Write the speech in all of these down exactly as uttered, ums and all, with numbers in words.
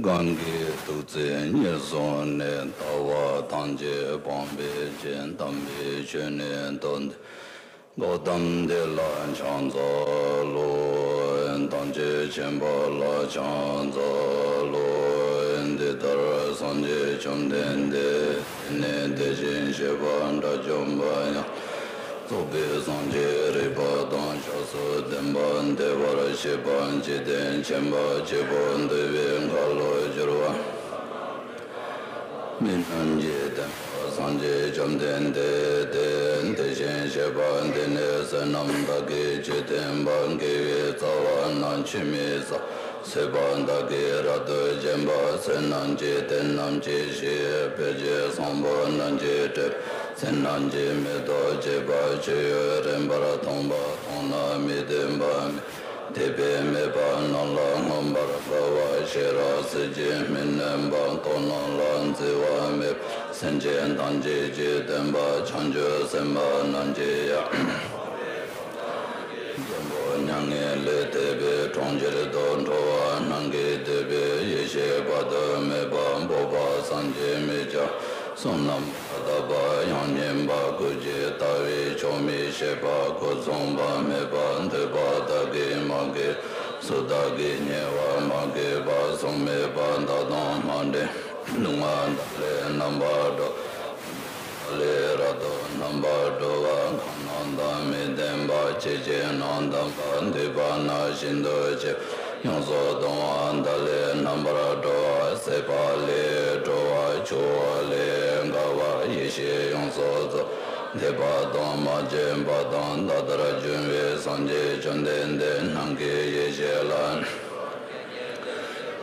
གང་གིས་ཐུགས་བརྩེ་ཉེར་བཟུང་ནས། ལྟ་བ་ཐམས་ཅད་སྤང་བའི་ཕྱིར། དམ་པའི་ཆོས་ནི་སྟོན་ཏོ། གོའུ་ཏམ་དེ་ལ་ཕྱག་འཚལ་ལོ། དམ་ཆོས་ཆེན་པོ་ལ་ཕྱག་འཚལ་ལོ། འདི་ལྟར་སངས་རྒྱས་བཅོམ་ལྡན་འདས། དེ་ནས་དེ་བཞིན་གཤེགས་པ་དགྲ་བཅོམ་པ་ཡང་། རྫོགས་པའི་སངས་རྒྱས་རིག་པ་དང་ཕྱོགས་སུ་ལྡན་པ། བདེ་བར་གཤེགས་པ་འཇིག་རྟེན་མཁྱེན་པ་ཆེན་པོ། འདུལ་བའི་མཁའ་ལ་སྦྱོར་བ། མི་རྣམས་ཀྱི་བསྟན་པ་སངས་རྒྱས་བཅོམ་ལྡན་འདས་ཏེ། དེ་བཞིན་གཤེགས་པ་འདི་ནི་བསོད་ནམས་དག་གིས་ཆོས་སྟོན་པ། དགེ་བའི་རྩ་བ་རྣམས་ཆུད་མི་ཟ། ཟོས་པ་དག་གིས་རབ་ཏུ་བརྗེད་པ། བསོད་ནམས་ཀྱི་གཏེར་རྣམས་ཀྱིས་ཤིག། བུ་གཅིག་བཟང་པོ་རྣམས་ཀྱིས་སྤྲོས། བསོད་ནམས་ཀྱི་མེ་ཏོག་བརྗིད་པ། སྤྱོད་ཡུལ་རིམ་པར་མཐོང་བ་མཐོང་ན་མི་ལྡན་པ་མེད། དད་པས་སྨད་པ་རྣམས་ལ་མངོན་པར་དགའ་བ། ཤེས་རབ་སྲིད་ཀྱི་མི་གནས་པ། མཐོང་ལམ་ལ་འཛེག་པ་མེད་པ། སེམས་ཅན་ཐམས་ཅད་ཀྱི་སྟོན་པ། བྱང་ཆུབ་སེམས་དཔའ་རྣམས་ཀྱི་ཡང་། འཇམ་པོ་མྱ་ངན་ལས་འདས་པའི་གྲོང་ཁྱེར་དུ་འགྲོ་བ་རྣམས་ཀྱི་འདོད་པའི་ཡེ་ཤེས་དཔག་ཏུ་མེད་པ། འཕགས་པ་སངས་རྒྱས་མི་འབྱུང་། བསོད་ནམས་མ་དག་པ་ཡང་སྙན་པ། སྐུ་ཅི་ལྟ་བའི་ཆོག་མི་ཤེས་པ། སྐུ་མཚུངས་པ་མེད་པ། འདོད་པ་དག་གིས་མ་གོས། གཟུགས་དག་གིས་བརྙས་པ་མ་གོས་པ། གཟུགས་མེད་པ་དག་དང་མ་འདྲེས། སྣང་བ་དག་ལས་རྣམ་པར་གྲོལ། ལས་རབ་ཏུ་རྣམ་པར་གྲོལ་བ། གང་རྣམས་དང་མི་ལྡན་པ། ཇི་ཕྱིར་ན་ལྡན་པ། འདུས་པ་ན་ཤིན་ཏུ་ཆེ། ཡོངས་སུ་གཏོང་བ་མཐའ་ལས་རྣམ་པར་གྲོལ་བ། སྲེད་པ་ལས་གྲོལ་བ་ཆུ་བོ་ལས་འགགས་པ་ཡེ་ཤེས་ཡོངས་སུ་རྫོགས། འདས་པ་དང་མ་སྐྱེས་པ་དང་ད་ལྟར་བྱུང་བའི་སངས་རྒྱས་བཅོམ་ལྡན་འདས་རྣམས་ཀྱི་ཡེ་ཤེས་ལ།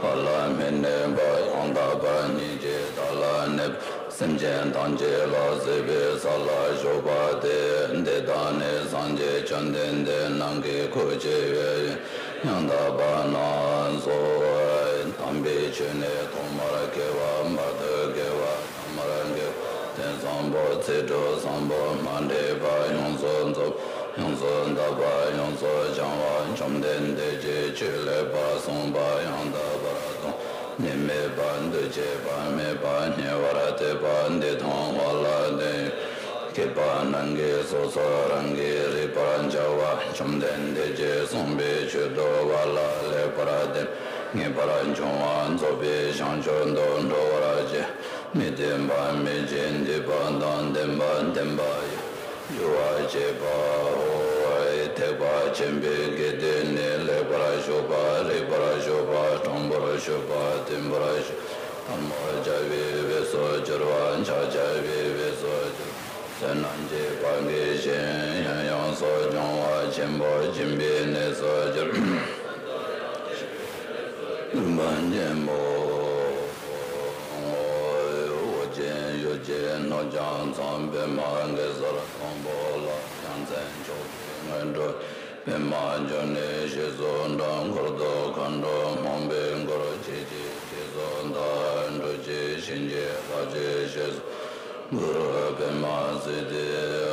ཧ་ལམ་མི་གནས་པ་ཡང་དག་པར་རྙེད་ཅིང་བདག་ལ་གནས་པ་སེམས་ཅན་ཐམས་ཅད་ལ་གཟིགས་པའི་ས་ལ་བཞུགས་པ་སྟེ། འདི་དག་ནི་སངས་རྒྱས་བཅོམ་ལྡན་འདས་རྣམས་ཀྱི་སྐུ་ཆེ་བའི་ཡང་དག་པ་རྣམས་སོ། དམ་པའི་ཆོས་ནི་ཐོག་མར་སྐྱེ་བ། བར་དུ་སྐྱེ་བ། ཐ་མར་སྐྱེ་བ། དོན་བཟང་པོ། ཚིག་གྲུབ་བཟང་པོ། མ་འདྲེས་པ། ཡོངས་སུ་རྫོགས། ཡོངས་སུ་དག་པ། ཡོངས་སུ་བྱང་བ། བཅོམ་ལྡན་འདས་ཀྱི་ཆོས་ལེགས་པར་གསུངས་པ་ཡང་དག་པར་མཐོང་ནི་མེད་པ། འདུ་བྱེད་པ་མེད་པ། ཉེ་བར་སྟོན་པ་འདི་མཐོང་བ་ལ་བརྟེན་སྐྱེས་པ་རྣམས་ཀྱིས་སོ་སོ་རང་གིས་རིག་པར་བྱ་བ། བཅོམ་ལྡན་འདས་ཀྱིས་གསུངས་པའི་ཆོས་རྟོགས་པ་ལ་ལེགས་པར་བརྟེན་ངེས་པར་འབྱུང་བ་རྫོགས་པའི་བྱང་ཆུབ་ཏུ་འགྲོ་བར་བྱེད། མི་བདེན་པ་མེད་ཅིང་འདུས་པ་དང་ལྡན་པ། བདེན་པ་ཡང་འགྱུར་བར་བྱེད་པའོ། ཐེག་པ་ཆེན་པོའི་དགེ་སྡིག་ནི། ལེགས་པར་ཞུགས་པ། རིགས་པར་ཞུགས་པ། དྲང་པོར་ཞུགས་པ། བརྟན་པོར་ཞུགས་པ། ཐལ་མོ་སྦྱར་བའི་དབུས་སུ་གྱུར་པ། ཕྱག་བྱ་བའི་དབུས་སུ་གྱུར་པ། བསོད་ནམས་ཀྱི་བག་གིས་བཞེངས། ཡང་ཡོངས་སུ་སྦྱོང་བ་ཆེན་པོ་སྦྱིན་པའི་གནས་སུ་གྱུར་པ། ནུས་པ་ཆེན་པོ། ཨོ། ཨོ་རྒྱན་ཡུལ་གྱི་སྣོད་ཀྱང་མཚམས། པདྨ་གེ་སར་སྡོང་པོ་ལ། ཡ་མཚན་མཆོག་གི་སྔོན་འགྲོ། པདྨ་འབྱུང་གནས་ཞེས་སུ་གྲགས། འཁོར་དུ་མཁའ་འགྲོ་མང་པོས་བསྐོར། ཁྱེད་ཀྱི་རྗེས་སུ་བདག་འགྲོ་ཞིང་། བྱིན་གྱིས་བརླབ་ཕྱིར་གཤེགས་སུ། གུ་རུ་པདྨ་སིདྡྷི་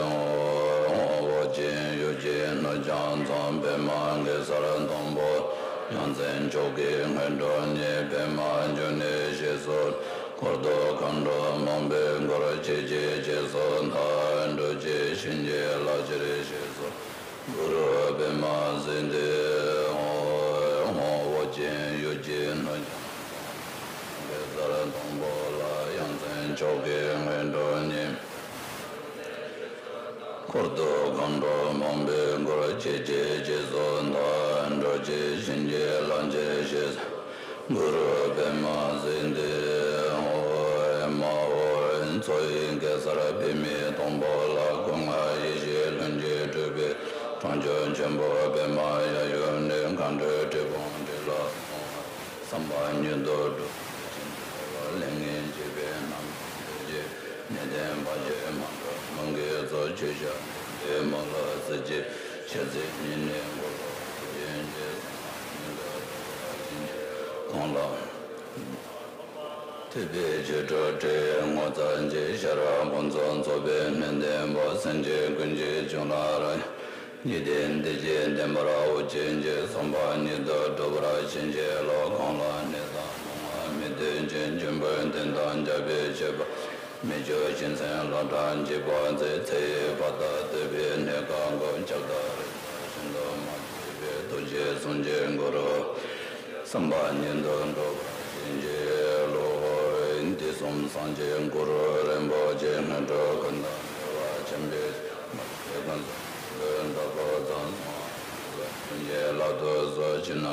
ཧཱུྃ། ཨོ་རྒྱན་ཡུལ་གྱི་སྣོད་ཀྱང་མཚམས། པདྨ་གེ་སར་སྡོང་པོ། ཡ་མཚན་མཆོག་གི་སྔོན་འགྲོ་ཉིད། པདྨ་འབྱུང་གནས་ཞེས་སུ། འཁོར་དུ་མཁའ་འགྲོ་མང་པོས་བསྐོར། ཁྱེད་ཀྱི་རྗེས་སུ་བདག་འགྲོ་ཞིང་། བྱིན་གྱིས་བརླབ་ཕྱིར་གཤེགས་སུ། གུ་རུ་པདྨ་སིདྡྷི་ཧཱུྃ། ཨོ་རྒྱན་ཡུལ་གྱི་སྣོད་ཀྱང་མཚམས། གེ་སར་སྡོང་པོ་ལ། ཡ་མཚན་མཆོག་གི་སྔོན་འགྲོ་ཉིད། འཁོར་དུ་མཁའ་འགྲོ་མང་པོས་བསྐོར། ཁྱེད་ཀྱི་རྗེས་སུ་བདག་འགྲོ་ཞིང་། བྱིན་གྱིས་བརླབ་ཕྱིར་གཤེགས་སུ། གུ་རུ་པདྨ་སིདྡྷི་ཧཱུྃ། མ་ཧོ། མཚོ་ཡི་གེ་སར་པདྨའི་སྡོང་པོ་ལ། སྐུ་ལྔ་ཡེ་ཤེས་ལྷུན་གྱིས་གྲུབ་པའི། གྲོང་ཁྱེར་ཆེན་པོ་པདྨ་གཡས་གཡོན་ནས། མཁའ་འགྲོའི་གྲུབ་དབང་འདི་ལ་གསོལ་བ། བསམ་པ་ཉིད་དུ་འགྲུབ་པར་བྱིན་གྱིས་རློབས་པ། ལས་ངན་འཇིག་པའི་རྣམ་སྨིན་འདས་ཀྱི་ནད་དང་བར་ཆད་མ་འགྲོ་མུན་གྱི་རྫོགས། ཆོས་རྒྱལ་བསྟན་པའི་མ་ལུས་གཟིར་གྱིས། ཞལ་ཟས་ཉིད་ནི་འཁོར་ལོ་བཅས་བྱིན་གྱིས། བསམ་པ་ཉིད་དུ་འགྲུབ་པར་བྱིན་གྱིས་གང་ལ། ཐུབ་པའི་ཆོས་སྒྲུབ་སྤྲུལ་པའི་ངོ་མཚར་ཅན། ཤེས་རབ་ཕུན་སུམ་ཚོགས་པའི་སྨན་ལྡན་པ། སེམས་ཅན་ཀུན་གྱི་སྐྱོང་བར་རོལ། ཉི་ཟླའི་གདུལ་བྱའི་བདེན་པར་དབུ་བྱུག་ཅིང་། བསམ་པ་ཉིད་དུ་འགྲུབ་པར་བྱིན་གྱིས་རློབས། གང་ལ་གནས་དང་སྣང་བ་མི་མཐུན་ཅིང་། འབྱོན་པའི་དོན་དང་འབྲེལ་བའི་སྤྱོད་པ་མི་འཇུག་ཅིང་། སེམས་ལྷ་དང་བཅས་པ་མཛད། ཚེ་ཡི་བར་དུ་བསྟོད་པའི་སྣེ་ཁ་བསྒོམ། ཁྱབ་བདག་རིགས་དྲུག་ཤིན་ཏུ་མ་ཆགས་པའི། ཐུགས་རྗེས་བཟུང་ཞིང་གུ་རུ། བསམ་པ་ཉིད་དུ་འགྲུབ་པར་བྱིན་གྱིས་རློབས། དུས་གསུམ་སངས་རྒྱས་གུ་རུ་རིན་པོ་ཆེ། སྔོན་འགྲོ་ཀུན་དང་འབྲེལ་བ་ཆེན་པོའི་ཚེ། མ་སྐྱེས་ཀུན་བཟང་དོན་དག་པོ་ཙམ། གསང་བ་ལྷུན་གྱིས་བརླབ་ཏུ་གསོལ་ཞིང་ན།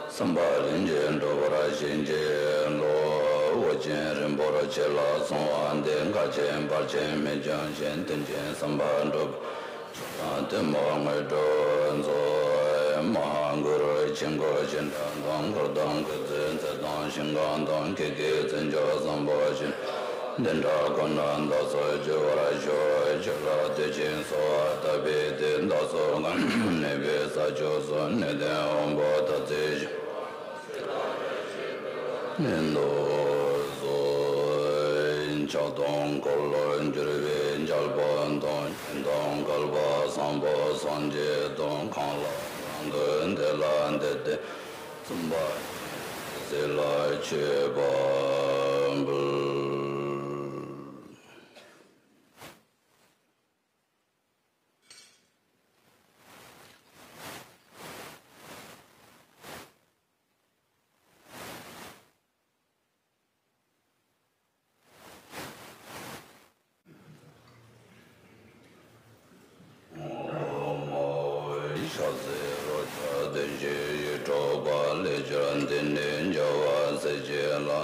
བསམ་པ་ལྷུན་གྱིས་འགྲུབ་པར་བྱིན་གྱིས་རློབས། དབུ་ཅན་རིན་པོ་ཆེ་ལ་གསོལ་བ་འདེབས། འགལ་རྐྱེན་བར་ཆད་མེད་བྱུང་ཞིང་། དོན་ཆེན་བསམ་པ་འགྲུབ། མཆོག་དང་ཐུན་མོང་དངོས་གྲུབ་སྩོལ། མ་ཧཱ་གུ་རུའི་ཆོས་སྐུ་ཆེ་ཕྲ་དང་། འཁོར་དང་བསྐུལ་ཚིག་མཛད་དང་ཞིང་ཁམས་དང་། ཁྱེད་ཀྱི་མཚན་མཆོག་བཟང་པོ་ཞིག་བདེན་དྲང་ཁོ་ན་བདག་སོགས་བརྗོད་པར་ཤོག་ཆོས་ལ་བདེ་ཆེན་གསོལ་བ་བཏབ་པའི་མཐུས། བདག་སོགས་གང་གནས་པའི་ས་ཕྱོགས་སུ། ནད་དང་དབང་པོ་དག་ཚེ་ཞི། ནད་མདོག་བཟོ། ཆགས་སྡང་འཁོར་ལོར་གྱུར་པའི་རྒྱལ་པོ་དང་། གཞན་དང་བསྐལ་པ་བཟང་པོ་སངས་རྒྱས་དང་། གང་ལ་རང་དུ་འདི་ལ་འདི་སྟེ། བཙུན་པ་ཡིན་ཟེར་ལ་མཆོད་པ་འབུལ།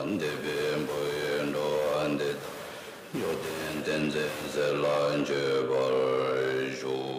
འདས་པའི་འགྲོ་བ་འདི་དག་འགྲོ་དོན་ཏིང་འཛིན་ཟེར་ལ་འཇུག་པར་ཞུ།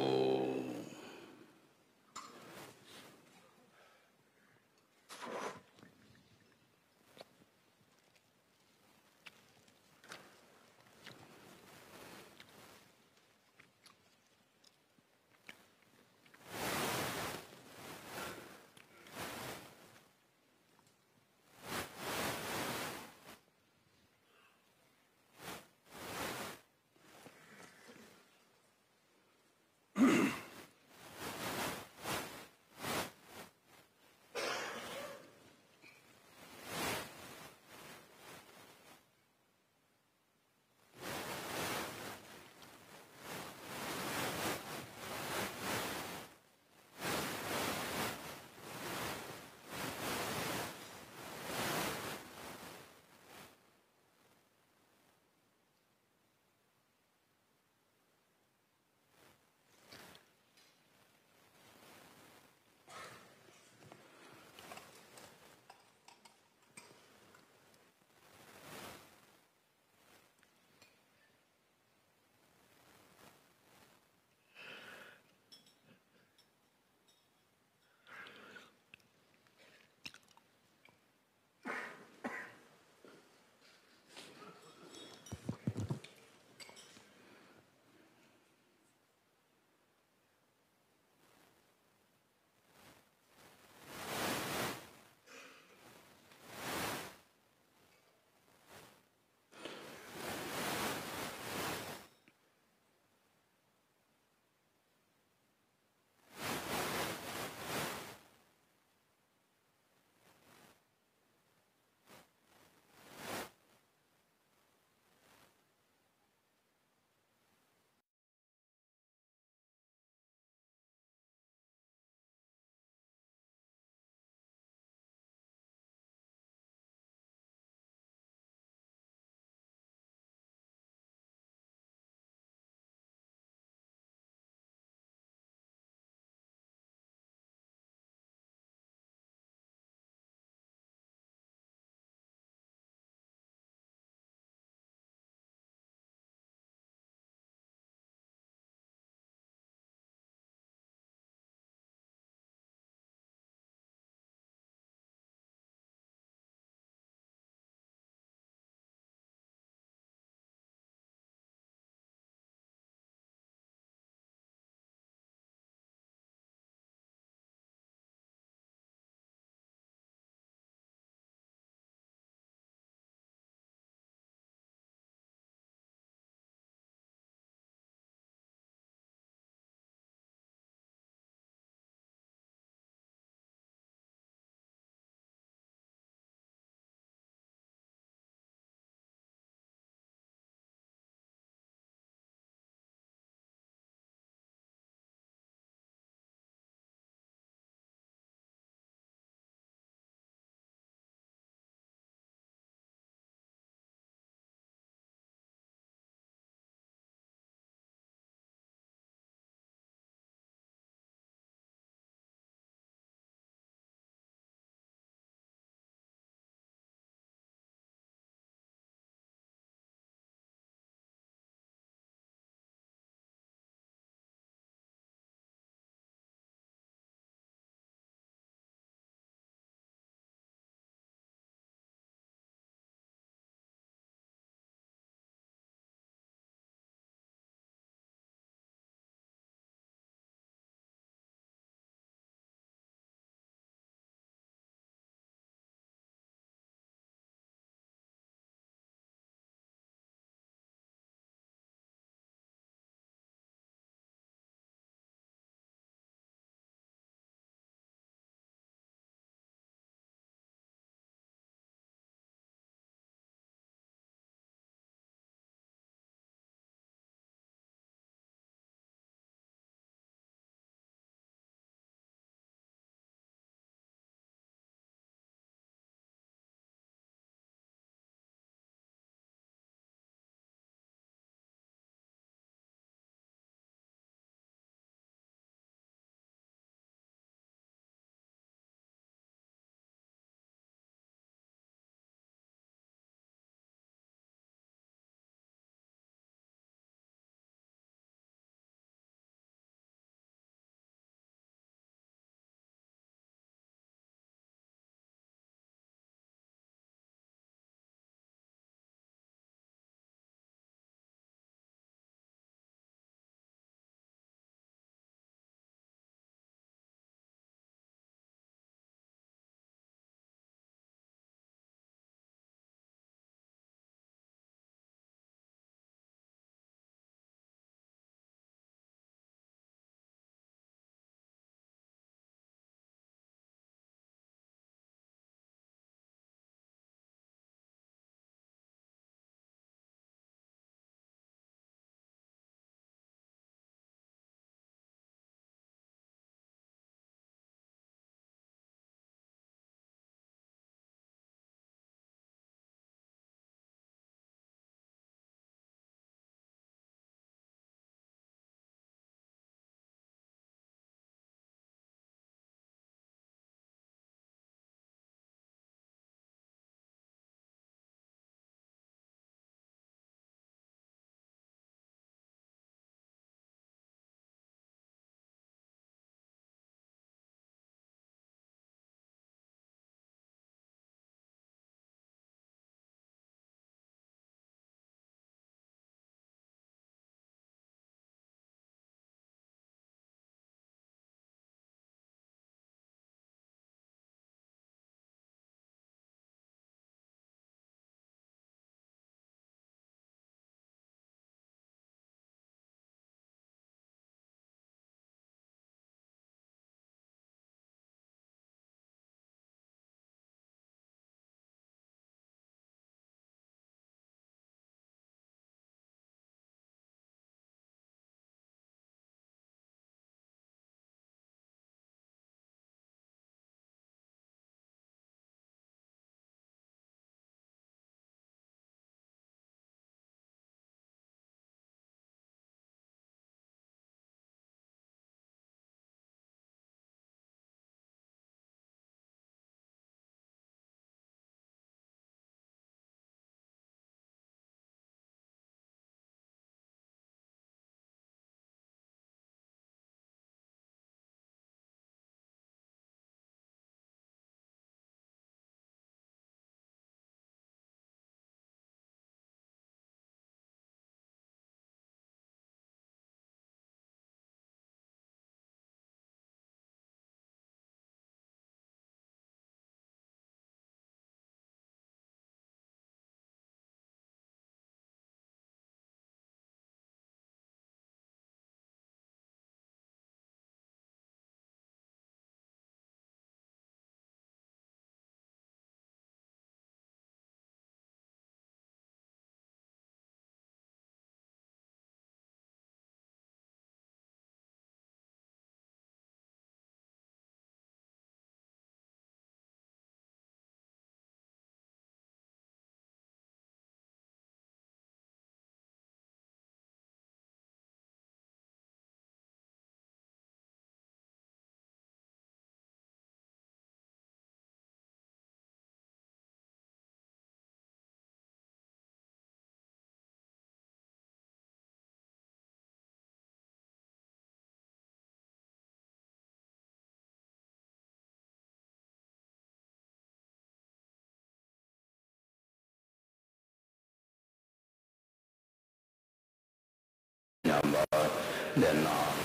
འདི་ན་ལོག་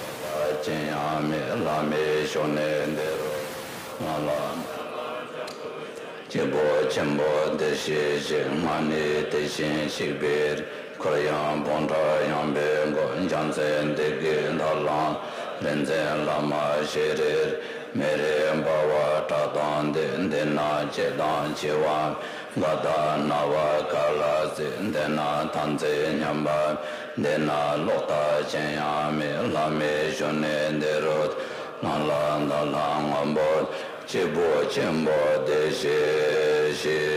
ལྟ་ཅི་ཡང་མེད། ལྷ་མིའི་གཞོན་ནུ་འདི་རུ་ལ་ལ། སྐྱེས་བུ་ཆེན་པོ་འདིར་གཤེགས་ཤིག་སྔ་ནས་དེ་བཞིན་གཤེགས་པའི་འཁོར་ཡང་འབུམ་ཕྲག་ཡངས་པའི་མགོན། རྒྱལ་མཚན་འདི་གའི་མཐའ་ལ་རིག་འཛིན་བླ་མ་ཤེས་རིག་མེ་རི་འབར་བ་བཀྲག་མདངས་འདི། འདི་ན་སྐྱེ་དང་འཆི་བ་འགག་དང་ན་བ་ག་ལ་སྲིད། འདི་ན་དམ་ཚིག་ཉམས་པ་འདི་ན་ལོག་ལྟ་ཅི་ཡང་མེད། ལྷ་མིའི་གཞོན་ནུ་འདི་རུ་ལ་ལ་ད་ལྷ་སྔོན་པོ་སྐྱེས་བུ་ཆེན་པོ་འདིར་གཤེགས་ཤིག་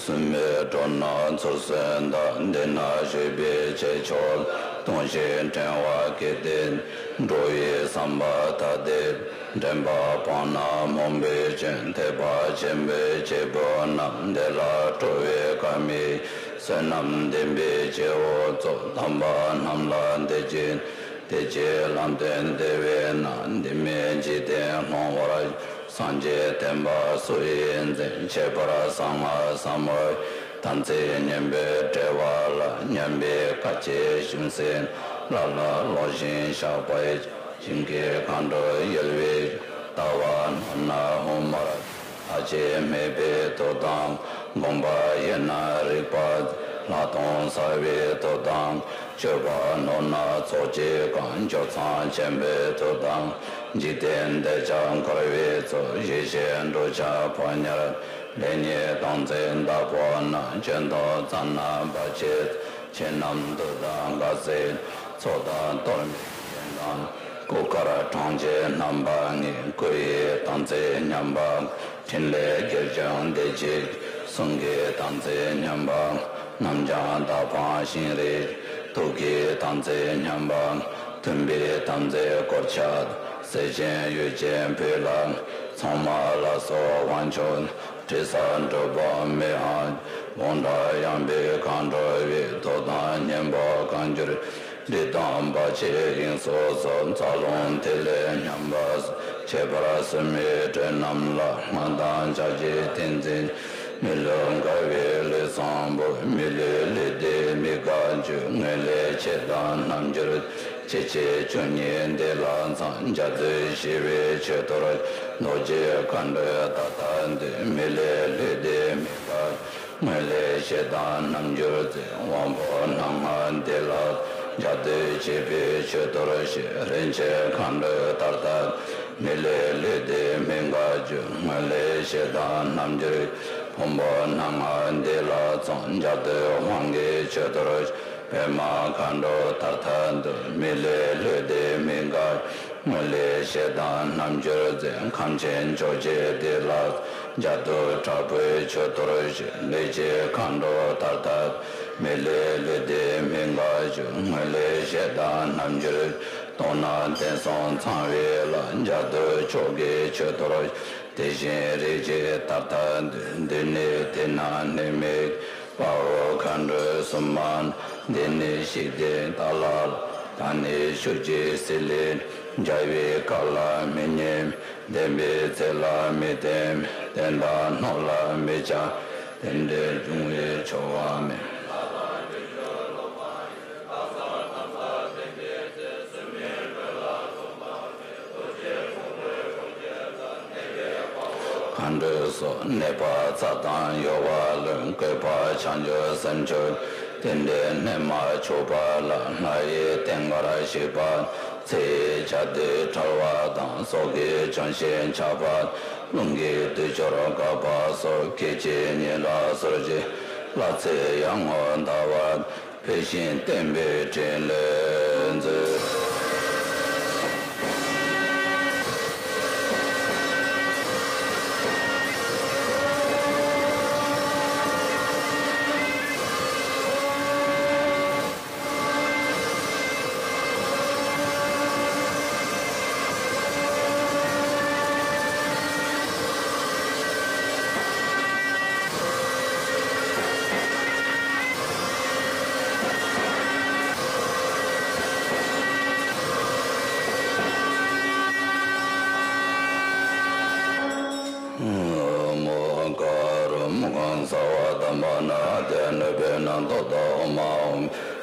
གསུམ་པའི་སྤྲོ་ན་ཚུར་གསོན་དང་། འདི་ན་བཞུགས་པའི་ཆོས་མཆོག་ལྟུང་ཞིང་འགྲེང་བ་སྐད་དེ། འགྲོ་བའི་བསམ་པ་ཐ་དད་འདྲེན་པ་སྤངས་ན་རྨོངས་པའི་སྐྱོན། ཐེག་པ་ཆེན་པོའི་སྐྱེས་བུ་རྣམས། འདི་ལ་སྤྲོ་བའི་དགའ་མོས་བསོད་ནམས་ལྡན་པའི་སྐྱེ་བོ་ཚོགས། དམ་པ་རྣམས་ལ་འདི་སྐད་དེ་ཅི་ལབ་སྟེ། འདི་བས་ན་འདི་མིན་འཇིག་རྟེན་སློང་བར། སངས་རྒྱས་བསྟན་པ་སུ་ཡིས་འཛིན། ཁྱད་པར་གསང་སྔགས་ཟབ་མོའི་དམ་ཚིག་ཉམས་པའི་བྲལ་བ་ལ། ཉམས་པའི་དཀའ་སྤྱད་ཞུམ་སེམས་ལ་ལ། ལོག་ཅིང་བཤགས་པ་ཡི། ཞིང་གི་མཁའ་འགྲོ་ཡལ་བའི་ལྟ་བ་རྣམས་ན་དབུ་མར་ལྷག་བཅས་སྨད་པའི་མཐུ་དང་། དགོངས་པ་ཡལ་ན་རིག་པ་ལྷག་མཐོང་གསལ་བའི་མཐུ་དང་། སྤྱོད་པ་ནོར་ན་ཚོགས་ཀྱིས་གང་། སྦྱོར་མཚམས་ཆེན་པོའི་མཐུ་དང་། འཇིག་རྟེན་འདོད་ཆགས་འཁོར་བའི་མཚོ། ཞི་ཞིང་འགྲོ་འཆག་ཕོ་ཉར་ལེགས་ཉེས་དམ་ཚིག་བདག་པོ་རྣམས། སྐྱོན་དང་བཙན་ན་བར་ཆད། ཆོས་རྣམས་དུག་དང་དགའ་སའི་མཚོ་དང་གཏོར་མའི་གདན་དང་། སྐུ་མཁར་གྲངས་ཅན་རྣམ་པ་ལྔའི། སྐུ་ཡི་དམ་ཚིག་ཉམས་པ། ཕྲིན་ལས་བསྒྱུར་བྱང་བདེ་སྐྱིད། གསུང་གི་དམ་ཚིག་ཉམས་པ། རྣམ་བྱང་མདའ་འཕང་ཤིང་རིས། ཐུགས་ཀྱི་དམ་ཚིག་ཉམས་པ། མཐུན་པའི་དམ་ཚིག་དཀོར་ཆག། སྲེད་ཅིང་གཡོ་ཅིང་ཕུད་ལ། ཚང་མ་ལ་སོགས་དབང་ཕྱུག་དྲི་ཟ་འགྲོ་དཔུང་མི་འཕང་། དབང་དྲག་ཡངས་པའི་མཁའ་འགྲོ་བའི། མཐུ་དང་གཉེན་པོ་གང་གྱུར་སྒྲིབ་དང་བར་ཆད་དབྱིངས་སུ་སོང་། རྩ་རླུང་ཐིག་ལེ་ཉམས་པ་སོགས། ཁྱད་པར་གསུམ་མའི་དྲོད་རྣམས་ལ། སྔགས་དང་ཕྱག་རྒྱའི་ཏིང་འཛིན། མི་ལུས་འགག་པའི་ལུས་བཟང་པོ། མི་ལུས་ལུས་བདེ་མི་འགག་རྒྱུ། ངོས་ལས་བྱེད་དང་རྣམ་འགྱུར། སྐྱེ་མཆེད་བཅུ་གཉིས་འདི་ལ་ཚང་། རྒྱ་མཚོའི་ཞི་བའི་ཆོས་གཏོར། རྡོ་རྗེ་མཁའ་འགྲོའི་ད་ལྟ་འདུད། མི་ལུས་ལུས་བདེ་མི་འགག་ངོས་ལས་བྱེད་དང་རྣམ་འགྱུར་མཛད། དབང་པོ་སྣ་ལྔ་འདི་ལ་རྒྱ་མཚོའི་བྱེད་པའི་ཆོས་གཏོར་ཞུ། རིན་ཆེན་མཁའ་འགྲོའི་ད་ལྟ་མི་ལུས་ལུས་བདེ་མི་འགག་རྒྱུ། ངོས་ལས་བྱེད་དང་རྣམ་འགྱུར། ཕུང་པོ་སྣ་ལྔ་འདི་ལ་ཚང་། རྒྱ་མཚོའི་དབང་གི་ཆོས་གཏོར་ཞུ། པདྨ་མཁའ་འགྲོའི་ད་ལྟ་འདུད། མི་ལུས་ལུས་བདེ་མི་འགག་ངོས་ལས་བྱེད་དང་རྣམ་འགྱུར་མཛད། ཁམས་ཆེན་ཕྱོགས་བཅུའི་འདི་ལ་རྒྱ་མཚོའི་དྲག་པོའི་ཆོས་གཏོར་ཞུ། ལུས་ཀྱི་མཁའ་འགྲོ་ད་ལྟ་མི་ལུས་ལུས་བདེ་མི་འགག་རྒྱུ། ངོས་ལས་བྱེད་དང་རྣམ་འགྱུར། སྟོང་ན་དེང་སང་ཚངས་པའི་ལ། རྒྱ་མཚོའི་ཕྱོགས་ཀྱི་ཆོས་གཏོར་ཞུ། དེ་བཞིན་རིགས་ཀྱི་ད་ལྟ་འདུད། འདི་ནི་དེ་ན་གནས་མི་དཔའ་བོ་མཁའ་འགྲོ་སྲུང་མ། འདི་ནི་ཤིག་དེ་ཏ་ལ། ད་ནི་ཤུགས་ཀྱིས་བསིལ་ལེ། རྒྱལ་བའི་བཀའ་ལ་མི་ཉན། བདེན་པའི་ཚིག་ལ་མི་བརྟེན། བསྟན་དང་སྣོད་ལ་མི་བྱ། དེ་འདྲའི་འབྱུང་བའི་ཆོ་ག་མེད། མཁའ་འགྲོ་སོགས་གནས་པ་རྩ་དང་གཡོ་བ་ལོན། བཀོད་པ་བྱང་ཆུབ་སེམས་མཆོག་དེ་འདྲའི་གནས་མ་ཆོག་པ་ལ། ལྷ་ཡི་རྟེན་འགར་གཤེགས་པ་ཚེ་ཡི་བྱ་དུར་ཕྲལ་བ་དང་། སྲོག་གི་ལྗོན་ཤིང་ཆག་པ། རླུང་གི་དུས་སྦྱོར་འགག་པ་སོགས། སྐད་ཅིག་ཉིད་ལ་སོར་གྱི་ལྷ་ཚེ་ཡར་ངོ་ཟླ་བ། འཕེལ་ཞིང་བརྟན་པའི་ཕྲིན་ལས་མཛོད།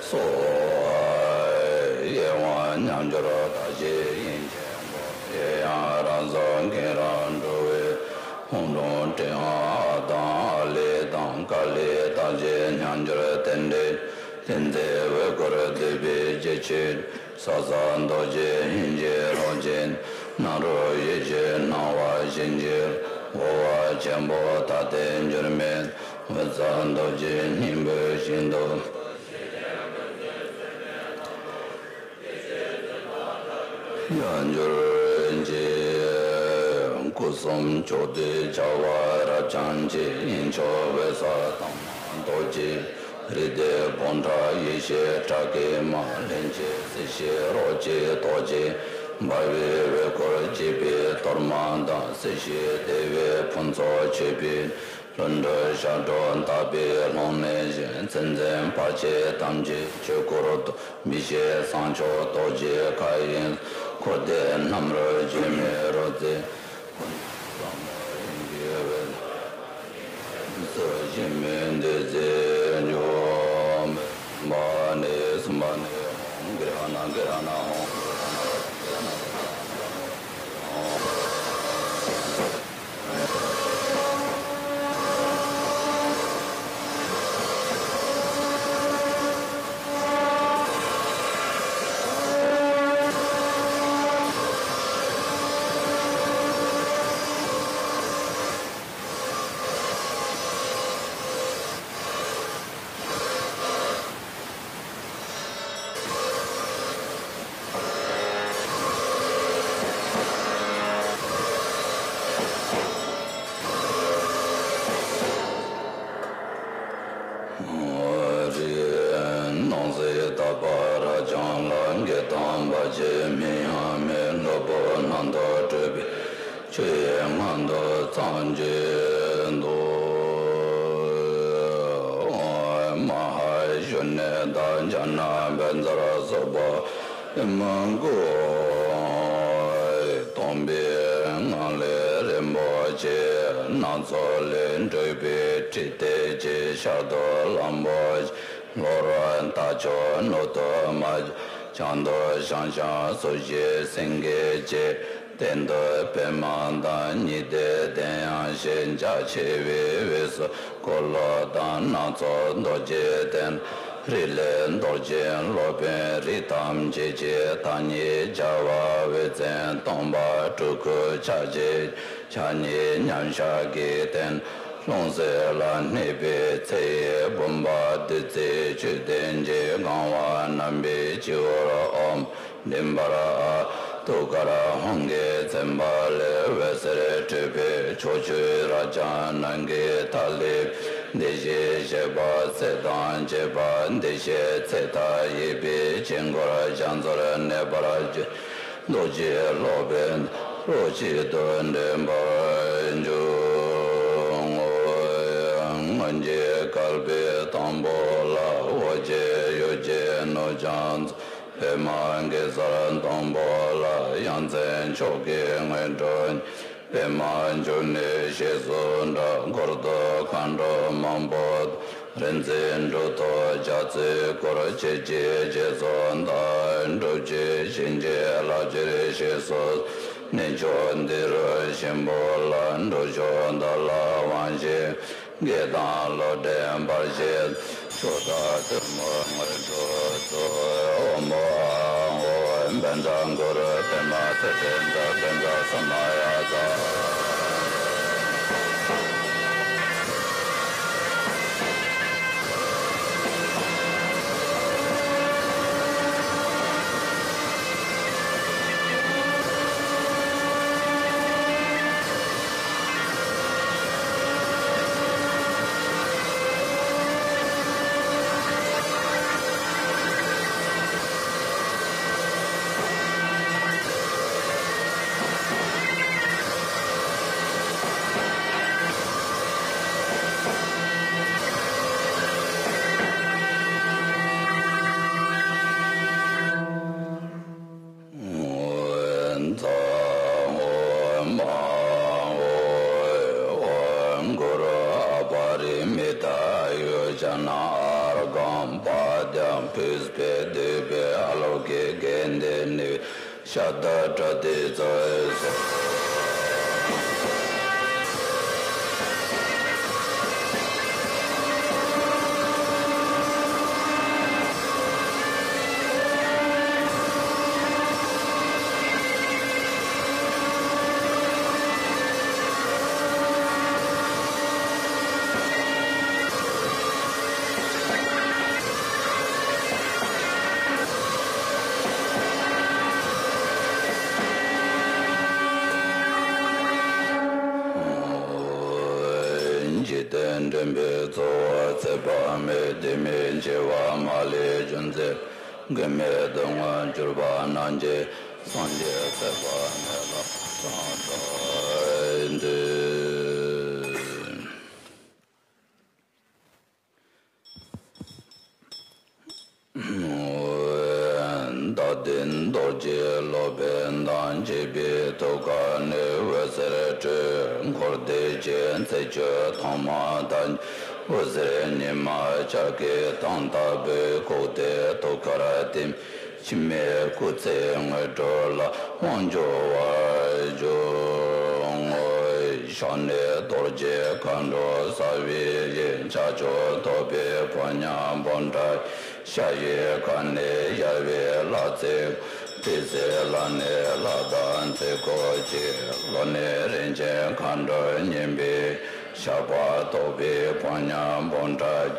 སོགས། དབྱེ་བ་མཉམ་སྦྱོར་བརྟག་བྱེད་ཡན་ཆད་པོ། དབྱེ་ཡང་རང་སོ་གིན་རང་འགྲོ་བའི་ཧོང་ཀྲུང་ཀྲེང་ཨ་དང་ཨ་ལི་དང་ཀ་ལི་བརྟག་བྱེད་མཉམ་སྦྱོར་རྟེན་འབྲེལ་ཏིང་འཛིན་འོད་སྐུར་བསྡུས་པའི་རྗེས་ཆོས། ས་ས་རྡོ་རྗེ་ཡིན་གྱི་རོ་ཅན། སྣང་རུང་ཡེ་ཤེས་སྣང་བ་བཞིན་གྱི་འོ་བ་ཆེན་པོ་ཐ་དད་འགྱུར་མེད་འོད་གསལ་རྡོ་རྗེ་སྙིང་པོའི་ཞིང་དུ། ཡང་འགྱུར་གྱི། སྐུ་གསུམ་ཕྱོགས་དུས་བྱ་བ་རབ་འཆང་ཆེ། ཡིན་མཆོག་འོད་གསལ་དྭངས་མ་རྡོ་རྗེ། རིགས་གཏེར་བོང་ཁྲ་ཡེ་ཤེས་ཁྲ་སྐེད་མ། ལྷན་སྐྱེས་སྲིད་ཞིའི་རོ་གཅིག་རྡོ་རྗེ། འབར་བའི་འོད་སྐུར་བརྗིད་པའི་གཏོར་མ་དང་། སྲིད་ཞིའི་བདེ་བའི་ཕུན་ཚོགས་མཆོད་པའི་ལྷུན་གྲུབ་ཞབས་དྲུང་དག་པའི་ཀློང་ནས་བཞེངས། མཚན་འཛིན་བར་ཆད་ཐམས་ཅད་ཆོས་སྐུར་ཐོབ། མི་ཤེས་སངས་མཆོག་རྡོ་རྗེ་མཁའ་དབྱིངས། འཁོར་འདས་རྣམ་རོལ་སྒྱུ་མའི་རོལ་རྩེད། ཀུན་ཏུ་བཟང་པོ་ཡིན་གྱི་འོད། སུ་ཞིག་མི་འདོད་རྩེ་འཇོམས། མ་ཎི་སུ་མ་ཎི་ཧོ། གི་ར་ན་གི་ར་ན་ཧོ། རིགས་སྣང་སྲིད་དག་པ་རབ་འཆང་ལ། འགལ་དང་བར་ཆད་མིང་ཡང་མེད། སློབ་བུ་རྣམས་དང་སྤྲོས་པའི། ཆོས་མངོན་དུ་ཚང་བརྗོད་དོ། མ་ཧཱ་གཞོན་ནུའི་བདག་ཕྱག་ན་བཛྲ་སུ་པ། ཨེ་མ་ཀོ། སྟོང་པའི་ངང་ལས་རིན་པོ་ཆེ། སྣ་ཚོགས་ལས་གྲུབ་པའི་ཁྲི་སྟེགས་ཀྱི་ཤར་དུ་གླང་པོ་ཆེ། ལྷོ་རུ་རྟ་མཆོག་ནུབ་ཏུ་རྨ་བྱ། བྱང་དུ་ཞང་ཞུང་སོགས་ཀྱི་སེང་གེ་བཅས། སྟེང་དུ་པདྨ་དང་ཉི་ཟླའི་གདན་ཡངས་ཤིང་རྒྱ་ཆེ་བའི་འོད་ཟེར་འཁོར་ལོ་དང་སྣ་ཚོགས་རྡོ་རྗེའི་གདན། རིགས་ལས་ལྡོག་ཅིང་སློབ་དཔོན་རིགས་ཐམས་ཅད་ཀྱི་བདག་ཉིད་རྒྱལ་བ་འོད་ཟེར་སྟོང་པ་སྤྲུལ་སྐུ་ཕྱག་རྒྱའི་ཕྱག་གཉིས་མཉམ་བཞག་གི་རྟེན། ལྷུང་བཟེད་ལ་གནས་པའི་ཚེ་ཡི་བུམ་པ་བདུད་རྩིའི་མཆོད་རྟེན་གྱིས་གང་བ་རྣམ་པའི་སྤྱི་བོར་ཨོཾ་མཉམ་པར་ཨ། ཐུགས་ཀར་ཧཱུྃ་གིས་མཚན་པ་ལས་འོད་ཟེར་འཕྲོས་པས་ཕྱོགས་བཅུའི་རབ་འབྱམས་ནམ་མཁའི་མཐའ་ཀླས། བདེ་གཤེགས་ཞེས་པ་ཚེ་དང་བཅས་པ་བདེ་གཤེགས་ཚེ་མཐའ་ཡས་པའི་དཀྱིལ་འཁོར་རྒྱ་མཚོར་གནས་པར་གྱུར། རྡོ་རྗེ་སློབ་དཔོན་རོ་གཅིག་ཏུ་འདྲེན་པར་འགྱུར། སྔོན་གྱི་བསྐལ་པའི་དང་པོ་ལ། འོད་ཀྱི་ཡུལ་གྱི་ནུབ་བྱང་མཚམས། པདྨ་གེ་སར་སྡོང་པོ་ལ། ཡ་མཚན་མཆོག་གི་དངོས་གྲུབ། པདྨ་འབྱུང་གནས་ཞེས་སུ་གྲགས། འཁོར་དུ་མཁའ་འགྲོ་མང་པོ་དང་། རིག་འཛིན་གྲུབ་ཐོབ་རྒྱ་མཚོས་བསྐོར། ཆོས་ཀྱི་རྗེས་སུ་བདག་སྒྲུབ་ཕྱིར། བྱིན་གྱིས་བརླབ་ཕྱིར་ཞེས་སུ། གནས་མཆོག་འདི་རུ་ཞིང་ཕུག་ལ། སྒྲུབ་མཆོག་བདག་ལ་དབང་བྱེད། དགེ་དང་སློབ་འབྲིང་བར་ཆད། མཆོག་དང་ཐུན་མོང་དངོས་གྲུབ་སྩོལ། ཨོཾ་ཨཱཿཧཱུྃ་བཛྲ་གུ་རུ་པདྨ་ཚེ་འཕེལ་མཛད། བཛྲ་ས་མ་ཡ་ཛཿ། ལུས་པའི་འདོད་པའི་ཨ་ལོ་ཀའི་རྒྱན་ལྡན་ནི་ཤ་སྟག་པྲ་ཏི་ཙི་སོ། འཇིག་རྟེན་འདྲེན་པའི་ཚོགས་ཚད་པ་མེད། དེ་མིན་བྱེ་བ་མ་ལུས་འབྱུང་ཚད། མགོན་མེད་སྡུག་བསྔལ་གྱུར་པ་རྣམས་ཀྱིས། སངས་རྒྱས་ཚད་པ་མེད་པ་སངས་རྒྱས་འདོད། བདག་ལྟའི་རྡོ་རྗེ་སློབ་དཔོན་དང་། བཅས་པའི་ཐུགས་ཀ་ནས་འོད་ཟེར་འཕྲོས། འཁོར་འདས་ཀྱི་ཚེ་ཆོས་ཐོག་མ་དང་། འོད་ཟེར་ཉི་མ་ལྕགས་ཀྱི་ཐང་ལྟ་བུའི། ཁུག་རྟའི་ཐུགས་ཀར་བསྟིམ། འཆི་མེད་སྐུ་ཚེའི་དངོས་གྲུབ་ལ། དབང་བསྒྱུར་བར་འགྱུར་ངོ་། ཕྱག་ནི་རྡོ་རྗེ་མཁའ་འགྲོ་ས་བའི་གཞི། ཕྱག་མཆོག་ཐོད་པའི་ཕོ་ཉ་འབུམ་ཕྲག་ཞབས་ཀྱི་ཁ་ནས་གཡོ་བའི་ལྷ་ཚེ། ཏི་སེའི་ལྷ་ནས་ལྷ་དང་ཚེ་འཁོར་བཅས། ལྷོ་ནས་རིན་ཆེན་མཁའ་འགྲོ་སྙིམ་པའི། ཞབས་པད་ཐོད་པའི་ཕོ་ཉ་འབུམ་ཕྲག་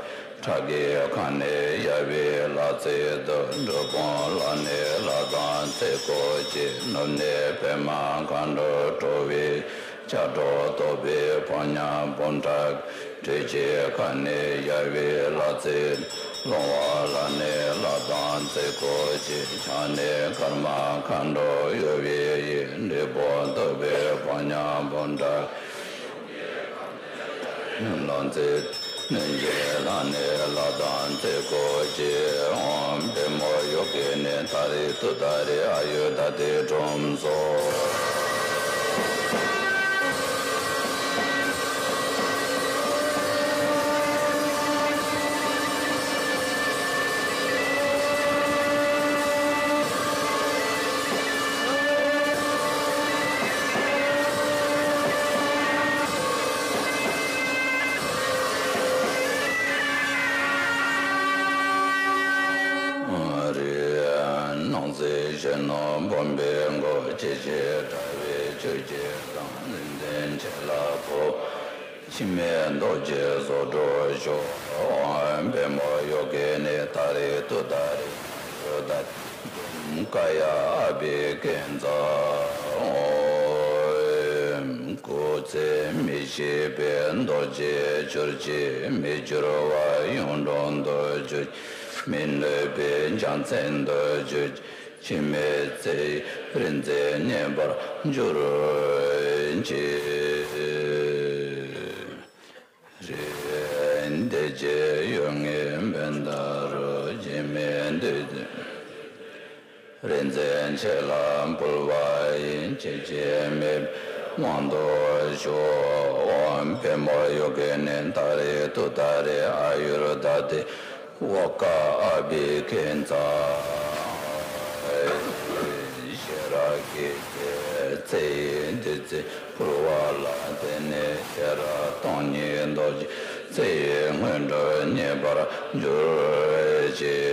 ཁྲག་གི་ཁ་ནས་གཡོ་བའི་ལྷ་ཚེ་འདོད། འབྲུ་སྤུངས་ལྷ་ནས་ལྷ་དང་ཚེ་འཁོར་བཅས། ནུབ་ནས་པདྨ་མཁའ་འགྲོ་ཁྲོ་བོའི། ལྕགས་སྒྲོག་ཐོད་པའི་ཕོ་ཉ་འབུམ་ཕྲག་སྤྲོས་བཅས་ཁ་ནས་གཡོ་བའི་ལྷ་ཚེ། ལྷུང་བ་ལྷ་ནས་ལྷ་དང་ཚེ་འཁོར་བཅས། ཕྱག་ནི་ཀརྨ་མཁའ་འགྲོ་གཡོ་བའི་གཞི། འབྲས་བུ་ཐོད་པའི་ཕོ་ཉ་འབུམ་ཕྲག་ལྷ་ཚེ་ནུབ་ནས་ལྷ་ནས་ལྷ་དང་ཚེ་འཁོར་བཅས། ཨོཾ་པདྨོ་ཡོ་གི་ནི་ཏཱ་རེ་ཏུཏྟཱ་རེ་ཨ་ཡུར་དྷ་ཏེ་ཁྲོམ་སོ། རེད། སྣང་སྲིད་གཞོན་ནུ་འབུམ་པའི་མགོ། སྐྱེ་ཤི་དགྲ་བོའི་ཆུ་སྐྱེས་དང་། རིག་འཛིན་མཆེད་ལ་ཕོ། འཆི་མེད་རྡོ་རྗེ་སོགས་སྒྲོ་འཇུག། ཨོཾ་པདྨོ་ཡོ་གི་ནི་ཏཱ་རེ་ཏུཏྟཱ་རེ་ཨ་ཡུར་དྷ་ཏེ། ཀཱ་ཡ་ཨ་བྷི་ཥིཉྩ། ཨོཾ་སྐུ་ཚེ་མི་ཤིགས་པའི་རྡོ་རྗེ་གྱུར་ཅིག། མི་འགྱུར་བ་གཡུང་དྲུང་དུ་གྱུར་ཅིག། མི་ནུབ་པའི་རྒྱལ་མཚན་དུ་གྱུར་ཅིག། འཆི་མེད་ཚེ་ཡི་རིག་འཛིན་བརྙེས་པར་གྱུར་ཅིག། རེད། འདས་རྗེས་གཡོ་ངེས་འབེན་ལྟར་རོ། སྐྱེ་མེད་འདུས་རིག་འཛིན་མཆེད་ལ་འབུལ་བ་ཡི། སྐྱེ་འཆི་མེད་པའི་དབང་དུ་ཤོག། ཨོཾ་པདྨོ་ཡོ་གི་ནི་ཏཱ་རེ་ཏུཏྟཱ་རེ་ཨ་ཡུར་དྷ་ཏེ། ཨོ་ཀ་ཨ་བྷི་ཥིཉྩ། ཤེས་རབ་ཀྱི་ཚེ་ཚེ་ཡི་བདུད་རྩི་ཕུལ་བ་ལ་བརྟེན་ནས། ཤེས་རབ་སྟོང་ཉིད་རྡོ་རྗེ་ཚེ་ཡི་དངོས་གྲུབ་བརྙེས་པར་གྱུར་ཅིག།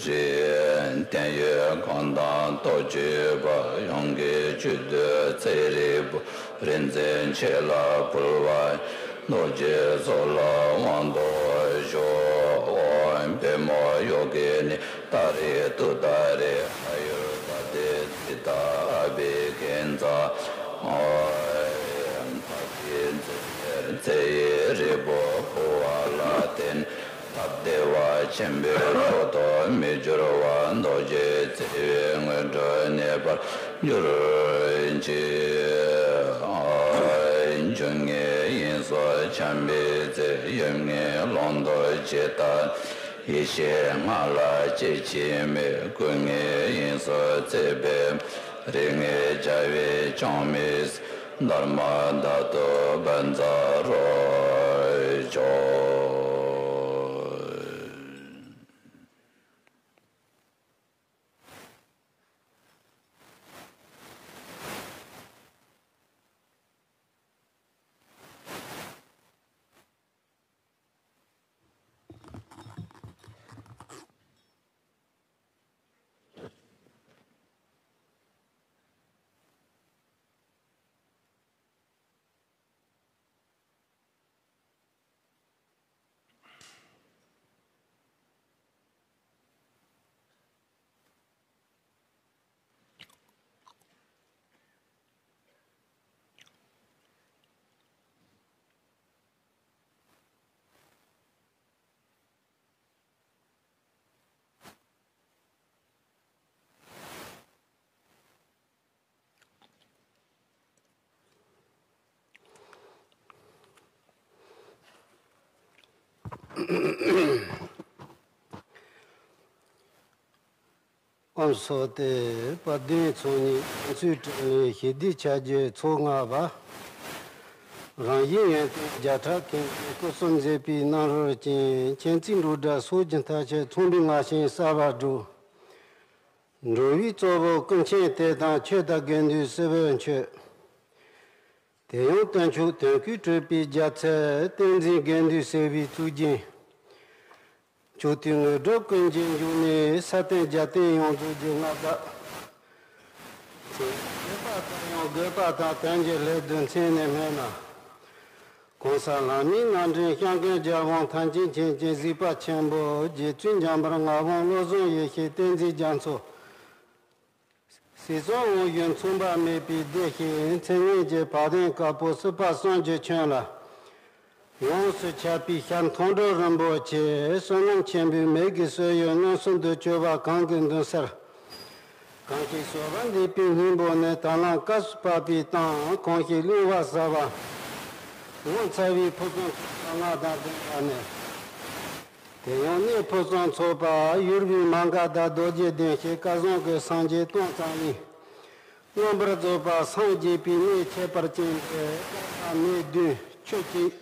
རེད། བརྟན་གཡོའི་གང་དང་ལྟོ་འཕྱེ་བ། གཡོན་གྱི་མཆོད་བསྟོད་ཚེ་རིལ་བུ། རིག་འཛིན་མཆེད་ལ་ཕུལ་བ། རྡོ་རྗེ་སོགས་ལ་དབང་དུ་ཤོག། ཨོཾ་པདྨོ་ཡོ་གི་ནི་ཏཱ་རེ་ཏུཏྟཱ་རེ་ཨ་ཡུར་དྷ་ཏེ་ཙིཏྟ་ཨ་བྷི་ཥིཉྩ། ཨོཾ་ཐབས་ཀྱི་ཚེ་ཡི་རིལ་བུ་ཕུལ་བ་ལ་བརྟེན། ཐབས་བདེ་བ་ཆེན་པོའི་མཆོག་ཏུ་མི་འགྱུར་བ་རྡོ་རྗེ་ཚེ་ཡི་དངོས་གྲུབ་བརྙེས་པར་གྱུར་ཅིག། འབྱུང་ལྔའི་དབྱིངས་སུ་འཁྱམས་པའི་ཚེ། ཡུལ་ལྔའི་ཀློང་དུ་ཇི་ལྟར། ཡེ་ཤེས་ལྔ་ལ་སྐྱེ་འཆི་མེད། སྐུ་ལྔའི་དབྱིངས་སུ་ཚེ་འཕོས། རིགས་ལྔའི་བྱ་བས་ཅང་མི་ཟད། དྷརྨ་དྷཱ་ཏུ་བཛྲ་རོ་ཅོ། ཨོཾ་སྭ་སྟི། དཔལ་ལྡན་ཚོགས་གཉིས་ཕན་ཚུན་འཕྲིན་ལས་ཞི་བདེའི་ཆ་བརྒྱད་ཚོགས་ལྔ་པ། རང་བཞིན་ཡོན་ཏན་བརྒྱ་ཕྲག་ཁེངས་པའི་སྐུ་གསུམ་མཛེས་པའི་རྣམ་རོལ་ཅན། མཁྱེན་བརྩེ་འགྲོ་དྲག་སོགས་ཀྱི་མཐའ་ཆོད་ཚངས་པའི་ངར་ཤིང་གསལ་བར་སྒྲོག་འགྲོ་བའི་གཙོ་བོ་ཀུན་མཁྱེན་དེ་དང་ཆོས་དང་དགེ་འདུན་སྲིད་པའི་མཆོད། དེ་ཡང་དོན་མཆོག་དོན་ཀུན་གྲུབ་པའི་རྒྱལ་མཚན་བསྟན་འཛིན་དགེ་འདུན་སྲས་པའི་གཙུག་རྒྱན། མཆོག་ཐུན་དངོས་གྲུབ་ཀུན་གྱི་འབྱུང་གནས་ས་སྟེང་རྒྱལ་བསྟན་ཡོངས་རྫོགས་ཀྱི་མངའ་བདག་མཚན་དགོས་པ་དང་ཡང་དགོས་པ་དང་དོན་གྱི་ལྷའི་བདུན་ཚན་ནས་སྨོས་ན། གོང་ས་ལྷ་མིའི་རྣམ་འདྲེན་སྐྱབས་མགོན་རྒྱལ་དབང་ཐམས་ཅད་མཁྱེན་ཅིང་གཟིགས་པ་ཆེན་པོ་རྗེ་བཙུན་འཇམ་དཔལ་ངག་དབང་བློ་བཟང་ཡེ་ཤེས་བསྟན་འཛིན་རྒྱ་མཚོ། སྲིད་གསུམ་དབང་བཞི་མཚུངས་པ་མེད་པའི་བདེ་གཤེགས་མཚན་སྙན་གྱི་བ་དན་དཀར་པོ་སྲིད་པ་གསུམ་གྱི་ཁྱོན་ལ་ཡོངས་སུ་ཁྱབ་པའི་ཞལ་མཐོང་གྲོལ་རིན་པོ་ཆེ་བསོད་ནམས་ཆེན་པོའི་མིག་གིས་གསོལ་ཡུལ་མངོན་སུམ་དུ་གྱུར་པ་གང་གི་མདུན་སར། གང་ཞིག་གསོལ་བ་འདེབས་པའི་སྙིང་པོ་ནི་དང་བླངས་སྐབས་སུ་བབས་པའི་སྟེང་། གང་ཞིག་གླེང་བ་ཟབ་པ་ངོ་མཚར་བའི་ཕུན་སུམ་ཚོགས་པ་ལྔ་དང་ལྡན་པ་ནི། དེ་ཡང་གནས་ཕུན་སུམ་ཚོགས་པ་ཡུར་བའི་མ་འགགས་དང་རྡོ་རྗེ་གདན་ཞེས་སྐལ་བཟང་གི་སངས་རྒྱས་སྟོང་ཙམ་ཡིན། མངོན་པར་རྫོགས་པ་སངས་རྒྱས་པའི་གནས་ཁྱད་པར་ཅན་དེ་སྐལ་བ་གནས་བདུན་ཆོས་ཅན།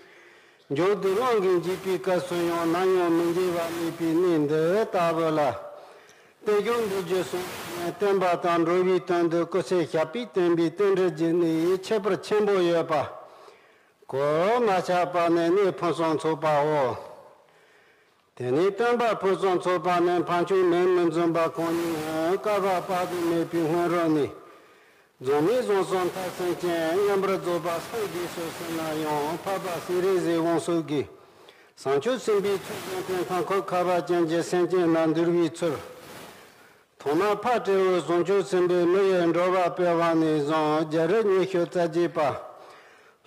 འབྱུང་འདུལ་དབང་གིས་འཇིག་པའི་སྐབས་སུ་ཡང་ནམ་ཡང་མི་འགྱུར་བ་གནས་པའི་གནས་འདི་ལྟ་བུ་ལ། རྟེན་འབྱུང་འདུལ་རྒྱུ་གསུམ་ནས་བསྟན་པ་དང་འགྲོ་བའི་དོན་དུ་སྐུ་ཚེ་ཞབས་པད་བརྟན་པའི་རྟེན་འབྲེལ་གྱི་གནས་ཁྱད་པར་ཆེན་པོ་ཡོད་པ། གོར་མ་ཆག་པ་ནི་གནས་ཕུན་སུམ་ཚོགས་པའོ། དེ་ནས་སྟོན་པ་ཕུན་སུམ་ཚོགས་པ་ནི་འཕགས་མཆོག་མིང་མི་འཛིན་པ་ཁོང་ཉིད་བསྐལ་པ་དཔག་ཏུ་མེད་པའི་སྔོན་རོལ་ནས། རྫོགས་སྨིན་གཟུངས་སམ་མཐར་ཕྱིན་ཅན་མངོན་པར་རྫོགས་པ་སངས་རྒྱས་སུ་གསོལ་ན་ཡང་འཕགས་པ་སྤྱན་རས་གཟིགས་དབང་ཕྱུག་གིས་བྱང་ཆུབ་སེམས་དཔའི་ཚོགས་བཟུང་སྟེ་མཐའ་འཁོབ་ཁ་བ་ཅན་གྱི་སེམས་ཅན་རྣམས་འདུལ་བའི་ཚུལ། ཐོག་མར་ཕ་བྲལ་བའི་བྱང་ཆུབ་སེམས་དཔའི་མི་ཡི་འགྲོ་བ་སྤེལ་བ་ནས་བཟུང་རྒྱལ་རབས་ཉི་ཤུ་རྩ་བརྒྱད་པ།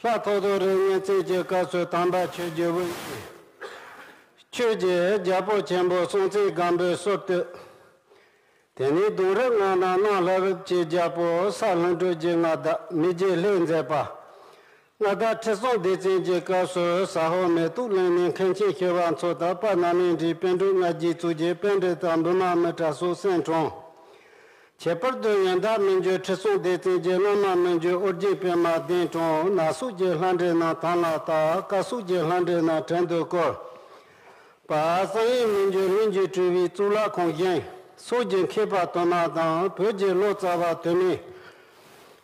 ལྷ་ཐོ་ཐོ་རི་གཉན་བཙན་གྱི་སྐབས་སུ་དམ་པ་ཆོས་རྗེ་དབོན་ཆོས་ཀྱི་རྒྱལ་པོ་ཆེན་པོ་སྲོང་བཙན་སྒམ་པོའི་སྲོལ་བཏོད། དེ་ནས་གདུང་རབས་ལྔ་ནང་གནམ་ལྷ་རབས་ཀྱི་རྒྱལ་པོ་ས་ལྷུན་གྲུབ་ཀྱི་མངའ་བདག་མི་རྗེ་ལྷས་མཛད་པ། མངའ་བདག་ཁྲི་སྲོང་ལྡེ་བཙན་གྱི་སྐབས་སུ་ཟ་ཧོར་མེ་ཏོག་གླིང་ནས་མཁན་ཆེན་ཤེར་དབང་མཚོ་དང་དཔལ་ནཱ་ལེནྡྲའི་པཎ་གྲུབ་ལྔ་བརྒྱའི་གཙུག་རྒྱན་པཎྜི་ཏ་འབུམ་མ་མི་ཏྲ་སོགས་གསན་དྲུང་། ཁྱད་པར་དུ་ཡོན་བདག་མི་འགྱུར་ཁྲི་སྲོང་ལྡེ་བཙན་གྱི་བླ་མ་མི་འགྱུར་ཨོ་རྒྱན་པད་མ་གདན་དྲུང་ནག་གསུག་གི་ལྷ་འདྲེ་རྣམས་དམ་ལ་བཏགས། དཀར་གསུག་གི་ལྷ་འདྲེ་རྣམས་བྲན་དུ་བཀོལ། པ་བསམ་ཡས་མི་འགྱུར་ལྷུན་གྱིས་གྲུབ་པའི་གཙུག་ལག་ཁང་བཞེངས། སོགས་ཀྱི་མཁས་པ་དུ་མ་དང་བོད་ཀྱི་ལོ་ཙཱ་བ་དུ་མས་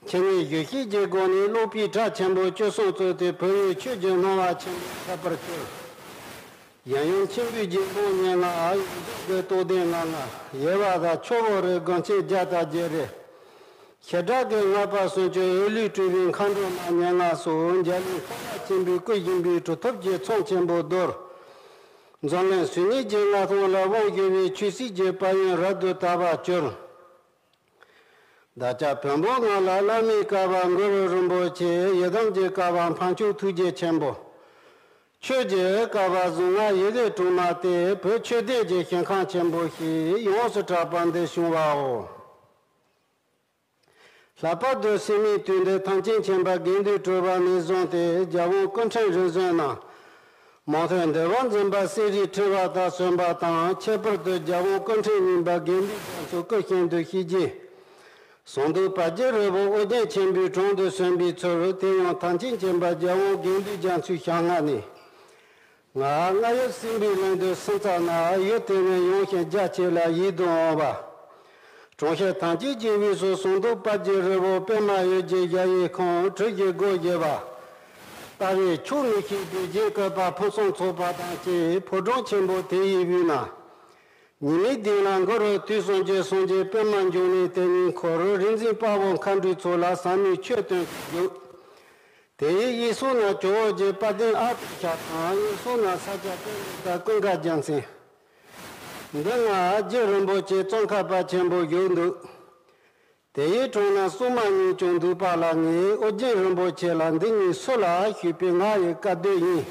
ཁྱེད་ཉིད་བཞུགས་ཤིང་གི་སྒོ་ནས་ཀློག་པའི་གྲྭ་ཆེན་པོ་བཅུ་གསུམ་བཙུགས་ཏེ་བོད་ཡུལ་ཆོས་ཀྱི་སྣང་བ་ཆེན་པོ་ཁྱབ་པར་གྱུར། གཞན་ཡུམ་ཆེན་པོའི་རྗེ་འབངས་ཉེར་ལྔ། ཡུམ་ཆེན་གྱི་རྟོགས་ལྡན་ལྔ་ལྔ། ཡེ་བ་དང་ཆོ་བོ་རི་དགོན་ཆེན་བརྒྱ་དང་བརྒྱད་རེ། ཞི་དྲག་གི་ལྔ་པ་སུམ་ཅུ་འོད་ལུས་སྤྲུལ་པའི་མཁའ་འགྲོ་མ་ཉེར་ལྔ་སོགས་འཇའ་ལུས་འཕོ་བ་ཆེན་པོའི་སྐུ་བཞེངས་པའི་གྲུབ་ཐོབ་ཀྱི་ཚོགས་ཆེན་པོ་བསྡུར། འཛམ་གླིང་སུམ་གཉིས་ཀྱི་མངའ་ཐང་ལ་དབང་བསྒྱུར་བའི་ཆོས་སྲིད་ཀྱི་དཔལ་ཡོན་རབ་ཏུ་དར་བར་གྱུར། བདག་ཅག་བོན་པོ་རྣམས་ལ་བླ་མའི་བསྐལ་པ་གུ་རུ་རིན་པོ་ཆེ། ཡི་དམ་གྱི་བསྐལ་པ་འཕགས་མཆོག་ཐུགས་རྗེ་ཆེན་པོ། ཆོས་ཀྱི་བསྐལ་པ་གཟུངས་སྔགས་ཡི་གེ་དྲུག་མ་སྟེ་བོད་ཆོས་ལྡན་གྱི་ཞིང་ཁམས་ཆེན་པོ་ཞེས་ཡོངས་སུ་གྲགས་པ་འདི་བྱུང་བའོ། ལྷག་པར་དུ་སྲིད་མིའི་དུས་འདིར་ཐམས་ཅད་མཁྱེན་པ་དགེ་འདུན་གྲུབ་པ་ནས་བཟུང་སྟེ་རྒྱལ་དབང་སྐུ་ཕྲེང་རིམ་བྱོན་རྣམས་མང་ཐོས་འདུལ་བ་འཛིན་པ་གསེར་རིའི་ཕྲེང་བ་དང་གསོན་པ་དང་། ཁྱད་པར་དུ་རྒྱལ་དབང་སྐུ་ཕྲེང་གཉིས་པ་དགེ་འདུན་རྒྱ་མཚོ་སྐུ་ཤིན་ཏུ་ཞི་རྒྱས། ཟངས་མདོག་དཔལ་གྱི་རི་བོ་ཨོ་རྒྱན་ཆེན་པོའི་དྲུང་དུ་སོན་པའི་ཚུལ། དེ་ཡང་ཐམས་ཅད་མཁྱེན་པ་རྒྱལ་དབང་དགེ་འདུན་རྒྱ་མཚོའི་ཞལ་སྔ་ནས། ང་རྔ་ཡབ་སྲིན་པོའི་གླིང་དུ་སོན་ཙམ་ན། ཡུལ་དེ་ནས་ཡོང་ཞིང་རྒྱ་ཆེ་ལ་ཡིད་དུ་འོང་བ། གྲོང་ཁྱེར་ཐམས་ཅད་ཀྱི་དབུས་སུ་ཟངས་མདོག་དཔལ་གྱི་རི་བོ་པདྨ་འོད་ཀྱི་གཞལ་ཡས་ཁང་གྲུ་བཞི་སྒོ་བཞི་པ། ལྟ་བས་ཆོག་མི་ཤེས་པའི་རྒྱན་བཀོད་པ་ཕུན་སུམ་ཚོགས་པ་དང་བཅས་ཕོ་བྲང་ཆེན་པོ་དེ་ཡི་དབུས་ན། ཉི་མའི་གདན་ལ་གུ་རུ་དུས་གསུམ་གྱི་སངས་རྒྱས་པདྨ་འབྱུང་གནས་དེ་ཉིད་འཁོར། རིག་འཛིན་དཔའ་བོ་མཁའ་འགྲོའི་ཚོགས་ལ་ཟབ་མོའི་ཆོས་སྟོན་པར་བཞུགས། དེ་ཡི་གཡས་ཕྱོགས་ན་ཇོ་བོ་རྗེ་དཔལ་ལྡན་ཨ་ཏི་ཤ་དང་། གཡོན་ཕྱོགས་ན་ས་སྐྱ་པཎྜི་ཏ་ཀུན་དགའ་རྒྱལ་མཚན། མདུན་ན་རྗེ་རིན་པོ་ཆེ་ཙོང་ཁ་པ་ཆེན་པོ་བཞུགས་འདུག། དེ་ཡི་དྲུང་ན་སྲུང་མ་གཉིས་ཀྱང་འདུག་པ་ལ། ངས་ཨོ་རྒྱན་རིན་པོ་ཆེ་ལ་འདི་གཉིས་སུ་ལགས་ཞུས་པས། ང་ཡི་བཀའ་སྡོད་ཡིན།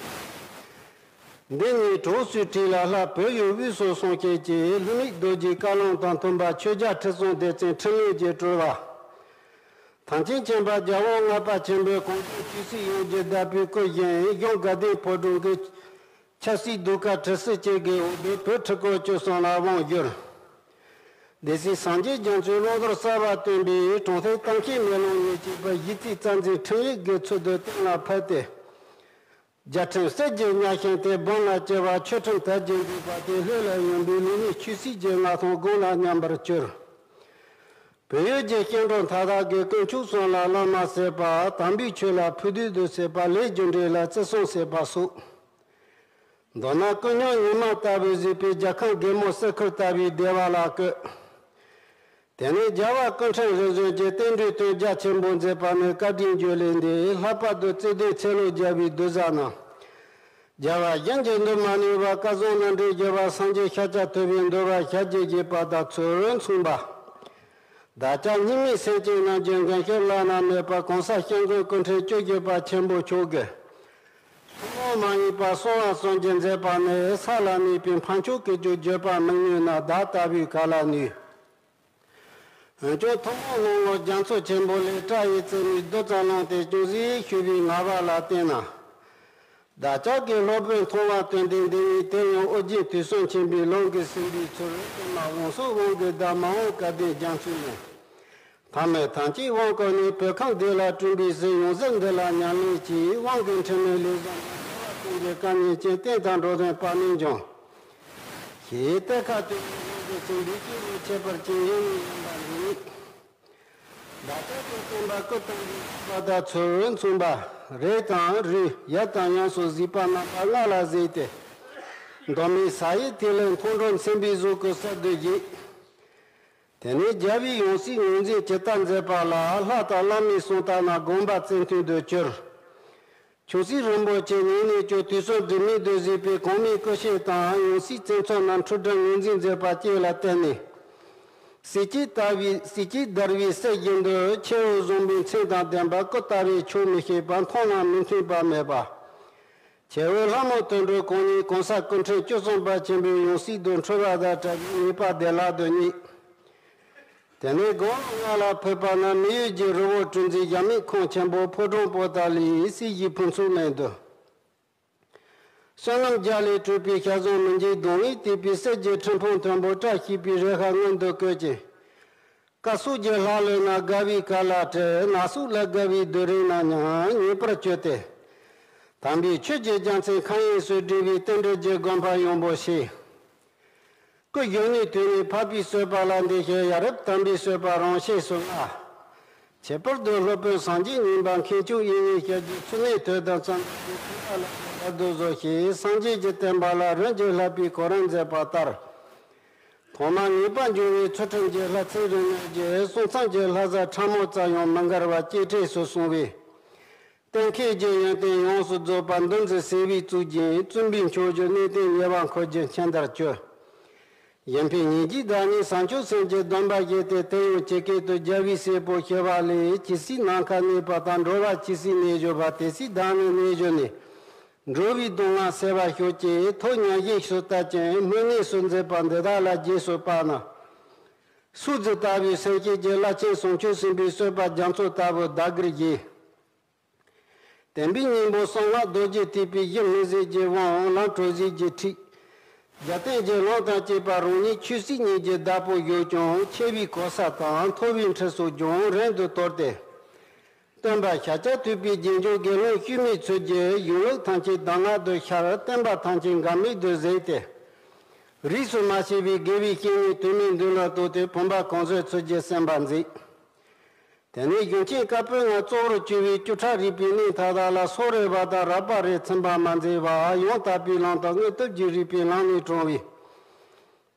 འདི་གཉིས་གྲོགས་སུ་ཁྲིད་ལ་ལྷ་བོད་ཡུལ་དབུས་སུ་སོང་ཞིག་ཅེས་ལྷུ་མིག་རྡོ་རྗེའི་བཀའ་ལུང་དང་མཐུན་པར་ཆོས་རྒྱལ་ཁྲི་སྲོང་ལྡེ་བཙན་འཕྲིན་ལས་ཀྱི་སྤྲུལ་པ། ཐམས་ཅད་མཁྱེན་པ་རྒྱལ་དབང་ལྔ་པ་ཆེན་པོའི་གོང་ཆེན་ཆོས་སྲིད་ཡོངས་ཀྱི་བདག་པོའི་སྐུ་བཞེངས། གཞུང་དགའ་ལྡན་ཕོ་བྲང་གི་ ཆབ་སྲིད་ཟློས་གར་ཁྲི་སྲིད་ཅེས་དགེ་འོ་སྦེ་བོད་ཁྲི་སྐོར་བཅུ་གསུམ་ལ་དབང་བསྒྱུར། སྡེ་སྲིད་སངས་རྒྱས་རྒྱ་མཚོའི་བླང་དོར་གསར་བ་སྟོན་པའི་གྲོང་ཁྱེར་གཏམ་མཁས་མེ་ལོང་ཉིད་ཅེས་པ་གཞི་རྩའི་རྩ་འཛིན་ཁྲིམས་ཡིག་གི་ཚུལ་དུ་གཏན་ལ་ཕབ་སྟེ། རྒྱལ་ཁྲིམས་གསེར་གྱི་གཉའ་ཤིང་དེ་འབུམ་ལ་བཅུ་བ་ཆོས་ཁྲིམས་དར་རྒྱས་འདུས་པ་དེ་ལྷོད་ལ་ཡོང་བའི་ལུགས་ནི་ཆོས་སྲིད་ཀྱི་མངའ་ཐང་དགུང་ལ་མཉམ་པར་གྱུར། བོད་ཡུལ་གྱི་སྐྱེ་འགྲོ་མཐའ་དག་གི་དཀོན་མཆོག་གསུམ་ལ་བླ་མ་ཟེར་བ། དམ་པའི་ཆོས་ལ་ཕུགས་འདུན་དུ་ཟེར་བ། ལས་རྒྱུ་འབྲས་ལ་བརྩི་སྲུང་ཟེར་བ་སོགས། མདོར་ན་ཀུན་སྙོམས་ཉི་མ་ལྟ་བུའི་གཟིགས་པའི་རྒྱལ་ཁམས་རྒན་མོ་གསེར་ཁུར་ལྟ་བུའི་བདེ་བ་ལ་བཀོད། དེ་ནས་རྒྱལ་བ་སྐུ་ཕྲེང་རིམ་བྱོན་གྱི་རྟེན་འབྲེལ་དོན་རྒྱ་ཆེན་པོ་མཛད་པ་ནི་བཀའ་དྲིན་བརྗོད་ལས་འདས། ལྷག་པར་དུ་བརྩེ་ལྡན་ཚེ་ལོ་བརྒྱ་པའི་གདུལ་བྱ་རྣམས། རྒྱལ་བ་གཞན་གྱི་འདུན་མ་ནུས་པ། སྐལ་བཟང་རྣམ་འདྲེན་རྒྱལ་བ་སངས་རྒྱས་ཤཱཀྱ་ཐུབ་པའི་འདུལ་བ་ཞལ་མཇལ་བགྱིས་པ་དང་ཚུལ་མཚུངས་པ། བདག་ཅག་སྙིགས་མའི་སེམས་ཅན་རྣམས་ཀྱི་འགན་བཞེས་བླ་ན་མེད་པ་གོང་ས་སྐྱབས་མགོན་སྐུ་ཕྲེང་བཅུ་བཞི་པ་ཆེན་པོ་མཆོག་གི་ཐུན་མོང་མ་ཡིན་པ་གསང་བ་གསུམ་གྱི་མཛད་པ་ནི་ས་ལ་གནས་པའི་འཕགས་མཆོག་གིས་ཀྱང་བརྗོད་པར་མི་ནུས་ན་བདག་ལྟ་བུས་ག་ལ་ནུས། འོན་ཀྱང་ཐུན་མོང་དབང་ལུང་རྒྱ་མཚོ་ཆེན་པོ་ལས་བཀྲ་ཡི་བཙུན་མོའི་རྡོ་རྩ་ལུང་དེ་ཅུང་ཟད་ཞུས་པའི་ངག་དབང་ལ་བརྟེན་ན། བདག་ཅག་གི་སློབ་དཔོན་མཐོང་བ་དོན་ལྡན་འདི་ཉིད་དེ་ཡང་ཨོ་རྒྱན་དུས་གསུམ་མཁྱེན་པའི་ལུང་གིས་ཟིན་པའི་ཚུལ་ཀུན་མ་འོང་སོགས་དབང་གི་བདག་མ་འོངས་སྐལ་ལྡན་རྒྱ་མཚོའི་མོ། ཐ་མལ་ཐམས་ཅད་དབང་བསྐུར་ནས་བོད་ཁམས་བདེ་ལ་བསྐྲུན་པའི་གཟི་ཡོངས་གཟིགས་འདི་ལ་ཉམས་ལེན་གྱིས། དབང་གི་འཕྲིན་ལས་ལས་བཟང་པོ་འགྲོ་བ་ཀུན་གྱི་བཀའ་ཉན་ཅིང་བསྟན་དང་འགྲོ་དོན་དཔག་མེད་འབྱུང་། ཞེས་གཏེར་ཁ་བཏོན་པའི་དབང་གི་ཚིག་འདི་སྐྱེས་བུ་ཁྱད་པར་ཅན་ཡིན་ནི་ཡིན་པ་ནི། བདག་ཅག་གི་བསྟན་པ་སྐུ་བལྟམས་པའི་པ་དང་ཚུལ་མཚུངས་པ། རས་དང་རིས་ཡབ་དང་ཡུམ་སོགས་གཟིགས་པ་རྣམ་པ་ལྔ་ལ་གཟིགས་ཏེ། མདོ་སྨད་ས་ཡི་ཐིག་ལེ་མཐོང་གྲོལ་མཚན་པའི་གཟུགས་ཀྱི་གསེབ་ཏུ་བཞུགས། དེ་ནས་རྒྱལ་བའི་ཡང་སྲིད་ངོས་འཛིན་ཇི་ལྟར་མཛད་པ་ལ་ལྷ་དང་བླ་མའི་གསུང་ལྟར་ན་དགོངས་པ་རྩལ་མཐུན་དུ་གྱུར། ཆོས་སྲིད་རིན་པོ་ཆེ་ཉིད་ནས་ཀྱང་དུས་གསུམ་སྒྲིབ་མེད་དུ་གཟིགས་པའི་གོང་མའི་སྐུ་བཤད་དང་ཡང་སྲིད་བཙན་ཚོགས་རྣམས་འཁྲུལ་སྒྲིབ་ངོས་འཛིན་མཛད་པ་བཅས་ལ་བརྟེན་ནས། གསེར་སྐྱེམས་ལྟ་བུའི་གསེར་སྐྱེམས་བརྡར་བའི་གསེར་བཞིན་དུ་ཁྱེའུ་བཟང་པོའི་མཚན་དང་ལྡན་པ་སྐུ་ལྟ་བས་ཆོག་མི་ཤེས་པ་མཐོང་ན་མི་མཐུན་པ་མེད་པ། ཁྱེའུ་ལྷ་མོ་དུད་འགྲོ་གང་ཉིད་གོང་ས་སྐུ་ཕྲེང་བཅུ་གསུམ་པ་ཆེན་པོའི་ཡང་སྲིད་དུ་འཁྲུལ་བ་དང་བྲལ་བའི་ངེས་པ་བདེ་བླག་ཏུ་རྙེད། དེ་ནས་དགུང་ལོ་ལྔ་ལ་ཕེབས་པ་ན་མི་ཡུལ་གྱི་རི་བོ་གྲུ་འཛིན་གཞལ་མེད་ཁང་ཆེན་པོ་ཕོ་བྲང་པོ་ཏ་ལའི་སྲས་ཀྱི་ཕུན་ཚོགས་གླིང་དུ། བསོད་ནམས་རྒྱ་ལས་གྲུབ་པའི་ཞལ་བཟང་མི་འཇིགས་གདོང་ལས་བཏུས་པའི་གསེར་གྱི་ཁྲི་འཕང་མཐོན་པོ་བཀྲ་ཤིས་པའི་རེ་ཁཱ་མངོན་དུ་བཀོད་ཅིང་། སྐ་སོགས་ཀྱི་ལྷ་ལུས་ན་དགའ་བའི་ཀ་ལ་སྤྲད། ན་སོགས་ལ་དགའ་བའི་རྡོ་རིང་ན་མཉམ་ཉེ་བར་གྱུར་ཏེ། དམ་པའི་ཆོས་ཀྱི་རྒྱལ་མཚན་མཁའ་དབྱིངས་སུ་བསྒྲིལ་བའི་རྟེན་འབྲེལ་གྱི་དགོངས་པ་ཡངས་པོ་བཞེས། སྐུ་གཞོན་ནུའི་དུས་ནས་འཕགས་པའི་བསྟོད་པ་ལ་འདི་ཞེས་ཡ་རབས་དམ་པའི་བསྟོད་པ་རང་བཞིན་སུ་མངའ། ཁྱད་པར་དུ་སློབ་དཔོན་སངས་རྒྱས་མཉན་པ་མཁས་མཆོག་དབྱིག་གཉེན་ཞལ་གྱི་ཚུལ་གནས་དོན་དམ་བརྩམས་པའི་ཐུགས་ལ་བར་དུ་བཟོ་ཞེས་སངས་རྒྱས་ཀྱི་བསྟན་པ་ལ་རིམ་གྱིས་བསླབ་པའི་གོ་རིམ་མཛད་པ་ལྟར། ཐོག་མར་ངེས་པར་འབྱུང་བའི་ཚུལ་ཁྲིམས་ཀྱི་ལྷ་ཚེ་རིང་ལྔ་རྗེ་གསུང་རྩོམ་གྱི་ལྷ་བཟང་ཁྲ་མོ་རྩ་ཡང་མི་འགལ་བར་གཅེས་སྤྲས་སུ་གསུངས་པས། གཏན་འཁེལ་གྱི་ཡོན་ཏན་ཡོངས་སུ་རྫོགས་པ་འདུ་འཛི་སེལ་བའི་གཙུག་རྒྱན་བཙུན་པའི་མཆོག་གྱུར་གནས་བརྟན་ཉེ་བར་འཁོར་གྱི་མཁྱེན་དར་གྱུར། གཞན་ཕན་སྙིང་རྗེའི་བདག་ཉིད་བྱང་ཆུབ་སེམས་ཀྱི་སྡོམ་པ་བཞེས་ཏེ་དེ་ཡང་ཇི་སྐད་དུ་རྒྱལ་བའི་སྲས་པོ་ཞི་བ་ལྷས་ཇི་སྲིད་ནམ་མཁའ་གནས་པ་དང་འགྲོ་བ་ཇི་སྲིད་གནས་བཞུགས་པ་དེ་སྲིད་བདག་ནི་གནས་བཞུགས་ནས་འགྲོ་བའི་སྡུག་བསྔལ་སེལ་བར་ཤོག་ཅེས་ཐུགས་ཉམས་བཞེས་སུ་བསྟར་ཅིང་སྨོན་གནས་སུ་མཛད་པ་འདི་དག་ལ་རྗེས་སུ་དཔག་ན། སུ་ཛི་ལྟ་བུའི་སེམས་བསྐྱེད་ཀྱི་རླབས་ཆེན་བྱང་ཆུབ་སེམས་དཔའི་བསྟོད་པ་རྒྱ་མཚོ་ལྟ་བུ་བརྡ་གིར་བཞེས། བསྟན་པའི་སྙིང་པོ་གསང་སྔགས་རྡོ་རྗེ་ཐེག་པའི་གཞི་སྨིན་བྱེད་ཀྱི་དབང་ལམ་གྲོལ་བྱེད་ཀྱི་ཁྲིད། རྒྱལ་བསྟན་གྱི་ལམ་དང་བཅས་པ་རང་ཉིད་ཆོས་སྲིད་གཉིས་ཀྱི་བདག་པོ་བཞུགས་ཀྱང་ཆེ་བའི་གོ་ས་དང་མཐོ་བའི་ཁྲི་སོགས་རྒྱང་རིང་དུ་དོར་ཏེ། སྟོན་པ་ཤཱཀྱ་ཐུབ་པའི་རྗེས་འཇུག་དགེ་སློང་སྐྱེས་མའི་ཚུལ་གྱིས་གཞུང་ལུགས་ཐམས་ཅད་གདམས་ངག་ཏུ་ཤར། བསྟན་པ་ཐམས་ཅད་འགལ་མེད་དུ་གཟིགས་ཏེ། རིས་སུ་མ་ཆད་པའི་དགེ་བའི་བཤེས་གཉེན་དུ་མའི་མདུན་ལ་གཏོགས་ཏེ་བུམ་པ་གང་བཟོའི་ཚུལ་གྱིས་གསན་པར་མཛད། དེ་ནས་གཞུང་ཆེན་བཀའ་པོད་ལྔ་གཙོ་བོར་གྱུར་པའི་བཅུ་ཕྲག་རིག་པའི་གནས་མཐའ་དག་ལ་སོགས་རེ་བ་དང་རགས་པ་རེ་ཚིམ་པར་མ་མཛད་པར་ཡང་དག་པའི་ལམ་དང་དངོས་སྟོབས་ཀྱིས་རིག་པའི་ལམ་ནས་དྲངས་པའི་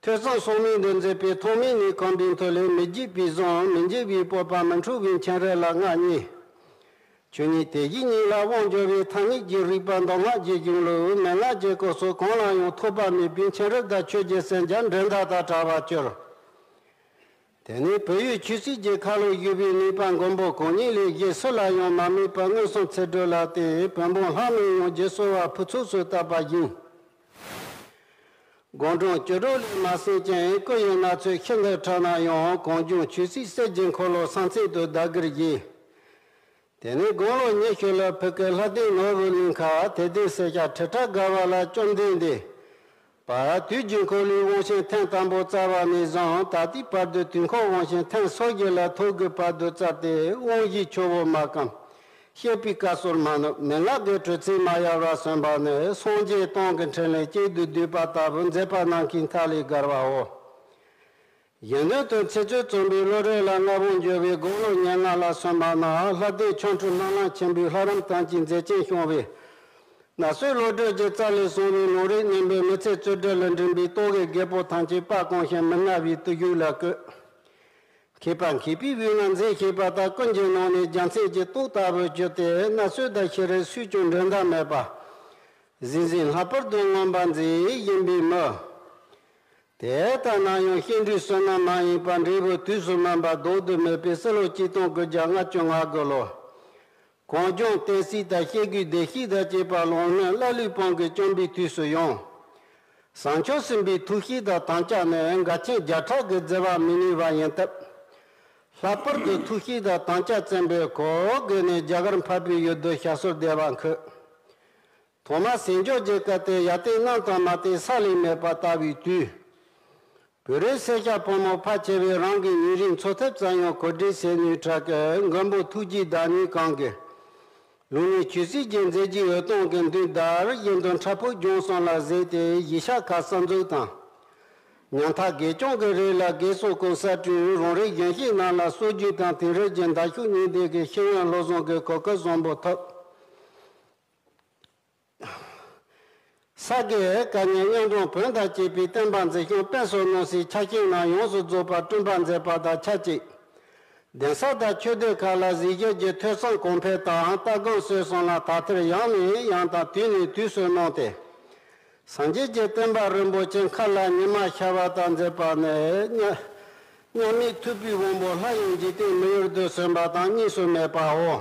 ཐོས་བསམ་ཟབ་མོ་འདི་མཛད་པས་ཐོག་མེད་ནས་གོམས་པའི་མཐུ་ལས་མི་བརྗེད་པའི་གཟུངས་མི་འཇིག་པའི་སྤོབས་པ་མི་འཁྲུགས་པའི་མཁྱེན་རབ་ལ་མངའ་བརྙེས། ཆོས་ཉིད་དེ་བཞིན་ཉིད་ལ་དབང་འབྱོར་བའི་ཐ་སྙད་ཀྱི་རིགས་པ་མདོ་སྔགས་ཀྱི་གཞུང་ལུགས་མན་ངག་གི་སྐོར་སོགས་གང་ལ་ཡང་ཐོགས་པ་མེད་པའི་མཁྱེན་རབ་དང་ཆོས་ཀྱི་སེམས་རྒྱ་འགྲན་ཟླ་དང་བྲལ་བར་གྱུར། དེ་ནས་བོད་ཡུལ་ཆོས་སྲིད་ཀྱི་ཁ་ལོ་བཞུགས་པའི་ནུས་པ་མགོན་པོ་གང་ཉིད་ལས་གཞན་སུ་ལ་ཡང་མ་དམིགས་པར་མངོན་སུམ་ཚུལ་ཁྲིམས་ལ་བརྟེན་བོན་སྤུན་ལྷ་མོས་ཡང་རྗེས་སོར་བ་ཕུན་ཚོགས་སུ་བཏབ་པ་བཞིན། དགུང་གྲངས་བཅུ་དྲུག་ལས་མ་ཟིན་ཀྱང་སྐུ་ཡི་ན་ཚོད་ཤིན་ཏུ་ཕྲ་ན་ཡང་གངས་ལྗོངས་ཆོས་སྲིད་གསེར་གྱི་འཁོར་ལོ་ས་མཚམས་དུ་བདག་གིར་བཞེས། དེ་ནས་དགུང་ལོ་ཉི་ཤུ་ལ་ཕུ་གུ་ལྷ་ལྡན་ནོར་བུ་གླིང་ཁ་དད་ལྡན་སེར་སྐྱ་ཁྲི་ཕྲག་བརྒལ་བ་ལ་བཅོམ་ལྡན་འདས། པ་དུས་ཀྱི་འཁོར་ལོའི་དབང་ཆེན་ཐེངས་དང་པོ་བསྩལ་བ་ནས་བཟུང་ད་ལྟའི་བར་དུ་དུས་འཁོར་དབང་ཆེན་ཐེངས་སོ་བརྒྱད་ལ་ཐོག་གི་བར་དུ་བསྩལ་ཏེ་དབང་བཞིའི་ཆུ་བོ་མ་སྐམ། བཤད་པའི་སྐལ་སོར་མ་ནུབ། མན་ངག་གི་དྲོད་ཚད་མ་ཡལ་བར་སོན་པ་ནི་སངས་རྒྱས་སྟོང་གི་འཕྲིན་ལས་གཅིག་ཏུ་བསྡུས་པ་ལྟ་བུ་མཛད་པ་ནམ་མཁའི་མཐའ་ལས་བརྒལ་བའོ། གཞན་དོན་དུ་ཚིག་མཛོད་རྩོམ་པའི་བློ་གྲོས་ལ་མངའ་དབང་འབྱོར་བའི་དགུང་ལོ་ཉེར་ལྔ་ལ་སོན་པ་ན་ལྷ་ལྡན་ཆོ་འཕྲུལ་སྣང་ལམ་ཆེན་པོའི་ལྷ་རམས་ཐམས་ཅད་མཛད་ཅིང་སྐྱོང་བའི། ན་སོས་བློ་གྲོས་ཀྱི་རྩལ་ལས་བྱུང་བའི་ལུང་རིགས་རྣོན་པོའི་མི་ཚེ་བཅུ་དྲུག་ལ་འགྲིམ་པའི་རྟོག་གེའི་རྒད་པོ་ཐམས་ཅད་དཔའ་གོང་ཞིང་མི་མནར་བའི་བརྟུལ་ཞུགས་ལ་བཀོད། མཁས་པ་མཁས་པའི་དབུས་ན་མཛེས་ཤེས་པ་དང་ཀུན་གྱི་ནང་ནས་རྒྱལ་མཚན་གྱི་ཏོག་ལྟ་བུར་གྱུར་ཏེ་ན་སོས་དང་ཤི་རིར་སུས་ཀྱང་འགྲན་ཟླ་མེད་པ། གཟི་བརྗིད་ལྷག་པར་དུ་མངོན་པ་མཛེས་ཡིན་པའི་མི། དེ་ལྟ་ན་ཡང་བཤད་འགྲོས་བསོད་ནམས་མ་ཡིན་པར་འབྲས་བུ་དུས་སུ་སྨིན་པ་ལྡོག་ཏུ་མེད་པའི་སྲིད་ལོ་གཅིག་སྟོང་དགུ་བརྒྱ་ལྔ་བཅུ་ང་དགུ་ལོ། གངས་ལྗོངས་བསྟན་སྲིད་དང་སྐྱེ་དགུའི་བདེ་སྐྱིད་དང་བཅས་པ་ལོངས་སྨོན་ལྷ་ཀླུའི་དཔུང་གིས་བསྐྱངས་པའི་དུས་སུ་ཡང་། བྱང་ཆུབ་སེམས་དཔའི་ཐུགས་བསྐྱེད་དང་དམ་བཅའ་ནི་འགལ་རྐྱེན་བརྒྱ་ཕྲག་གིས་བརྫི་བར་མི་ནུས་པ་ཡིན་སྟབས། ལྷག་པར་དུ་ཐུགས་བསྐྱེད་དང་དམ་བཅའ་བཙན་པོས་གོ་བགོས་ནས་རྒྱ་གར་འཕགས་པའི་ཡུལ་དུ་ཞབས་སོར་བདེ་བར་འཁོད། ཐོག་མར་ཟས་འཇོག་གི་སྐབས་དེ་ཡར་བལྟས་གནམ་དང་མར་བལྟས་ས་ལས་མེད་པ་ལྟ་བུའི་དུས། བོད་རིགས་སེར་སྐྱ་ཕོ་མོ་ཕལ་ཆེ་བས་རང་གི་ཉིན་རེའི་འཚོ་ཐབས་ཙམ་ཡང་གོ་སྒྲིག་བྱེད་ནུས་དྲག་གི་མགོན་པོ་ཐུགས་རྗེའི་བདག་ཉིད་གང་གིས། ལུགས་གཉིས་ཆོས་སྲིད་ཀྱི་མཛད་རྗེས་འོད་སྟོང་གི་མདུན་བདར་བཞིན་དུ་འཁྲབ་ཕུབ་ལྗོངས་གསུམ་ལ་གཟིགས་ཏེ་གཞིས་ཆགས་ཁག་གསར་འཛུགས་དང་། ཉམ་ཐག་དགེ་སྐྱོང་གི་རིགས་ལ་དགེ་སོགས་སྐོང་གསར་བསྐྲུན། རང་རིགས་གཞོན་སྐྱེས་རྣམས་ལ་སྲོལ་རྒྱུན་དང་དེང་རབས་ཀྱི་འདར་ཤུགས་གཉིས་ལྡན་གྱི་ཤེས་ཡོན་བློ་བཟང་གི་གོ་སྐབས་བཟང་པོ་ཐོབ། ས་དགེ་བཀའ་རྙིང་མཉམ་སྦྱོང་བོན་དང་བཅས་པའི་བསྟན་པ་འཛིན་སྐྱོང་སྤེལ་གསུམ་གནང་སའི་ཆ་རྐྱེན་རྣམས་ཡོངས་སུ་རྫོགས་པར་བསྐྲུན་པར་མཛད་པ་དང་ཆབས་ཅིག་གདན་ས་དང་ཆོས་སྡེ་ཁག་ལ་གཟིགས་ཞིབ་ཀྱི་ཐོས་བསམ་གོང་འཕེལ་དང་ལྟ་སྒོམ་སྤྱོད་གསུམ་ལ་དག་ཐེར་ཡང་ནས་ཡང་དང་དུས་ནས་དུས་སུ་གནང་སྟེ། སངས་རྒྱས་ཀྱི་བསྟན་པ་རིན་པོ་ཆེ་མཁའ་ལ་ཉི་མ་ཤར་བ་དང་མཛད་པ་ནི་མཉམ་མེད་ཐུབ་པའི་དབང་པོ་ལྷ་ཡི་འཇིག་རྟེན་མི་ཡུལ་དུ་སོན་པ་དང་གཉིས་སུ་མེད་པའོ།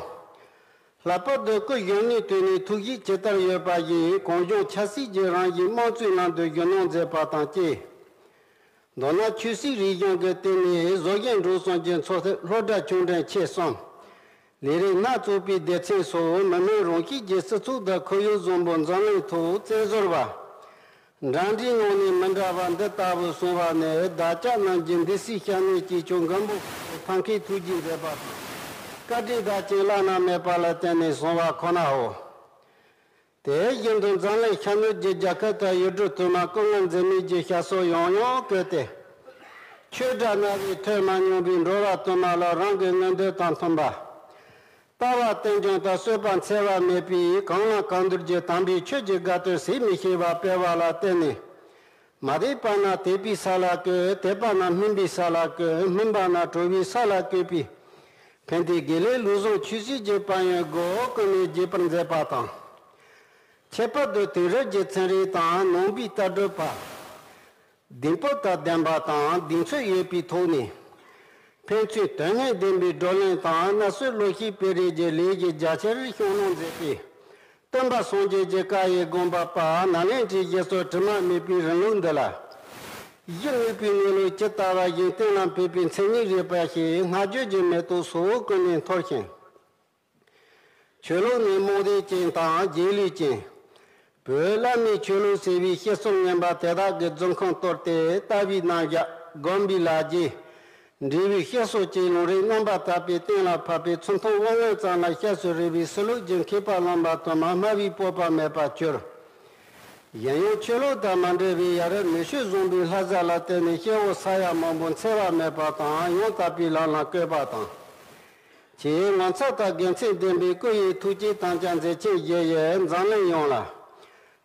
ལྷག་པར་དུ་སྐུ་གཞོན་ནུའི་དུས་ནས་ཐུགས་བཞེད་ཇི་ལྟར་ཡོད་པ་བཞིན་གངས་ལྗོངས་ཆབ་སྲིད་ཀྱི་རང་བཞིན་དམངས་གཙོའི་ལམ་དུ་རྒྱུན་གནང་མཛད་པ་དང་བཅས། མདོར་ན་ཆོས་སྲིད་རིག་གཞུང་གི་སྟེང་ནས་བཟོ་བཞིན་འགྲོ་གསུམ་གྱི་འཚོ་ཐབས་སློབ་གྲྭ་ཆུང་འབྲིང་ཆེ་གསུམ། ལས་རིགས་སྣ་ཚོགས་པའི་སྡེ་ཚན་སོགས་མི་དམངས་རང་གཤིས་ཀྱི་སྤྱི་ཚོགས་དང་ཁོར་ཡུག་བཟང་པོ་འཛམ་གླིང་ཐོག་བཙན་བཟོ་བ། འདྲ་འདྲའི་ངང་ནས་མི་འདྲ་བ་འདི་ལྟ་བུ་གསུངས་པ་ནི་བདག་ཅག་རྣམས་ཀྱི་འདི་སྲིད་ཤ་གནད་ཀྱི་ཆོས་མགོན་པོ་ཐང་ཁའི་ཐུགས་རྗེས་མཛད་པ་དང་། བཀའ་དྲིན་བདག་ཅག་བླ་ན་མེད་པ་ལ་བརྟེན་ནས་བྱུང་བ་ཁོ་ནའོ། དེ་བཞིན་དུ་འཛམ་གླིང་ཤར་ནུབ་ཀྱི་རྒྱལ་ཁབ་དང་ཡུལ་གྲུ་དུ་མར་སྐུ་ངལ་འཛེམས་མེད་ཀྱི་ཞབས་སོར་ཡང་ཡང་བཀོད་དེ། ཆོས་སྒྲ་རྣ་བས་ཐོས་མ་མྱོང་བའི་འགྲོ་བ་དུ་མ་ལ་རང་གི་མངོན་འདོད་དང་མཐུན་པ། ལྟ་བ་རྟེན་འབྱུང་དང་བསོད་པ་འཚེ་བ་མེད་པའི་གང་ལ་གང་འདུལ་གྱི་དམ་པའི་ཆོས་ཀྱི་དགའ་སྟོན་ཟད་མི་ཤེས་པ་སྤེལ་བ་ལ་བརྟེན་ནས། མ་དད་པ་རྣམས་དད་པའི་ས་ལ་བཀོད། དད་པ་རྣམས་སྨིན་པའི་ས་ལ་བཀོད། སྨིན་པ་རྣམས་གྲོལ་བའི་ས་ལ་བཀོད་པའི། ཕན་བདེའི་དགེ་ལེགས་ལུགས་བཟང་ཆོས་སྲིད་ཀྱི་དཔལ་ཡོན་སྒོ་ཀུན་ནས་རྒྱས་པར་མཛད་པ་དང་། ཁྱད་པར་དུ་དེང་རབས་ཀྱི་ཚན་རིག་དང་ནང་པའི་ལྟ་གྲུབ་པ། གདེང་སྤོབས་དང་ལྡན་པ་དང་གདེང་ཚོད་ཡོད་པའི་ཐོག་ནས། ཕན་ཚུན་དོན་སྙིང་ལྡན་པའི་བགྲོ་གླེང་དང་སྣ་ཚོགས་བློ་ཤེས་སྤེལ་རེས་ཀྱི་ལས་ཀྱི་རྒྱ་ཆེར་ཤུགས་སྣོན་མཛད་པས། སྟོན་པ་སངས་རྒྱས་ཀྱི་བཀའ་ཡི་དགོངས་པ་པ་ནཱ་ལེནྡྲའི་ཞི་སོགས་དྲི་མ་མེད་པའི་རིང་ལུགས་འདི་ལ། གཞི་དངོས་པོའི་གནས་ལུགས་ཇི་ལྟ་བ་བཞིན་གཏན་ལ་ཕབ་པའི་མཚན་ཉིད་རིག་པ་ཞེས་བསྔགས་བརྗོད་ཀྱི་མེ་ཏོག་སོགས་ཀུན་ནས་འཐོར་ཞིང་། ཆོས་ལུགས་ནི་རྨོངས་དད་ཅན་དང་རྗེས་ལུས་ཅན། བོད་བླ་མའི་ཆོས་ལུགས་ཟེར་བའི་བཤད་སྲོལ་ངན་པ་དེ་དག་གི་རྫུན་ཁུངས་གཏོར་ཏེ་ལྟ་བའི་རྣམ་གཞག་སྒོམ་པའི་ལག་རྗེས། འབྲས་བུའི་བཤད་སྲོལ་བཅས་ལུང་རིགས་རྣམ་པར་དག་པའི་གཏན་ལ་ཕབ་པའི་ཚུལ་མཐོང་དབང་མངོན་ཙམ་ལ་སྐྱབས་སུ་རེ་བའི་ཕྱི་ལོགས་ཀྱི་མཁས་པ་རློམ་པ་དུ་མ་སྨྲ་བའི་སྤོབས་པ་མེད་པར་གྱུར། གཞན་ཡང་ཆོས་ལུགས་དང་མ་འབྲེལ་བའི་ཡ་རབས་ནུས་ཤུགས་བཟུང་བའི་ལྷ་བཟའ་ལ་བརྟེན་ནས་སྐྱེ་བོ་ས་ཡ་མང་པོ་འཚེ་བ་མེད་པ་དང་ཡང་དག་པའི་ལམ་ལ་བཀོད་པ་དང་། ཆེས་ངོ་མཚར་དང་དགེ་མཚན་ལྡན་པའི་སྐུ་ཡི་ཐུགས་ཀྱི་དམ་བཅའ་མཛད་ཆེན་བཞི་ཡིས་འཛམ་གླིང་ཡོངས་ལ།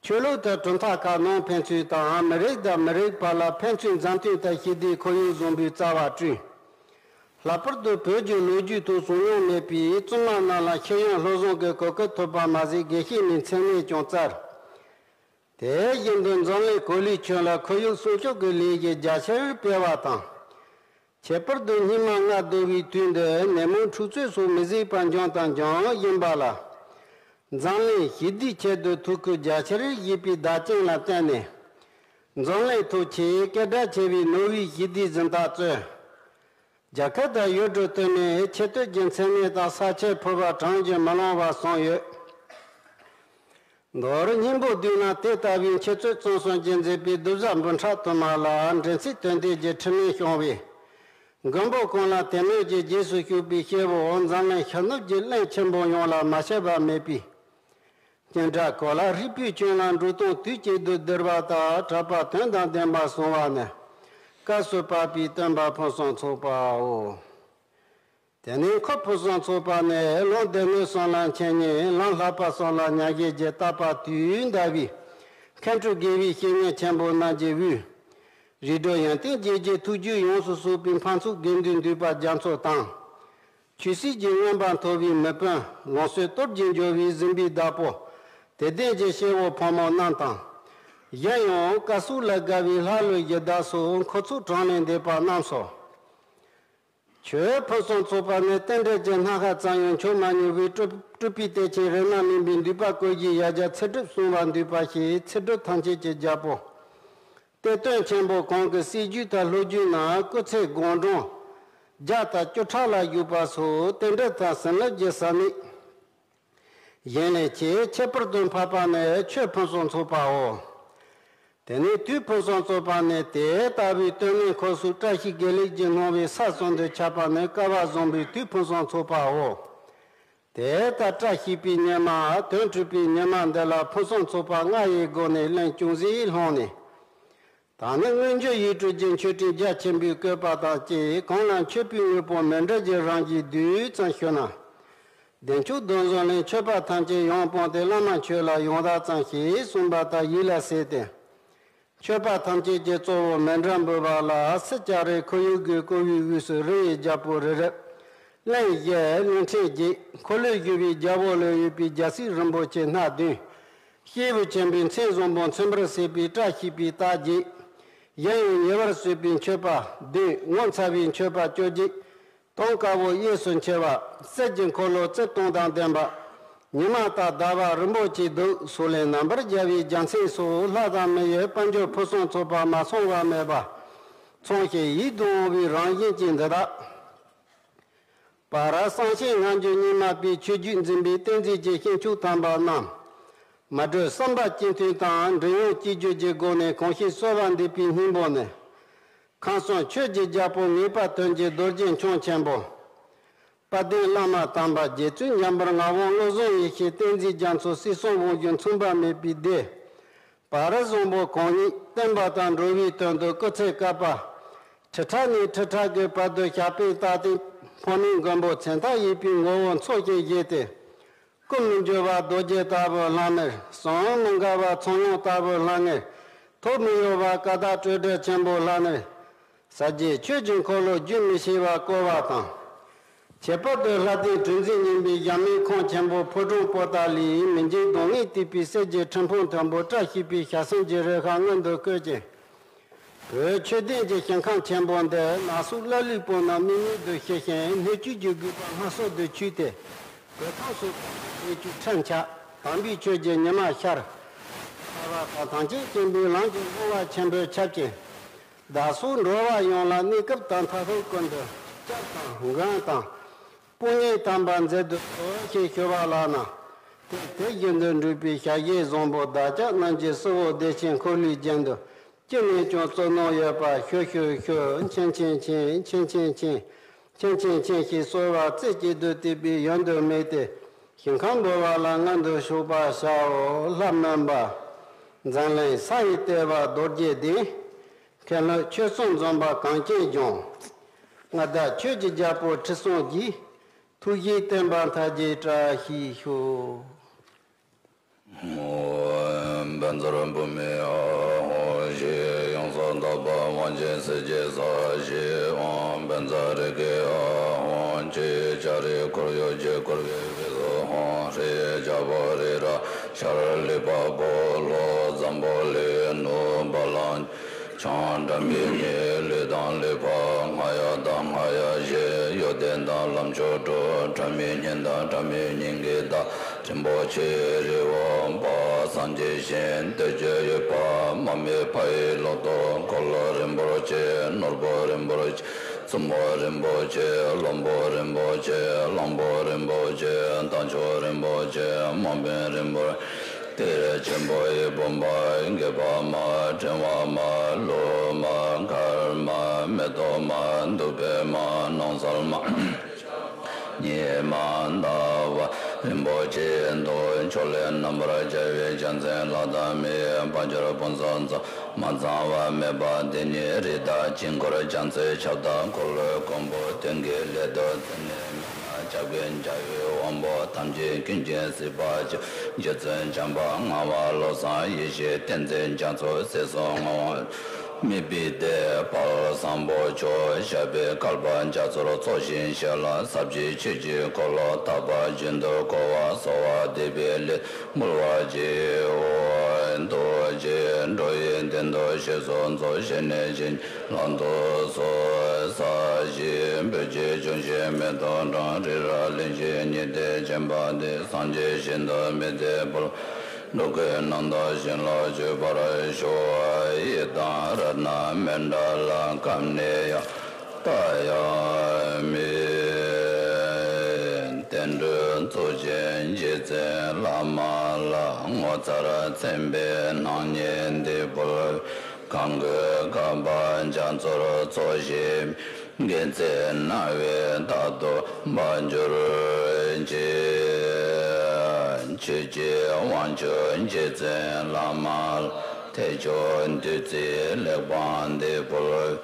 ཆོས་ལུགས་དང་གྲུབ་མཐའ་ཁག་ནང་ཕན་ཚུན་དང་མི་རིགས་དང་མི་རིགས་བར་ལ་ཕན་ཚུན་མཛའ་མཐུན་དང་ཞི་བདེའི་ཁོར་ཡུག་བཟང་པོའི་རྩ་བ་བསྐྲུན། ལྷག་པར་དུ་བོད་ཀྱི་ལོ་རྒྱུས་ཐོག་བྱུང་མྱོང་མེད་པའི་བཙུན་མ་རྣམས་ལ་ཤེས་ཡོན་སློབ་སྦྱོང་གི་གོ་སྐབས་ཐོབ་པ་མ་ཟད་དགེ་བཤེས་མའི་མཚན་གནས་ཀྱང་བསྩལ། དེ་བཞིན་དུ་འཛམ་གླིང་གོ་ལའི་ཁྱོན་ལ་ཁོར་ཡུག་སྲུང་སྐྱོབ་ཀྱི་ལས་ཀྱི་རྒྱ་ཆེར་སྤེལ་བ་དང་། ཁྱད་པར་དུ་སྙིགས་མ་ལྔ་བདོ་བའི་དུས་འདིར་ནད་མུག་འཁྲུག་རྩོད་སོགས་མི་བཟད་པར་འབྱུང་དང་འབྱུང་བཞིན་པ་ལ། འཛམ་གླིང་ཞི་བདེའི་ཆེད་དུ་ཐུགས་ཁུར་རྒྱ་ཆེར་བཞེས་པའི་བདག་རྐྱེན་ལ་བརྟེན་ནས། འཛམ་གླིང་ཐོག་ཆེས་སྐད་གྲགས་ཆེ་བའི་ནོ་བྷེལ་ཞི་བདེའི་གཟེངས་རྟགས་སྩོལ། རྒྱལ་ཁབ་དང་ཡུལ་གྲུ་དུ་མའི་ཆེ་བསྟོད་ཀྱི་མཚན་སྙན་དང་ས་ཆེན་ཕུལ་བ་གྲངས་ཀྱིས་མི་ལོངས་པ་གསུངས་ཡོད། མདོར་སྙིང་པོ་བསྡུས་ན་དེ་ལྟ་བུའི་འཆད་རྩོད་རྩོམ་གསུམ་གྱིས་མཛེས་པའི་གདུལ་བྱ་འབུམ་ཕྲག་དུ་མ་ལ་འདྲེན་ཚིག་དོན་ལྡན་གྱི་འཕྲིན་ལས་བྱུང་བས། མགོན་པོ་ཀུན་ལ་དད་མོས་ཀྱི་རྗེས་སུ་ཞུགས་པའི་སྐྱེ་བོ་འཛམ་གླིང་ཤར་ནུབ་ཀྱི་གླིང་ཆེན་པོ་ཡོངས་ལ་མ་ཆད་པ་མེད་པའི། སྙན་གྲགས་གོ་ལ་ཧྲིལ་པོའི་ཁྱོན་ལ་འགྲོ་སྟངས་དུས་གཅིག་ཏུ་བསྡུར་བ་དང་གྲགས་པ་དོན་དང་ལྡན་པ་གསུང་བ་ནི། སྐབས་སུ་བབས་པའི་སྟོན་པ་ཕུན་སུམ་ཚོགས་པའོ། དེ་ནས་འཁོར་ཕུན་སུམ་ཚོགས་པ་ནི་ལུང་སྡེ་སྣོད་གསུམ་ལ་འཆད་ཉན། ལམ་བསླབ་པ་གསུམ་ལ་མཉམ་བཞེས་ཀྱི་བརྟག་པ་དུས་འདའ་བའི་མཁས་གྲུབ་དགེ་བའི་བཤེས་གཉེན་ཆེན་པོ་རྣམས་ཀྱི་དབུས། རིགས་དྲུག་ཡོན་ཏན་བརྒྱད་ཀྱི་ཐུགས་རྒྱུད་ཡོངས་སུ་རྫོགས་པའི་འཕགས་ཚོགས་དགེ་འདུན་འདུས་པ་རྒྱ་མཚོ་དང་། ཆོས་སྲིད་ཀྱི་མངོན་པ་མཐོ་བའི་མི་དཔོན་ལོངས་སྤྱོད་སྟོབས་ཀྱིས་འབྱོར་བའི་གཟིམ་པའི་བདག་པོ། དད་ལྡན་གྱི་སྐྱེ་བོ་ཕོ་མོ་རྣམས་དང་། གཞན་ཡང་བཀའ་སྲོལ་ལ་དགའ་བའི་ལྷ་ཀླུ་གཞི་བདག་སོགས་འཁོར་ཚོགས་གྲངས་ལས་འདས་པ་རྣམས་སོ། ཆོས་ཕུན་སུམ་ཚོགས་པ་ནི་རྟེན་འབྲེལ་གྱི་སྣ་ཁ་ཙམ་ཡང་འཆོལ་མ་མྱོང་བའི་སྤྲུལ་སྤྲུལ་པའི་གཏེར་ཆེན་རིགས་སྣ་མིན་པའི་འདུས་པ་བཀོད་བཞིན་ཡ་གྱལ་ཚེ་སྒྲུབ་གསུངས་པ་འདུས་པ་ཞེས་ཚེ་སྒྲུབ་ཐམས་ཅད་ཀྱི་རྒྱལ་པོ། གཏེར་སྟོན་ཆེན་པོ་གང་གི་སྲས་རྒྱུད་དང་ལྷོ་རྒྱུད་ན་སྐུ་ཚེ་དགུང་གྲངས་བརྒྱ་དང་བཅུ་ཕྲག་ལ་བཞུགས་པ་སོགས་རྟེན་འབྲེལ་དང་ཟིན་རླབས་ཀྱི་ས་གནས། གཞན་ལས་ཆེས་ཁྱད་པར་དུ་འཕགས་པ་ནི་ཆོས་ཕུན་སུམ་ཚོགས་པའོ། དེ་ནས་དུས་ཕུན་སུམ་ཚོགས་པ་ནི་དེ་ལྟ་བུའི་སྟོན་ལས་འཁོར་སོགས་བཀྲ་ཤིས་དགེ་ལེགས་ཀྱིས་སྣང་བའི་ས་གསུམ་དུ་ཁྱབ་པ་ནི་སྐལ་བ་བཟང་པོའི་དུས་ཕུན་སུམ་ཚོགས་པའོ། དེ་ལྟར་བཀྲ་ཤིས་པའི་ཉི་མ་དོན་གྲུབ་པའི་ཉི་མ་འདི་ལ་ཕུན་སུམ་ཚོགས་པ་ལྔ་ཡི་སྒོ་ནས་གླིང་ཅུང་ཟད་ལྷུང་ནས། ད་ནི་མངོན་བརྗོད་ཡིག་འབྲུ་གྱི་མཆོད་སྤྲིན་རྒྱ་ཆེན་པོས་བཀོད་པ་དང་བཅས་གང་ལ་མཆོད་པའི་དངོས་པོ་མི་འདྲ་ཞིག་རང་བཞིན་བསྡུས་ཙམ་ཞུ་ན། བདེ་མཆོག་སྡོམ་བཟང་གླིང་མཆོད་པ་ཐམས་ཅད་ཡང་སྤངས་ཏེ་བླ་མ་མཆོད་ལ་ཡང་དག་ཙམ་ཞེས་གསུངས་པ་ལྟར་ཡིད་ལ་གསལ་ཏེ། མཆོད་པ་ཐམས་ཅད་ཀྱི་གཙོ་བོ་མཎྜལ་འབུལ་བ་ལ་སྲིད་ལྕགས་རི་ཁོར་ཡུག་གི་བསྐོར་བའི་དབུས་སུ་རི་ཡི་རྒྱལ་པོ་རི་རབ། གླིང་བཞི་གླིང་ཕྲན་བརྒྱད་འཁོར་ལོས་སྒྱུར་བའི་རྒྱལ་པོ་ལ་ཡོད་པའི་རྒྱལ་སྲིད་རིན་པོ་ཆེ་སྣ་བདུན། སྐྱེས་བུ་ཆེན་པོའི་མཚན་བཟང་པོ་མཚན་པར་གསལ་བའི་བཀྲ་ཤིས་པའི་རྟགས་བརྒྱད། གཞན་ཡང་ཉེ་བར་བསུས་པའི་མཆོད་པ་བདུན། ངོ་མཚར་བའི་མཆོད་པ་བཅོ་བརྒྱད། དུང་དཀར་པོ་གཡས་སུ་འཁྱིལ་བ། གསེར་གྱི་འཁོར་ལོ་རྩིབས་སྟོང་དང་ལྡན་པ། ཉི་མ་དང་ཟླ་བ་རིན་པོ་ཆེའི་གདུགས་སོགས་ལས་རྣམ་པར་རྒྱལ་བའི་རྒྱལ་མཚན་སོགས་ལྷ་དང་མི་ཡི་དཔལ་འབྱོར་ཕུན་སུམ་ཚོགས་པ་མ་ཚང་བ་མེད་པ། མཚུངས་ཤིང་ཡིད་དུ་འོང་བའི་རང་བཞིན་གྱི་འདི་དག་པར་གསང་ཆེན་ངང་རྒྱུད་གཉིས་མ་པའི་ཆོས་བརྒྱུད་འཛིན་པའི་བསྟན་འཛིན་གྱི་ཞིང་ཆོས་དམ་པ་རྣམས། མ་གྲོས་བསམ་པ་གཅིག་མཐུན་དང་འབྲིང་ཡོངས་གཅིག་གྱུར་གྱི་སྒོ་ནས་གང་ཞིག་གསོལ་བ་འདེབས་པའི་སྙིང་པོ་ནི། ཁམས་གསུམ་ཆོས་ཀྱི་རྒྱལ་པོ་ངེས་པར་དོན་གྱི་རྡོ་རྗེ་འཆང་ཆེན་པོ། དཔལ་ལྡན་བླ་མ་དམ་པ་རྗེ་བཙུན་འཇམ་དཔལ་ངག་དབང་བློ་བཟང་ཡེ་ཤེས་བསྟན་འཛིན་རྒྱ་མཚོ་སྲིད་གསུམ་དབང་ཕྱུག་མཚུངས་པ་མེད་པའི་སྡེ། བར་བཟང་པོ་གང་ཉིད་བསྟན་པ་དང་འགྲོ་བའི་དོན་དུ་སྐུ་ཚེ་བསྐལ་པ། ཁྲི་ཕྲག་ནས་ཁྲི་ཕྲག་གི་བར་དུ་ཞབས་པད་བརྟན་ཏེ་འཕོ་མེད་མགོན་པོ་མཚན་རྟགས་ཡོད་པའི་ངོ་བོ་མཚོན་ཞིང་བཞེས་ཏེ། སྐུ་མི་འགྱུར་བ་རྡོ་རྗེ་ལྟ་བུ་ལྷམ་མེར། གསུང་མི་འགག་པ་ཚངས་དབྱངས་ལྟ་བུ་ལྷང་ངེར། ཐུགས་མི་གཡོ་བ་ཀ་དག་སྤྲོས་བྲལ་ཆེན་པོ་ལྷ་ནེར། ཟབ་རྒྱས་ཆོས་ཀྱི་འཁོར་ལོ་རྒྱུན་མི་ཆད་པར་བསྐོར་བ་དང་། ཁྱད་པར་དུ་ལྷ་ལྡན་གྲུ་འཛིན་སྙིང་པོའི་ཞྭ་མོའི་ཁོང་ཆེན་པོ་ཕོ་བྲང་པོ་ཏཱ་ལའི་མི་འཇིགས་གདོང་ལྔས་བཏེགས་པའི་གསེར་གྱི་ཁྲི་འཕང་མཐོན་པོ་བཀྲ་ཤིས་པའི་ཞལ་ཟམ་གྱི་རེ་ཁཱ་མངོན་དུ་བཀོད་ཅིང་། བོད་ཆོས་ལྡན་གྱི་ཞིང་ཁམས་ཆེན་པོ་འདི་ནགས་གསུམ་ཀླ་ཀློའི་བོད་རྣམས་དམིགས་མེད་དུ་ཤེས་ཤིང་སྣོད་བཅུད་ཀྱི་དགོས་པ་སྔར་སྲོལ་དུ་ཆུད་དེ། བོད་ཁམས་སུ་བདེ་སྐྱིད་ཁྲིམས་ཆགས་དམ་པའི་ཆོས་ཀྱི་ཉི་མ་ཤར། ཐར་པ་དང་ཐམས་ཅད་མཁྱེན་པའི་ལམ་གྱི་ངོ་བོ་ཆེན་པོས་ཁྱབ་ཅིང་། བདག་སོགས་འགྲོ་བ་ཡོངས་ལ་གནས་སྐབས་དང་མཐར་ཐུག་ཀུན་ཏུ་སྐྱབས་དང་མགོན་དང་། དཔུང་གཉེན་དམ་པ་མཛད་དུ་གསོལ་ཞེས་ཞུ་བ་ལགས་ན། དེ་དེ་བཞིན་དུ་འགྲུབ་པའི་ཞལ་བཞེས་བཟང་པོ་བདག་ཅག་རྣམས་ཀྱི་གསོལ་བ་བདེ་ཆེན་འཁོར་ལོའི་རྒྱན་དུ་ཅི་ནས་ཀྱང་བརྩོན་གནང་ཡོད་པ་ཞུ་ཞུ་ཞུ། མཁྱེན་མཁྱེན་མཁྱེན། མཁྱེན་མཁྱེན་མཁྱེན། མཁྱེན་མཁྱེན་མཁྱེན་ཞེས་གསོལ་བ་རྩེ་གཅིག་ཏུ་བཏབ་པའི་ཡོན་དུ་དམིགས་ཏེ། ཞིང་ཁམས་འབུལ་བ་ལ་མངོན་དུ་ཕྱོགས་པར་བྱའོ། ལྷ་སྨན་པ། འཛམ་གླིང་ས་ཡི་ལྟེ་བ་རྡོ་རྗེ་གདན། མཁན་སློབ་ཆོས་གསུམ་འཛོམས་པ་གངས་ཅན་ལྗོངས། མངའ་བདག་ཆོས་ཀྱི་རྒྱལ་པོ་ཁྲི་སྲོང་ལྡེའུ། ཐུགས་བཞེད་བསྟན་པ་མཐའ་རྒྱས་བཀྲ་ཤིས་ཤོག། ཨོཾ་བཛྲ་བྷཱུ་མི་ཨཱཿཧཱུྃ་ཞེས་ཡོངས་སུ་དག་པ་དབང་ཆེན་གསེར་གྱི་ས་གཞི་ཨོཾ་བཛྲ་རེ་ཁེ་ཨཱཿཧཱུྃ་ཅེས་ལྕགས་རིའི་ཁོར་ཡུག་གི་བསྐོར་བའི་དབུས་སུ་ཧཱུྃ་ཧྲཱིཿ་ལྕགས་ཕོ་རི་རབ་ཤར་ལུས་འཕགས་པོ་ལྷོ་འཛམ་བུ་གླིང་ནུབ་བ་ལང་བྱང་སྒྲ་མི་སྙན་ལུས་དང་ལུས་འཕགས་རྔ་ཡབ་དང་རྔ་ཡབ་གཞན་གཡོ་ལྡན་དང་ལམ་མཆོག་དྲུག་སྒྲ་མི་སྙན་དང་སྒྲ་མི་སྙན་གྱི་བདག་རིན་པོ་ཆེ་རི་བོ་འཕགས་སངས་རྒྱས་ཞིང་བདེ་སྤྱོད་ཡུལ་འཕགས་མ་སྨད་ཕ་ཡི་ལོ་ཏོག་འཁོར་ལོ་རིན་པོ་ཆེ་ནོར་བུ་རིན་པོ་ཆེ། བཙུན་མོ་རིན་པོ་ཆེ། བློན་པོ་རིན་པོ་ཆེ། གླང་པོ་རིན་པོ་ཆེ། རྟ་མཆོག་རིན་པོ་ཆེ། དམག་དཔོན་རིན་པོ་ཆེ། གཏེར་ཆེན་པོ་ཡི་བུམ་པ། སྒེག་པ་མ། ཕྲེང་བ་མ། ལྷུ་མ། མཁར་མ། མེ་ཏོག་མ། བདུག་སྤོས་མ། ནགས་ཚལ་མ། ཉི་མ་ཟླ་བ་རིན་པོ་ཆེ་དང་། ཕྱོགས་ལས་རྣམ་པར་རྒྱལ་བའི་རྒྱལ་མཚན་ལྷ་དང་མིའི་དཔལ་འབྱོར་ཕུན་སུམ་ཚོགས། མ་ཚང་བ་མེད་པ་དེ་ཉིད་རི་དྭགས་དཀྱིལ་འཁོར་རྒྱ་མཚོའི་ཁྱབ་བདག་འཁོར་ལོའི་མགོན་པོ། དོན་བགེགས་ལས་སྒྲོལ་ཙཎྜི་མེད་མ། ཇག་པའི་འཇའ་འོད་དབང་པོ་ཐམས་ཅད་ཀུན་གྱི་སྲིད་པ་ཆེན་པོ། རྗེ་བཙུན་བྱམས་པ་ངག་དབང་བློ་བཟང་ཡེ་ཤེས་བསྟན་འཛིན་རྒྱ་མཚོ་ཟས་གསུམ་ངག་དབང་མི་ཕམ་བདེ་དཔལ་བཟང་པོ་མཆོག་ཞབས་པད་བསྐལ་པ་རྒྱ་མཚོར་རྫོགས་ཤིང་གཤེགས་ལ། ཟབ་ཅིང་ཆོས་ཀྱི་འཁོར་ལོ་དག་པ་རྒྱུན་དུ་འཁོར་བར་གསོལ་བ་འདེབས་པའི་ལས་འགུལ་བར་བགྱིའོ། རྡོ་རྗེ་འགྲོ་བའི་མདུན་དུ་གཤེགས་སུ་གསོལ། ཞལ་ནས་བྱིན་གྱིས་བརླབ་ཏུ་གསོལ། ས་གཞི་སྤོས་ཀྱི་ལྗོན་ཤིང་མེ་ཏོག་དང་། རི་རབ་གླིང་བཞི་ཉི་ཟླས་བརྒྱན་པ་འདི། སངས་རྒྱས་ཞིང་དུ་མི་ཚེ་འཕོས། འགྲོ་ཀུན་རྣམ་དག་ཞིང་ལ་སྤྱོད་པར་ཤོག། ཡི་དམ་རཏྣ་མཎྜལ་སྐབས་ནས་ཡང་ལྟ་ཡང་མིན། བསྟན་འགྲོའི་གཙུག་རྒྱན་རྗེ་བཙུན་བླ་མ་ལ། ངོ་མཚར་མཚན་དཔེའི་སྣང་བརྙན་འདི་ཕུལ། གང་གི་བསྐལ་པ་རྒྱ་མཚོར་རྫོགས་ཤིང་། དགེ་མཚན་རྣ་བས་རྟག་ཏུ་སྦ་གྱུར་ཅིག། ཆོས་ཀྱི་དབང་ཕྱུག་རྗེ་བཙུན་བླ་མ་ལ། ཐེག་མཆོག་བདུད་རྩིའི་གླེགས་བམ་འདི་ཕུལ།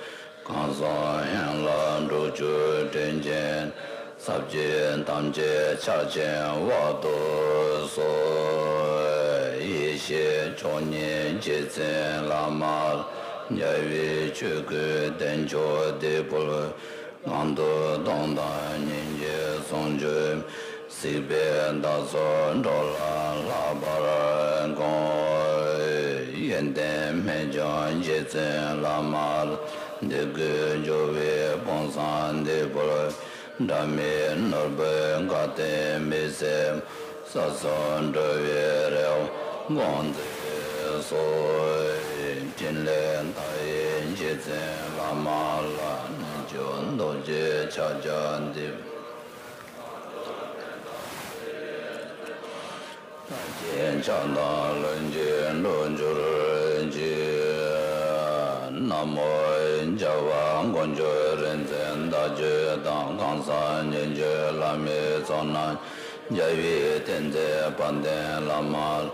གང་གསུང་ཡན་ལག་དྲུག་ཅུ་དྲིལ་གྱིས། ས་བཅུད་ཐམས་ཅད་ཕྱག་ཆེན་དབང་དུ་སོང་། ཡེ་ཤེས་མཆོག་བརྙེས་རྗེ་བཙུན་བླ་མ་ལ། རྒྱལ་བའི་ཆོས་སྐུའི་བསྟན་མཆོག་འདི་ཕུལ། གང་དུ་གཏོང་དང་སྙིང་རྗེ་ཟུང་འཇུག། སྲིད་པའི་བདག་སོགས་འགྲོ་ལ་བསླབ་པར་དགོངས། ཡོན་ཏན་རྨད་བྱུང་རྗེ་བཙུན་བླ་མ་ལ། འདོད་དགུའི་སྦྱོར་བའི་དཔང་བསམ་འདི་ཕུལ། སྒྲ་མེད་ནོར་བུའི་བཀའ་དང་མི་ཟད། ས་གསུམ་འགྲོ་བའི་རེ་བ་སྐོང་ཚིག་སོགས། ཕྲིན་ལས་མཐའ་ཡས་རྗེ་བཙུན་བླ་མ་ལ། རྣལ་འབྱོར་རྡོ་རྗེའི་ཕྱག་རྒྱ་འདི། ལྟ་བྱེད་ཕྱག་དང་ལྷུན་གྱིས་འགྲུབ་གྱུར་ཅིག། ན་མོ། རྒྱལ་བ་མགོན་མཆོག་རིག་འཛིན་བདག་རྒྱུད་དང་། གང་ཟག་སྙིང་རྗེ་བླ་མའི་ཚོགས་རྣམས། རྒྱལ་བའི་བསྟན་འཛིན་དཔལ་ལྡན་བླ་མ་ལ།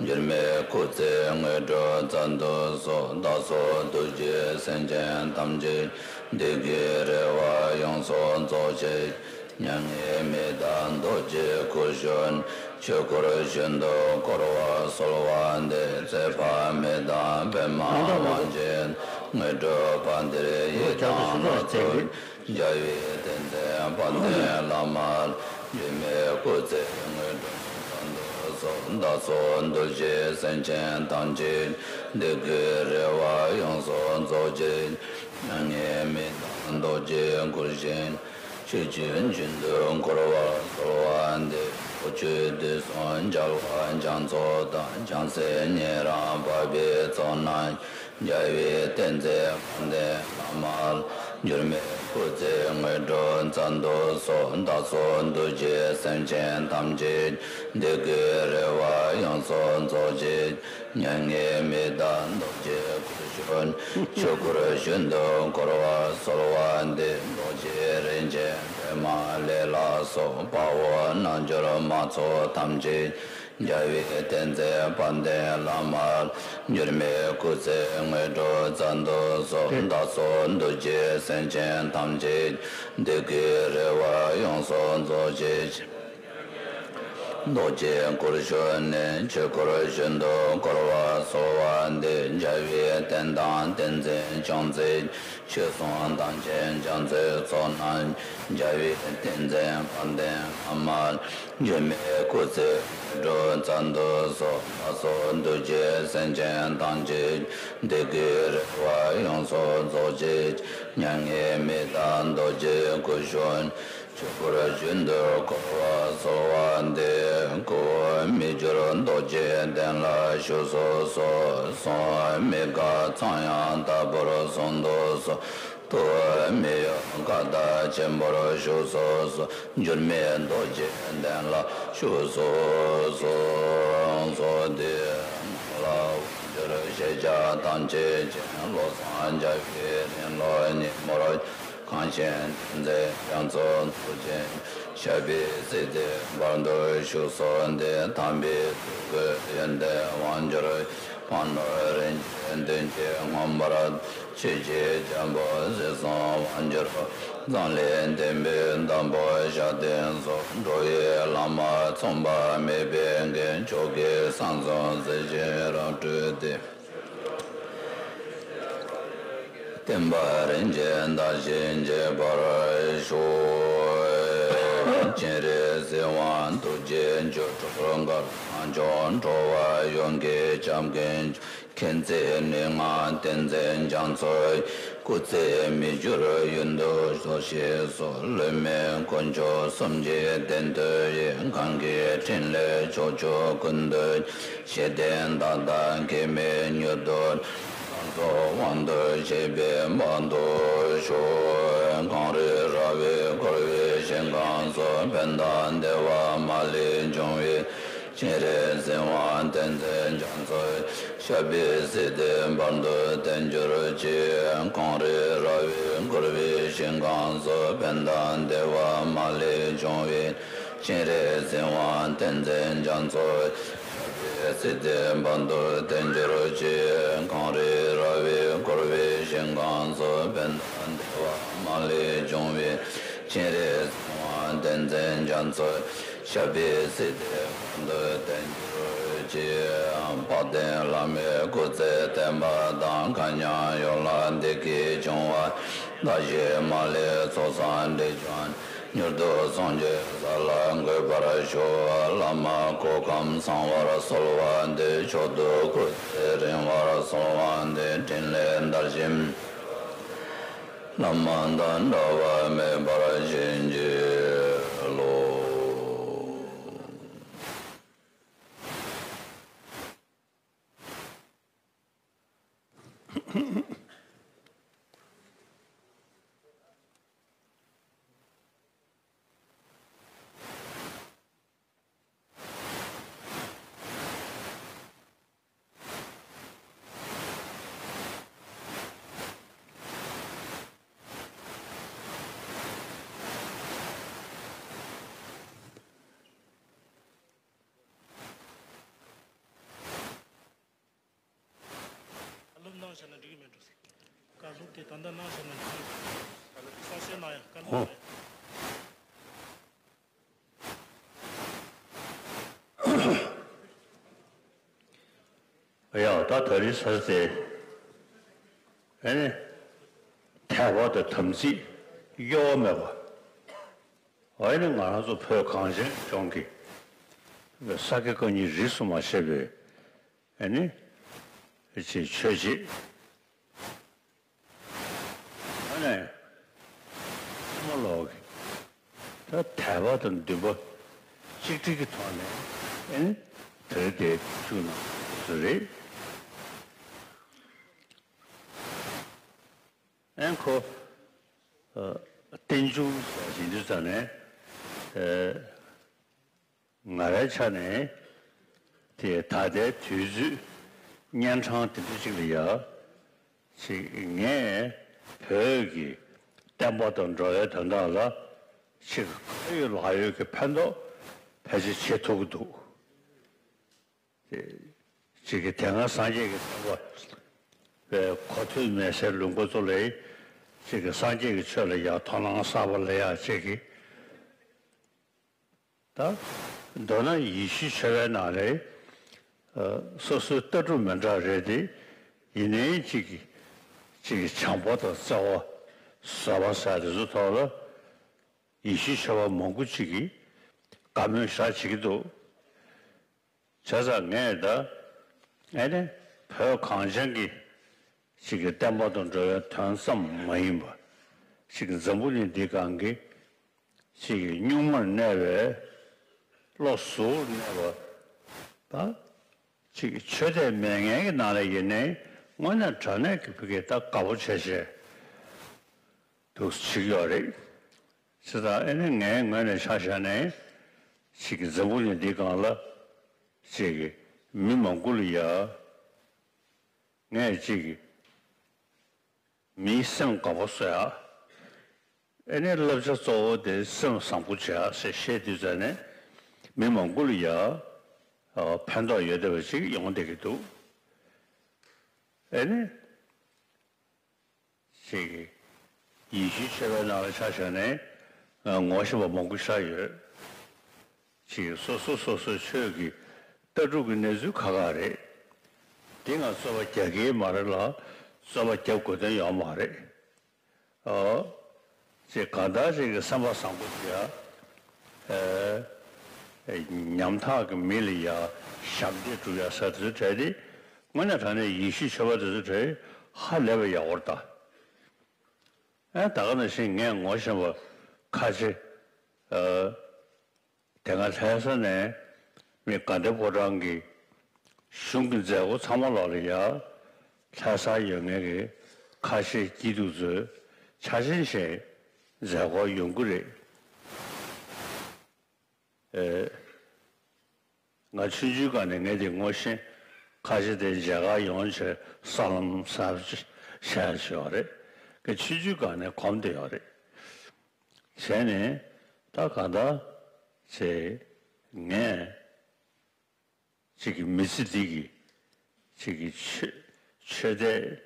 འགྱུར་མེད་སྐུ་ཚེ་དངོས་གྲུབ་བསྩལ་དུ་གསོལ། བདག་སོགས་ཐུགས་རྗེའི་སེམས་ཅན་ཐམས་ཅད། འདོད་དགུའི་རེ་བ་ཡོངས་སུ་རྫོགས་བྱེད། མྱ་ངན་མི་འདའ་རྡོ་རྗེའི་སྐུར་བཞེངས། ཆོས་འཁོར་གཞོན་དུ་བསྐོར་བར་གསོལ་བ་འདེབས། ཚེ་དཔག་མེད་དང་པདྨ་དབང་ཆེན། དངོས་གྲུབ་དཔལ་སྟེར་ཡི་དམ་ལ་གསོལ། རྒྱལ་བའི་བསྟན་འཛིན་དཔལ་ལྡན་བླ་མ་ལ། འགྱུར་མེད་སྐུ་ཚེ་དངོས་གྲུབ་བསྩལ་དུ་གསོལ། བདག་སོགས་ཐུགས་རྗེའི་སེམས་ཅན་ཐམས་ཅད། འདོད་དགུའི་རེ་བ་ཡོངས་སུ་རྫོགས་བྱེད། མྱ་ངན་མི་འདའ་རྡོ་རྗེའི་སྐུར་བཞེངས། ཆོས་ཀྱི་རྒྱུན་དུ་འཁོར་བར་གསོལ་བ་འདེབས། ལོ་རྒྱུས་དུས་གསུམ་རྒྱལ་བ་རྒྱ་མཚོ་དང་། བྱང་སེམས་ཉན་རང་འཕགས་པའི་ཚོགས་རྣམས། རྒྱལ་བའི་བསྟན་འཛིན་དཔལ་ལྡན་བླ་མ་ལ། འགྱུར་མེད་སྐུ་ཚེ་དངོས་གྲུབ་བསྩལ་དུ་གསོལ། བདག་སོགས་ཐུགས་རྗེའི་སེམས་ཅན་ཐམས་ཅད། འདོད་དགུའི་རེ་བ་ཡོངས་སུ་རྫོགས་བྱེད། མྱ་ངན་མི་འདའ་རྡོ་རྗེའི་སྐུར་བཞེངས། ཆོས་འཁོར་གཞོན་དུ་བསྐོར་བར་གསོལ་བ་འདེབས། རྡོ་རྗེ་རིན་ཆེན་པདྨ་ལས་ལ་སོགས། དཔའ་བོ་རྣལ་འབྱོར་མ་ཚོགས་ཐམས་ཅད། རྒྱལ་བའི་བསྟན་འཛིན་དཔལ་ལྡན་བླ་མ་ལ། འགྱུར་མེད་སྐུ་ཚེ་དངོས་གྲུབ་བསྩལ་དུ་གསོལ། བདག་སོགས་ཐུགས་རྗེའི་སེམས་ཅན་ཐམས་ཅད། འདོད་དགུའི་རེ་བ་ཡོངས་སུ་རྫོགས་བྱེད། རྡོ་རྗེའི་སྐུར་བཞེངས་ནས། ཆོས་འཁོར་གཞོན་དུ་བསྐོར་བར་གསོལ་བ་འདེབས། རྒྱལ་བའི་བསྟན་དང་བསྟན་འཛིན་སྐྱོང་མཛད། ཆོས་སྲུང་དམ་ཅན་སྐྱོང་མཛད་ཚོགས་རྣམས། རྒྱལ་བའི་བསྟན་འཛིན་དཔལ་ལྡན་བླ་མ་ལ། འགྱུར་མེད་སྐུ་ཚེ་དངོས་གྲུབ་བསྩལ་དུ་གསོལ། བདག་སོགས་ཐུགས་རྗེའི་སེམས་ཅན་ཐམས་ཅད། འདོད་དགུའི་རེ་བ་ཡོངས་སུ་རྫོགས་བྱེད། མྱ་ངན་མི་འདའ་རྡོ་རྗེའི་སྐུར་བཞེངས། ཆོས་འཁོར་གཞོན་དུ་བསྐོར་བར་གསོལ་བ་འདེབས། སྐུ་མི་འགྱུར་རྡོ་རྗེའི་གདན་ལ་བཞུགས་སུ་གསོལ། གསུང་མི་འགག་ཚངས་དབྱངས་ལྟ་བུར་གསུང་དུ་གསོལ། ཐུགས་མི་གཡོ་བཀའ་དང་ཆེན་པོར་བཞུགས་སུ་གསོལ། འགྱུར་མེད་རྡོ་རྗེ་གདན་ལ་བཞུགས་སུ་གསོལ། ཚོགས་འདུའི་ནང་ལ་དབང་སྒྱུར་ཤེས་བྱ་ཐམས་ཅད་མཁྱེན། བློ་བཟང་རྒྱལ་པོའི་རིང་ལུགས་ཉིན་མོར་གངས་ཅན་བསྟན་འཛིན་རྒྱ་མཚོ་མཚོ་ཆེན་ཞབས་པད་སྲིད་མཐའི་བར་དུ་བཞུགས་སུ་གསོལ། དམ་པའི་ཐུགས་ཀྱི་ཡོན་ཏན་དབང་གྱུར་ཕ་ནོར་རིན་ཆེན་བདུན་གྱིས་མངོན་པར་ཆོས་ཀྱི་རྒྱལ་པོ་སྲིད་གསུམ་དབང་སྒྱུར། མཛངས་བླུན་ལྡན་པའི་འདམ་བུ་བཞག་སྟེང་སོགས། འགྲོ་བའི་ལམ་མཚུངས་པ་མེད་པའི་མགོན། མཆོག་གི་གསང་གསུམ་གཟི་བྱིན་རབ་སྤྲས་ཏེ། བསྟན་པ་རིན་ཆེན་དར་ཞིང་རྒྱས་པར་ཤོག། སྤྱན་རས་གཟིགས་དབང་ཐུགས་རྗེའི་སྤྱོད་སྒྲོལ་དཀར་དབང་ཕྱུག། འགྲོ་བ་ཡོངས་ཀྱི་སྐྱབས་མགོན། མཁྱེན་བརྩེ་ནུས་མངའ་བསྟན་འཛིན་རྒྱ་མཚོ། སྐུ་ཚེ་མི་འགྱུར་ཡུན་དུ་གཤེགས་སུ་གསོལ། བླ་མེད་དཀོན་མཆོག་གསུམ་གྱི་རྟེན་དུ་ཡོད། གང་གི་ཕྲིན་ལས་ཕྱོགས་བཅུ་ཀུན་ཏུ། ཞི་བདེ་དག་དང་སྐྱེ་མེད་མྱུར་དུ། ལྷ་ཚོགས་དབང་དུ་བྱེད་པའི་དཔལ་དུ་ཤོག། གངས་རི་ར་བས་བསྐོར་བའི་ཞིང་ཁམས་སུ། ཕན་དང་བདེ་བ་མ་ལུས་འབྱུང་བའི། སྤྱན་རས་གཟིགས་དབང་བསྟན་འཛིན་རྒྱ་མཚོ། ཞབས་པད་སྲིད་མཐའི་བར་དུ་བརྟན་གྱུར་ཅིག། གངས་རི་ར་བས་བསྐོར་བའི་ཞིང་ཁམས་སུ། ཕན་དང་བདེ་བ་མ་ལུས་འབྱུང་བའི། སྤྱན་རས་གཟིགས་དབང་བསྟན་འཛིན་རྒྱ་མཚོ། ཞབས་པད་སྲིད་མཐའི་བར་དུ་བརྟན་གྱུར་ཅིག། གངས་རི་ར་བས་བསྐོར་བའི་ཞིང་ཁམས་སུ། ཕན་དང་བདེ་བ་མ་ལུས་འབྱུང་བའི། སྤྱན་རས་གཟིགས་དབང་བསྟན་འཛིན་རྒྱ་མཚོ། ཞབས་པད་སྲིད་མཐའི་བར་དུ་བརྟན་གྱུར་ཅིག། དཔལ་ལྡན་བླ་མའི་སྐུ་ཚེ་བརྟན་པ་དང་། མཁའ་མཉམ་ཡུལ་ལ་བདེ་སྐྱིད་འབྱུང་བ། ཟླ་བཞིན་མ་ལུས་ཚོགས་བསགས་འབྲས་བུ། མྱུར་དུ་སངས་རྒྱས་ས་ལ་འགོད་པར་ཤོག། བླ་མ་སྐུ་ཁམས་བཟང་བར་གསོལ་བ་འདེབས། མཆོག་ཏུ་སྐུ་ཚེ་རིང་བར་གསོལ་བ་འདེབས། ཕྲིན་ལས་དར་ཞིང་བླ་མ་དང་འབྲལ་བ་མེད་པར་བྱིན་གྱིས་རློབས། བཀའ་སློབ་གནང་བཞག་ན་འགྲིག་གི་མེད་འགྲོ་ཟེར། བཀའ་སློབ་དེ་ད་ལྟ་གནང་བཞག་ན་འགྲིག་གི་མེད། ཚོགས་གསོལ་གནང་ཡ། བཀའ་སློབ་གནང་ཡ། ཡ། ད་ད་རེས་ས་དེ་ཨེ་ནི་དད་པ་དང་དམ་ཚིག་གཡོ་བ་མེད་པ། ཨེ་ནི་ང་རང་ཚོ་བོད་གངས་ཅན་ལྗོངས་ཀྱི་ས་དགེ་བཀའ་རྙིང་རིས་སུ་མ་ཆད་པའི་ཨེ་ནི་ཅིག་ཆོས་བྱེད། ཨ་ནི་ཕྱི་མ་ལོག་གི་ད་དད་པ་དང་འདུན་པ་གཅིག་སྒྲིལ་གྱི་ཐོག་ནས་ཨེ་ནི་དེ་རིང་དེ་བཞུགས་གནང་བཟོ་རེད། ཨེ་ཁོ་ཨ་རྟེན་འབྱུང་ཟེར་བཞིན་དུ་ཙང་ནས་ཨེ། ང་རའི་ཆ་ནས་དེ་ད་ལྟའི་དུས་ཚོད་གཉན་འཕྲང་དེ་འདྲ་ཅིག་ལ་ཡ་ཅིག་ངས་བོད་ཀྱི་བསྟན་པ་དང་འགྲོ་བའི་དོན་དག་ལ་ཅིག་ཁ་ཡོད་ལག་ཡོད་ཀྱི་ཕན་ཐོགས་ཕལ་ཆེར་བྱེད་ཐུབ་ཀྱི་འདུག། དེ་ཅིག་གི་དེ་སྔ་སངས་རྒྱས་ཀྱི་བསྟན་པ་བའི་གོ་ཐོས་མེད་སའི་ལུང་པ་ཚོ་ལ་ཅིག་གི་སངས་རྒྱས་ཀྱི་ཆོས་ལ་ཡ་དོ་སྣང་གསར་པ་ལ་ཡ་ཅིག་གི་ད་མདོར་ན་ཡེ་ཤུའི་ཆོས་པའི་ནང་ལས་ཨ་སོ་སོའི་ལྟ་གྲུབ་མི་འདྲ་རེད་དེ། ཡིན་ནའི་གཅིག་གིས་གཅིག་གི་བྱམས་པ་དང་བརྩེ་བ་བཟོད་པ་ཟེར་དེ་ཚོ་ཐོག་ལ་ཡེ་ཤུའི་ཆོས་པ་མང་པོ་གཅིག་གིས་དགའ་མོས་ཞེ་དྲག་བྱེད་ཀྱི་འདུག། བྱས་ཙང་ངས་ད་ཨེ་ནི་བོད་གངས་ཅན་གྱི་གཅིག་གི་བསྟན་པ་དང་འགྲོ་བའི་དོན་ཙམ་མ་ཡིན་པ། གཅིག་གི་འཛམ་བུ་གླིང་འདི་སྒང་གི་གཅིག་གི་གཉུག་མར་གནས་པའི་བློ་གཟུ་བོར་གནས་པ་ད་གཅིག་གི་ཆོས་དད་མེད་མཁན་གྱི་ནང་ལ་ཡིན་ནའི་དངོས་གནས་དྲང་གནས་ཀྱི་ཕ་གི་ད་དགའ་པོ་བྱས་བྱས། འདུག་སེ་བྱེད་ཀྱི་ཡོད་རེད། བྱས་ཙང་ཨ་ནི་ངའི་ངོས་ནས་ཆ་བཞག་ནས་ཅིག་གི་འཛམ་བུ་གླིང་འདིའི་སྒང་ལ་ཅིག་གི་མི་མང་པོ་ལ་ཡ་ངས་ཅིག་གི་མིའི་སེམས་དགའ་པོ་བཟོ་ཡ། ཨ་ནི་བསླབ་བྱ་གཙོ་བོ་དེ་སེམས་བཟང་པོ་བྱེད་ཡ་ཟེར་བཤད་དུས་ཙ་ནས་མི་མང་པོ་ལ་ཡ་ཕན་ཐོགས་ཡོད་བསྡད་པ་ཅིག་ཡོང་བསྡད་ཀྱི་འདུག་ཨ་ནི། ཅིག་ཡེ་ཤུའི་ཆོས་པའི་ནང་ལ་ཆ་བཞག་ནས་ངོ་ཤེས་པ་མང་པོ་ཞིག་ཡོད། ཅིག་སོ་སོ་སོ་སོའི་ཆོས་ཀྱི་ལྟ་གྲུབ་ཀྱི་གནས་ཚུལ་ཁག་ཁག་རེད། འདི་ང་རྩོད་པ་རྒྱག་གི་མ་རེད་ལ་རྩོད་པ་རྒྱབ་དགོས་དོན་ཡོད་མ་རེད། ཨོ། ཅེས་གང་ལྟར་ཅིག་གི་སེམས་པ་བཟང་པོ་ཞིག་ཡ། ཉམ་ཐག་གི་མི་ལ་ཡ་ཞབས་འདེགས་སྒྲུབ་ཡ་ཟེར་དེ་ཚོའི་གྲས་དེ་དངོས་གནས་དྲང་གནས་ཡེ་ཤུའི་ཆོས་པ་དེ་ཚོའི་གྲས་ཧ་ལས་པའི་ཡག་པོ་རེད་ད། ཨ་ད་ག་ནང་བཞིན་ངས་ངོ་ཤེས་པ་ཁ་ཆེ། ཨ། དེ་སྔ་ལྷ་ས་ནས་མི་དགའ་ལྡན་ཕོ་བྲང་གི་གཞུང་གི་མཛད་སྒོ་ཚང་མ་ལོག་ལ་ཡ་ལྷ་སར་ཡོད་མཁན་གྱི་ཁ་ཤས་སྐྱིད་སྡུག་ཚོས་ཆ་ཆེན་ཞིག་མཛད་སྒོར་ཡོང་གི་རེད། ཨེ། ང་ཆུང་ཆུང་སྒང་ནས་ངས་དེ་ངོ་ཤེས་ཁ་ཤས་དེ་མཇལ་ཁ་ཡོང་བྱས་ས་ལམ་ས་བྱས་བྱས་ཡོད་རེད། ངས་ཆུང་ཆུང་སྒང་ནས་གོམས་བསྡད་ཡོད་རེད། བྱས་ནས་ད་གང་ལྟར་ཚེ་ངས་ཅིག་གི་མི་ཚེ་འདི་གི་ཅིག་གི་ཆོས་ཆོས་དད་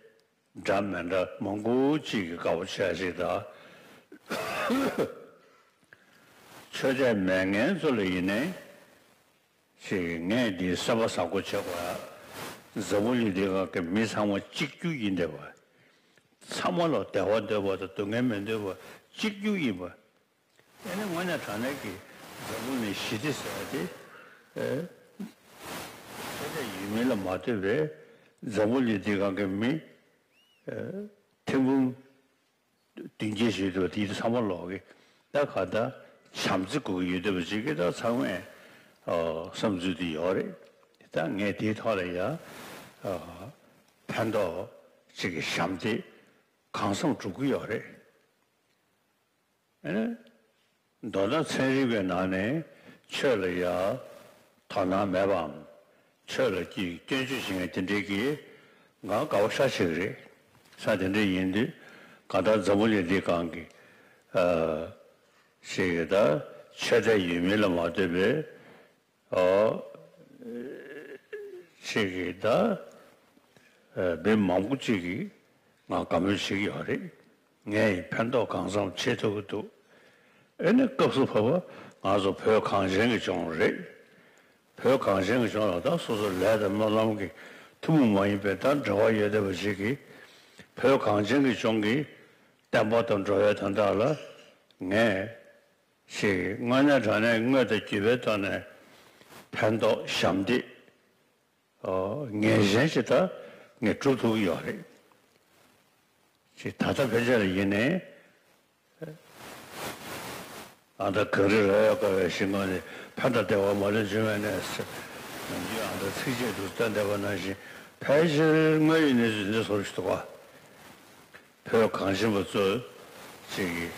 འདྲ་མི་འདྲ་མང་པོ་ཅིག་གི་དགའ་པོ་བྱས་ཅིག་དང་། ཆོས་དད་མེད་མཁན་ཚོ་ལ་ཡིན་ནའི་ཅིག་གི་ངས་འདི་སེམས་པ་བཟང་པོ་བྱེད་དགོས་ཡ། འཛམ་བུ་གླིང་འདི་སྒང་གི་མི་ཚང་མ་གཅིག་གྱུར་ཡིན་བསྡད་པ། ཚང་མ་ལ་བདེ་བ་འདོད་པ་དང་སྡུག་བསྔལ་མི་འདོད་པ་གཅིག་གྱུར་ཡིན་པ། དེ་ནི་དངོས་གནས་དྲང་གནས་ཀྱི་འཛམ་བུ་གླིང་ཞི་བདེ་ཟེར་བ་དེ། ཨེ། ཆོས་དད་ཡོད་མིན་ལ་མ་ལྟོས་པའི་འཛམ་བུ་གླིང་འདི་སྒང་གི་མི། ཨེ། ཐེར་འབུམ་བདུན་བརྒྱད་ཞིག་ཡོད་དུས་དེ་ཚང་མ་ལོག་གི་ད་ག་ད་བྱམས་བརྩེ་དགོས་ཀྱི་ཡོད་འདོད་པ་ཅིག་གི་ད་ཚང་མས་ཨ་བསམ་ཚུལ་དེ་ཡོད་རེད། ད་ངས་དེའི་ཐོག་ལ་ཡ་ཨ་ཕན་ཐོགས་ཅིག་གི་ཞབས་འདེགས་གང་འཚམ་སྒྲུབ་ཀྱི་ཡོད་རེད། ཨེ། མདོར་ན་ཚན་རིག་པའི་ནང་ནས་ཆོས་ལ་ཡ་དོ་སྣང་མེད་པའམ། ཆོས་ལ་ཀྱི་སྐྱོན་བརྗོད་བྱེད་མཁན་དེ་འདྲའི་གི་ང་དགའ་པོ་ཤ་ཆེ་གི་རེད། ས་དེ་འདྲ་ཡིན་དུས་གང་ལྟར་འཛམ་བུ་གླིང་འདི་སྒང་གི་ཨ་ཞིག་གི་ད་ཆོས་དད་ཡོད་མིན་ལ་མ་ལྟོས་པའི་ཨོ། ཅིག་གིས་ད། ཨ། མི་མང་པོ་ཅིག་གིས་ང་དགའ་མོས་བྱེད་ཀྱི་ཡོད་རེད། ངས་ཡིན་ཕན་ཐོགས་གང་འཚམ་བྱེད་ཐུབ་ཀྱི་འདུག་ཨེ་ནི་སྐབས་སུ་བབ་པ་ང་ཚོ་བོད་གངས་ཅན་གྱི་ལྗོངས་རེད། བོད་གངས་ཅན་གྱི་ལྗོངས་ལ་ད་སོ་སོ་ལས་དང་སྨོན་ལམ་གྱི་ཐུན་མོང་མ་ཡིན་པའི་ད་འབྲེལ་བ་ཡོད་བསྡད་པ་ཞིག་གིས། བོད་གངས་ཅན་གྱི་ལྗོངས་ཀྱི་བསྟན་པ་དང་འགྲོ་བའི་དོན་དག་ལ་ངས། ཞིག་དངོས་གནས་དྲང་གནས་དངོས་དང་བརྒྱུད་པའི་ཐོག་ནས་ཕན་ཐོགས་ཞབས་འདེགས་ངེས་ཅན་ཞིག་ད་ངས་སྒྲུབ་ཐུབ་ཀྱི་ཡོད་རེད། ཅིག་ད་ལྟ་ཕན་ཆད་ལ་ཡིན་ནའི་ཨ་ད་གངས་རི་ར་ཡ་དཀར་བའི་ཞིང་ཁམས་ནས། ཕན་དང་བདེ་བ་མ་ལུས་འབྱུང་བའི་གནས། ནམ་རྒྱུན་ཨ་ད་ཚིགས་བཅད་དུ་བསྟན་བསྡད་པ་ནང་བཞིན་ཕལ་ཆེར་དངོས་ཡོད་གནས་ཚུལ་འདི་ཚོར་ཞིག་འདུག་ག་བོད་གངས་ཅན་པ་ཚོ་ཅིག་གིས་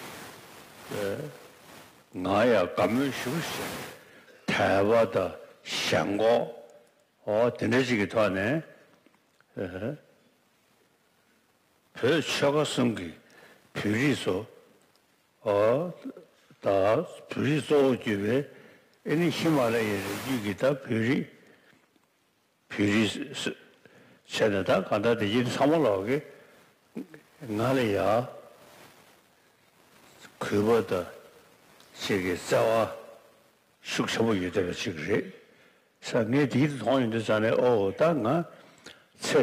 ང་ཡང་དགའ་མོས་ཞེ་པོ་ཞིག་དད་པ་དང་ཞེན་ཁོག་འོ་དེ་འདྲ་ཅིག་གི་ཐོག་ནས་བོད་ཆོལ་ཁ་གསུམ་གྱི་བོད་རིགས་ཚོ་འོ་ད་བོད་རིགས་གཙོ་བོ་གྱུར་པའི་ཨེ་ནི་ཧི་མ་ལ་ཡའི་རི་རྒྱུད་ཀྱི་ད་བོད་རིགས། བོད་རིགས་སུ་བྱས་ནས་ད་གང་ལྟར་དེ་ཡིན་ཚང་མ་ལོག་གི་ང་ལ་ཡ་གུས་པ་དང་ཅིག་གི་བརྩེ་བ་ཤུགས་ཆེན་པོ་ཡོད་བསྡད་པ་ཅིག་རེད་ས། ངས་དེ་མཐོང་ཡོང་དུས་ཙང་ནས་ཨོ་ད་ང་ཚེ་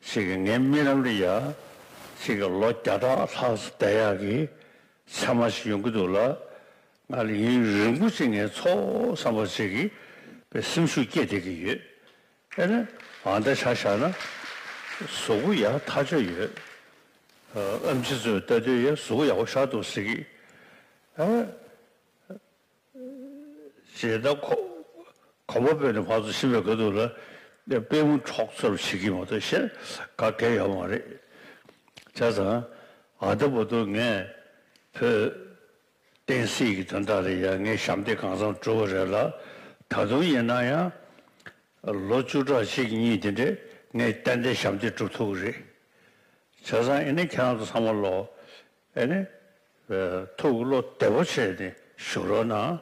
ཅིག་གི་ངའི་རྨི་ལམ་ལ་ཡ་ཅིག་གི་ལོ་བརྒྱ་ཕྲག་ལྷག་ཙམ་བསྡད་ཡག་གི་མཚན་མ་ཞིག་ཡོང་གི་འདུག་ལ། ང་ལ་ཡུན་རིང་པོ་ཅིག་ངས་འཚོ་བསམ་པ་ཅིག་གི་པའི་སེམས་ཤུགས་སྐྱེས་བསྡད་ཀྱི་ཡོད། དེ་ནས་ཨ་མདའ་ཆ་བཞག་ན་གཟུགས་པོ་ཡག་ཐག་ཆོད་ཡོད། ཨ་ཨེམ་ཆི་ཚོས་ལྟ་དུས་ཡ་གཟུགས་པོ་ཡག་པོ་ཤར་འདུག་ཟེར་གི། ཨ་ཞེ་ད་ཁོ་གོམ་པ་སྤོས་ནས་ཕར་ཚུར་ཕྱིན་པའི་སྐབས་དུ་ལ་པུས་མོ་འཁྱོག་ཚུར་བྱེད་ཀྱི་མ་གཏོགས་གཞན་ག་གེ་ཡོད་མ་རེད། བྱས་ཙང་ ཨ་ད་བར་དུ་ངས་བོད་བསྟན་སྲིད་ཀྱི་དོན་དག་ལ་ཡང་ངས་ཞབས་འདེགས་གང་འཚམ་བསྒྲུབས་པ་རེད་ལ། ད་དུང་ཡིན་ན་ཡང་ལོ་བཅུ་ཕྲག་གཅིག་གཉིས་དེ་འདྲས་ངས་ཏན་ཏན་ཞབས་འདེགས་སྒྲུབ་ཐུབ་ཀྱི་རེད། བྱས་ཙང་ཨེ་ནི་ཁྱེད་རང་ཚོ་ཚང་མ་ལོ་ཨེ་ནི་ཐུགས་བློ་བདེ་པོ་བྱས་ནས་བཞུགས་རོགས་གནང་།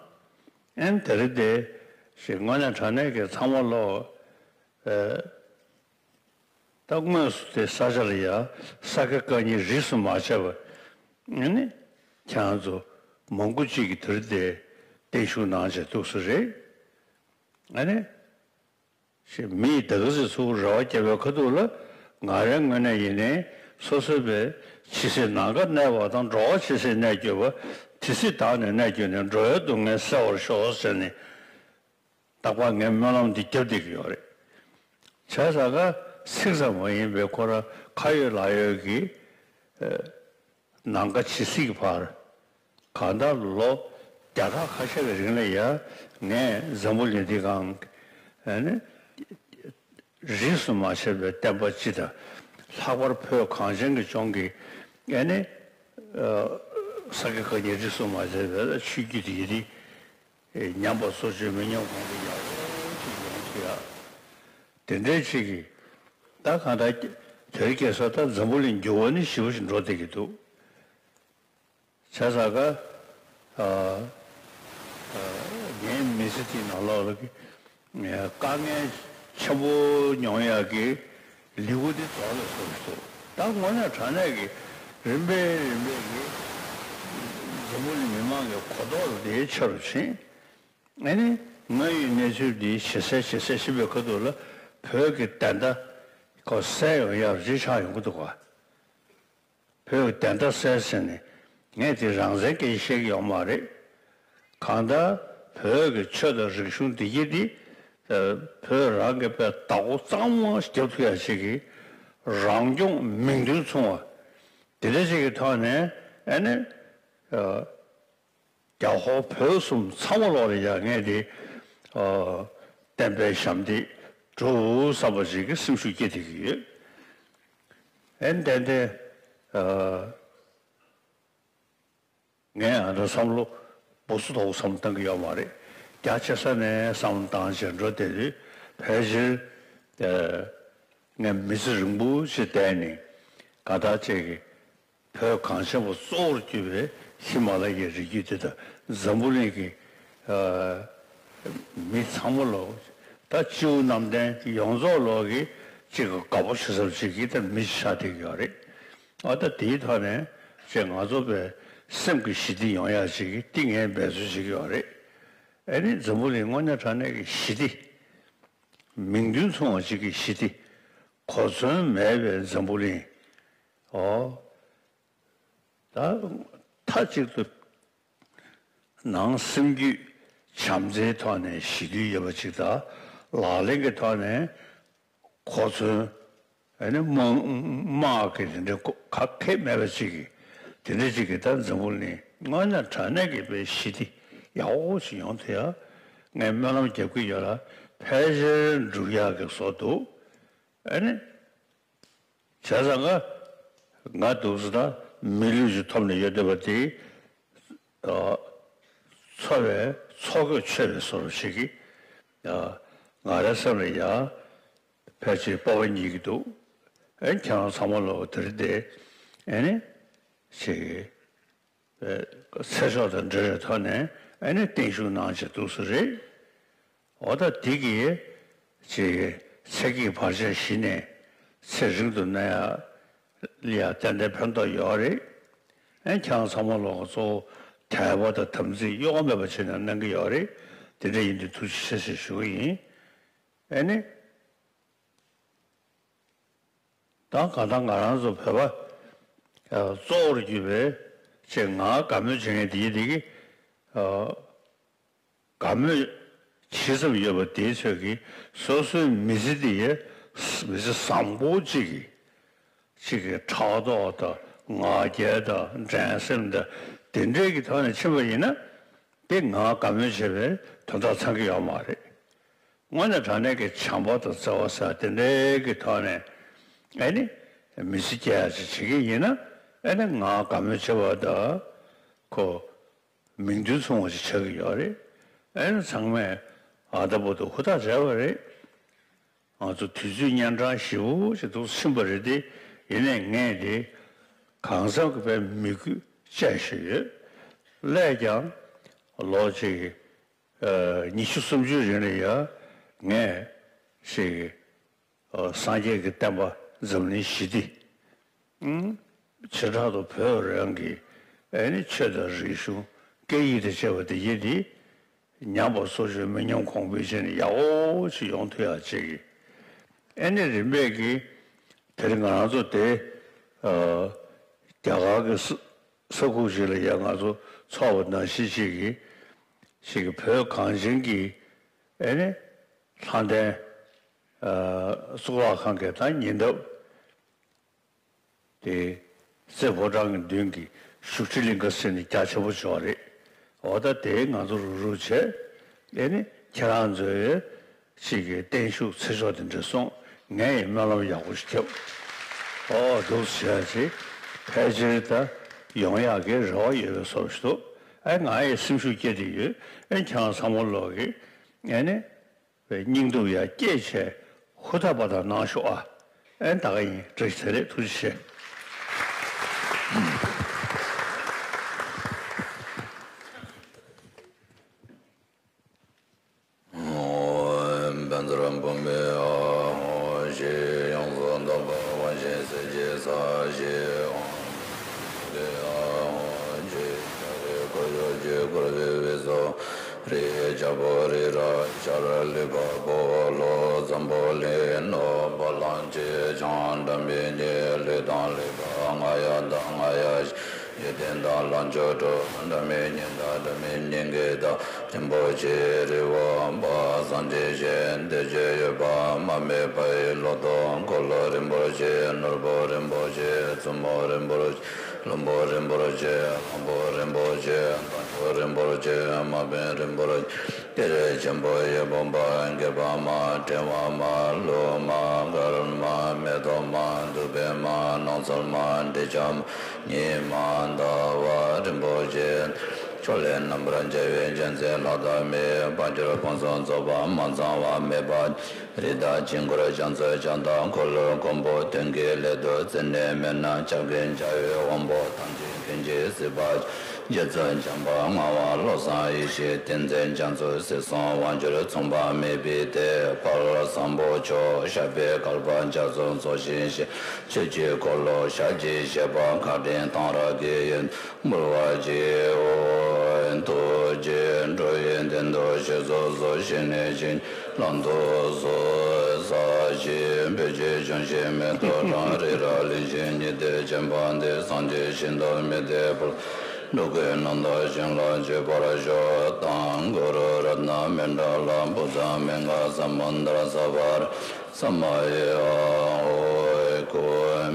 ཨེ་ནི་དེ་རིང་དེ་ཞིག་དངོས་གནས་དྲང་གནས་ཀྱི་ཚང་མ་ལོ། ད་དངོས་སུ་དེ་ས་ཆ་ལ་ཡ་ས་དགེ་བཀའ་རྙིང་རིས་སུ་མ་ཆད་པ་ཨ་ནི་ཁྱེད་རང་ཚོ་མང་པོ་གཅིག་གིས་དེ་རིང་དེ་བརྟན་བཞུགས་གནང་བྱས་འདུག་སེ་རེད། ཨ་ནི་ཞེས་མིས་ད་ག་ཟེ་ཚུར་རེ་བ་བརྒྱབ་པའི་ཁ་ཐུག་ལ་ང་རའི་ངོས་ནས་ཡིན་ནའི་སོ་སོའི་བའི་ཇི་སྲིད་ནམ་མཁའ་གནས་པ་དང་། འགྲོ་བ་ཇི་སྲིད་གནས་གྱུར་པ། དེ་སྲིད་བདག་ནི་གནས་གྱུར་ནས། འགྲོ་བའི་སྡུག་བསྔལ་སེལ་བར་ཤོག་ཟེར་ནས། རྟག་པར་ངས་སྨོན་ལམ་འདི་བརྒྱབ་བསྡད་ཀྱི་ཡོད་རེད། བྱས་ཙང་ཀ་ཚིག་ཙམ་མ་ཡིན་པའི་ཁོ་རང་ཁ་ཡོད་ལག་ཡོད་ཀྱི་ནམ་མཁའ་ཇི་སྲིད་ཀྱི་བར་གང་ལྟར་ལོ་བརྒྱ་ཕྲག་ཁ་ཤས་ཀྱི་རིང་ལ་ཡ་ངས་འཛམ་བུ་གླིང་འདི་སྒང་ཨ་ནི་རིས་སུ་མ་ཆད་པའི་བསྟན་པ་སྤྱི་དང་། ལྷག་པར་བོད་གངས་ཅན་གྱི་ལྗོངས་ཀྱི་ཨ་ནི་ས་དགེ་བཀའ་རྙིང་རིས་སུ་མ་ཆད་པའི་ཆོས་བརྒྱུད་འདི་ཡི་རིགས། ཨེ། ཉམས་པ་སོར་ཆུད་མི་ཉམས་གོང་དུ་ཡག་པོ་ཅིག་ཡོང་ཐུབ་ཡ། དེ་འདྲའི་ཅིག་གིས་ད་གང་ལྟར་དེ་རིང་ཁ་སང་ད་འཛམ་བུ་གླིང་འགྱུར་བ་ནི་ཞེ་པོ་ཞིག་འགྲོ་བསྡད་ཀྱི་འདུག། བྱས་ཙང་ཀ་ཨ་ཨ་ངའི་མི་ཚེ་འདིའི་ནང་ལོགས་ལ་གི་དཀའ་ངལ་ཆེན་པོ་མྱོང་ཡག་གི་ལེའུ་འདི་རྫོགས་ལ་སོང་འདུག། ད་དངོས་གནས་དྲང་གནས་ཀྱི་རིམ་པས་རིམ་པས་ཀྱི་འཛམ་བུ་གླིང་མི་མང་གི་གོ་རྟོགས་ལ་དེའི་ཆེ་རུ་ཕྱིན། ཨ་ནི་དངོས་ཡོད་གནས་ཚུལ་འདི་ཇེ་གསལ་ཇེ་གསལ་ཕྱིན་པའི་ཁ་ཐུག་ལ་བོད་ཀྱི་བདེན་མཐའ་ཁོ་གསལ་ཡོང་ཡག་ཅིག་ཆགས་ཡོང་གི་འདུག་ག། བོད་ཀྱི་བདེན་མཐའ་གསལ་ཟེར་ནས་ངས་དེ་རང་བཙན་སྐད་ཆ་བཤད་ཀྱི་ཡོད་མ་རེད། གང་ལྟར་བོད་ཀྱི་ཆོས་དང་རིག་གཞུང་འདི་གྱད་འདི་བོད་རང་གི་དཔེ་བདག་པོ་གཙང་མ་རྒྱབ་ཐུབ་ཡག་ཅིག་གི་རང་སྐྱོང་མིང་དོན་མཚུངས་པ་དེ་འདྲ་ཅིག་གི་ཐོག་ནས་ཨ་ནི། རྒྱ་ཧོར་བོད་གསུམ་ཚང་མ་ལོག་ལ་ཡ་ངས་དེ་ཨ་བསྟན་པའི་ཞབས་འདེགས་སྒྲུབ་བསམ་པ་ཞིག་གི་སེམས་ཤུགས་སྐྱེ་བསྡད་ཀྱི་ཡོད། ཨེ་ཏན་ཏན་ཨ་ངས་ཨ་འདྲ་བསམ་བློ་སྦུ་སུ་དོག་བསམ་བློ་བཏང་གི་ཡོད་མ་རེད། རྒྱ་ཆེ་ས་ནས་བསམ་བློ་བཏང་བྱས་འགྲོ་བསྡད་དུས་ཕལ་ཆེར་ཨ་ངས་མི་ཚེ་རིང་པོ་ཞིག་བསྡད་ནས་ག་ད་ཅིག་གི་བོད་གངས་ཅན་པ་གཙོ་བོར་གྱུར་པའི་ཧི་མ་ལ་ཡའི་རི་རྒྱུད་འདི་དང་འཛམ་བུ་གླིང་གི་ཨ་མི་ཚང་མ་ལོ་ད་སྤྱི་བོ་གནམ་བསྟན་ཡོངས་རྫོགས་ལོ་གི་གཅིག་གི་དགའ་པོ་བྱེད་ས་ཅིག་གི་ད་མི་ཞིག་ཆགས་བསྡད་ཀྱི་ཡོད་རེད། ཨ་ད་དེའི་ཐོག་ནས་ཅིག་ང་ཚོ་བའི་སེམས་ཀྱི་ཞི་བདེ་ཡོང་ཡག་ཅིག་གི་ཏིང་ངེ་འབད་རྩོལ་བྱེད་ཀྱི་ཡོད་རེད། ཨ་ནི་འཛམ་བུ་གླིང་དངོས་གནས་དྲང་གནས་ཀྱི་ཞི་བདེ། མིང་དོན་མཚུངས་པ་ཅིག་གི་ཞི་བདེ། གོ་མཚོན་མེད་པའི་འཛམ་བུ་གླིང་། ཨོ། ད་མཐའ་གཅིག་ཏུ་ནང་སེམས་རྒྱུད་བྱམས་བརྩེའི་ཐོག་ནས་ཞི་དུལ་ཡོད་པ་ཅིག་དང་། ལག་ལེན་གྱི་ཐོག་ནས་གོ་མཚོན་ཨ་ནི་དམག་དམག་གི་དེ་འདྲའི་གོ་ག་གེ་མེད་པ་ཅིག་གི་དེ་འདྲ་ཅིག་གི་ད་འཛམ་བུ་གླིང་དངོས་གནས་དྲང་གནས་ཀྱི་དཔེ་ཞི་བདེ་ཡག་པོ་ཞིག་ཡོང་ཐུབ་ཡ་ངས་སྨོན་ལམ་རྒྱབ་ཀྱི་ཡོད་ལ། ཕལ་ཆེར་འགྲུབ་ཡག་གི་བཟོ་འདུག། ཨ་ནི། བྱས་ཙང་ང་ང་འདུག་སེ་ད་མི་ལུས་ཅིག་ཐོབ་ནས་ཡོད་བསྡད་པ་དེ་ཨ་འཚོ་བའི་འཚོ་གོས་ཆོད་པའི་བཟོ་འདྲ་ཞིག་གིས་ཨ་ང་རའི་སེམས་ལ་ཡ་ཕལ་ཆེར་སྤོབས་པ་སྙེག་གི་འདུག། ཨེ་ཁྱེད་རང་ཚང་མ་ལོ་དེ་རིང་དེ་ཨེ་ནི་ཞིག་ཚེ་སྲོག་དང་འབྲེལ་བའི་ཐོག་ནས་ཨ་ནི་བརྟན་བཞུགས་གནང་བྱས་འདུག་སེ་རེད། འོ་ད་འདི་གིས་ཅིག་ཚེ་གཅིག་བར་ཆད་ཞི་ནས་ཚེ་རིང་དུ་གནས་ཡ་ལ་ཡ་ཏན་ཏན་ཕན་ཐོགས་ཡོད་རེད། ཨ་ཁྱེད་རང་ཚང་མ་ལོ་ག་གཙོ་བོ་དད་པ་དང་དམ་ཚིག་གཡོ་བ་མེད་པ་བྱས་ནས་གནང་གི་ཡོད་རེད། དེ་འདྲ་ཡིན་དུས་ཐུགས་རྗེ་ཆེ་ཞེས་ཞུ་གི་ཡིན། ཨ་ནི། ད་གང་ལྟར་ང་རང་ཚོ་བོད་པ་ཨ་གཙོ་བོར་གྱུར་པའི་ཅིག་ང་དགའ་མོས་བྱེད་མཁན་དེ་ཡི་དེ་གི་ཨ་དགའ་མོས་ཇི་ཙམ་ཡོད་པ་དེའི་ཚོད་ཀྱིས་སོ་སོའི་མི་ཚེ་འདི་ཡི་མི་ཚེ་བཟང་པོ་ཅིག་གི་ཅིག་གི་ཕྲག་དོག་དང་ང་རྒྱལ་དང་འགྲན་སེམས་དང་དེ་འདྲའི་གི་ཐོག་ནས་ཕྱིན་པ་ཡིན་ན་དེ་ང་དགའ་མོས་བྱེད་པའི་དོན་དག་ཚང་གི་ཡོད་མ་རེད། དངོས་གནས་དྲང་གནས་ཀྱི་བྱམས་པ་དང་བརྩེ་བ་ཟེར་དེ་འདྲའི་གི་ཐོག་ནས་ཨ་ནི་མི་ཚེ་སྐྱེལ་ཡག་ཅིག་བྱེད་ཀྱི་ཡིན་ན་ ཨེ་ནི་ང་དགའ་མོས་བྱེད་པ་དང་ཁོ་མིང་དོན་མཚུངས་པ་ཞིག་ཆགས་ཀྱི་ཡོད་རེད། ཨེ་ནི་ཚང་མས་ཨ་ད་བར་དུ་ཧུར་ཐག་བྱས་པ་རེད། ང་ཚོ་དུས་ཚོད་གཉན་འཕྲང་ཞེ་པོ་ཅིག་ཏུ་ཕྱིན་པ་རེད་དེ། ཡིན་ནའི་ངས་དེ་གང་འཚམ་གྱི་དཔེ་མི་དགོས་བཅད་ཞུས་ཡོད། སླད་ཀྱང་ལོ་གཅིག་གི་ཉི་ཤུ་སུམ་ཅུའི་རིང་ལ་ཡང་ངས་ཞིག་སངས་རྒྱས་ཀྱི་བསྟན་པ་འཛམ་གླིང་ཞི་བདེ་བྱེ་བྲག་ཏུ་བོད་རང་གི་ཨེ་ནི་ཆོས་དང་རིག་གཞུང་སྐད་ཡིག་དང་བཅས་པ་དེ་ཡིན་དེ། ཉམས་པ་སོར་ཆུད་མི་ཉམས་གོང་འཕེལ་བྱས་ནས་ཡག་པོ་ཅིག་ཡོང་ཐུབ་ཡག་ཅིག་གི། ཨེ་ནི་རིམ་པས་ཀྱིས་དེར་ང་རང་ཚོ་དེ་རྒྱ་གར་གྱི་ས་ས་ཁུག་ཅིག་ལ་ཡང་ང་ཚོ་ཚོགས་པ་ནང་བཞིན་ཅིག་གི་ཅིག་གི་བོད་གངས་ཅན་གྱི་ཨེ་ནི་ལྷ་ལྡན་གཙུག་ལག་ཁང་གི་ད་ཉེ་འདབས། དེ་རྩེ་ཕོ་བྲང་གི་མདུན་གྱི་བཞུགས་ཁྲི་གླིང་ག་ཟེར་ནས་རྒྱ་ཆེན་པོ་ཅིག་ཡོད་རེད། འོ་ད་དེ་ང་ཚོ་རུག་རུག་བྱས། ཨེ་ནི་ཁྱེད་རང་ཚོའི་ཅིག་གི་བརྟན་བཞུགས་ཚེ་ཤོག་དེ་འདྲ་སོང་། ངས་ཡང་སྨོན་ལམ་ཡག་པོ་ཞིག་བརྒྱབ། འོ་འདུག་བྱས་ཅིག་ཕལ་ཆེར་ད་ཡོང་ཡག་གི་རེ་བ་ཡོད་པའི་བཟོ་ཞིག་འདུག་ཨེ་ང་ཡི་སེམས་ཤུགས་སྐྱེད་དེ་ཡོད། ཨེ་ཁྱེད་རང་ཚང་མ་ལོག་གི་ཨེ་ནི། བའི་སྙིང་སྟོབས་ཡར་སྐྱེད་ཆེད་ཧུར་ཐག་པ་དང་གནང་ཤོག་ཨ། ཨེ་ད་ག་ཡིན། བཀྲ་ཤིས་བདེ་ལེགས། ཐུགས་རྗེ་ཆེ། རི་རྒྱལ་པོ་རི་རབ་ཤར་ལུས་འཕགས་པོ་ལྷོ་འཛམ་བུ་གླིང་ནུབ་བ་ལང་ཅེ་བྱང་འགྲམ་པའི་ཉེ་ལུས་དང་ལུས་པ་ང་ཡ་དང་ང་ཡ་ཡོད་ལྡན་དང་ལང་ཕྱོགས་དྲུག་འགྲམ་པའི་ཉེ་མཐའ་འགྲམ་པའི་ཉེ་འགེལ་དང་རིན་པོ་ཆེ་རི་བོ་འབའ་སངས་རྒྱས་ཞིང་བདེ་སྤྱོད་ཡོད་པ་མ་སྨད་པའི་ལོ་ཏོག་འཁོར་ལོ་རིན་པོ་ཆེ་ནོར་བུ་རིན་པོ་ཆེ་བཙུན་མོ་རིན་པོ་ཆེ། བློན་པོ་རིན་པོ་ཆེ། དབང་པོ་རིན་པོ་ཆེ། དམ་ཆོས་རིན་པོ་ཆེ། དམག་དཔོན་རིན་པོ་ཆེ། གཏེར་ཆེན་པོ་ཡི་བུམ་པ་སྐྱེས་པ་མ། ཕྲེང་བ་མ། ལུགས་མ། དཀར་མ། མེ་ཏོག་མ། བདུག་སྤོས་མ། ནགས་ཚལ་མ། འབྲས་ཆང་མ། ཉི་མ། ཟླ་བ། རིན་པོ་ཆེ། ཕྱོགས་ལས་རྣམ་པར་རྒྱལ་བའི་རྒྱལ་མཚན་ལྷ་དང་མིའི་དཔལ་གྱུར་ཕུན་སུམ་ཚོགས་པ་མ་ཚང་བ་མེད་པ། རི་དྭགས་དཀྱིལ་འཁོར་རྒྱ་མཚོའི་བྱ་དང་འཁོར་ལོའི་མགོན་པོ་སྟོན་ཀའི་སླད་དུ་བརྩེ་ནས་སྨོན་ལམ་རྒྱབ་ཀྱིན་བྱ་བའི་དབང་པོ་ཐམས་ཅད་ཀུན་གྱི་སྲིད་པ་རྗེ་བཙུན་བྱམས་པ་མངའ་དབང་བློ་བཟང་ཡེ་ཤེས་ཏིང་འཛིན་རྒྱ་མཚོའི་སྲིད་གསུམ་དབང་སྒྱུར་མཚུངས་པ་མེད་པའི་དེད་དཔལ་བཟང་པོ་མཆོག་ཞབས་པད་བསྐལ་པ་རྒྱ་མཚོ་འཚོ་ཞིང་གཞེས། ཆོས་ཀྱི་འཁོར་ལོ་ཞལ་གྱིས་བཞེས་པ་མཁའ་ལྡིང་གཏང་རག་གི་ཡོན། འབུལ་བར་བགྱིའོ། ཐུགས་རྗེས་འགྲོ་བའི་དོན་དུ་གཤེགས་སུ་གསོལ། བཞེས་ནས་བྱིན་གྱིས་བརླབ་ཏུ་གསོལ། ས་གཞི་བོད་ཀྱི་ལྗོན་ཤིང་མེ་ཏོག་གྲགས། རི་རབ་གླིང་བཞི་ཉི་ཟླས་བརྒྱན་པ་འདི། སངས་རྒྱས་ཞིང་དུ་མི་ལྡན་པ། འགྲོ་ཀུན་རྣམ་དག་ཞིང་ལ་སྤྱོད་པར་ཤོག་དང་གུ་རུ་རཏྣ་མཎྜལ་བུ་ཛ་མི་ངག་ས་མུ་དྲ་ས་བར། ས་མ་ཡ་ཧོ། སྐུ་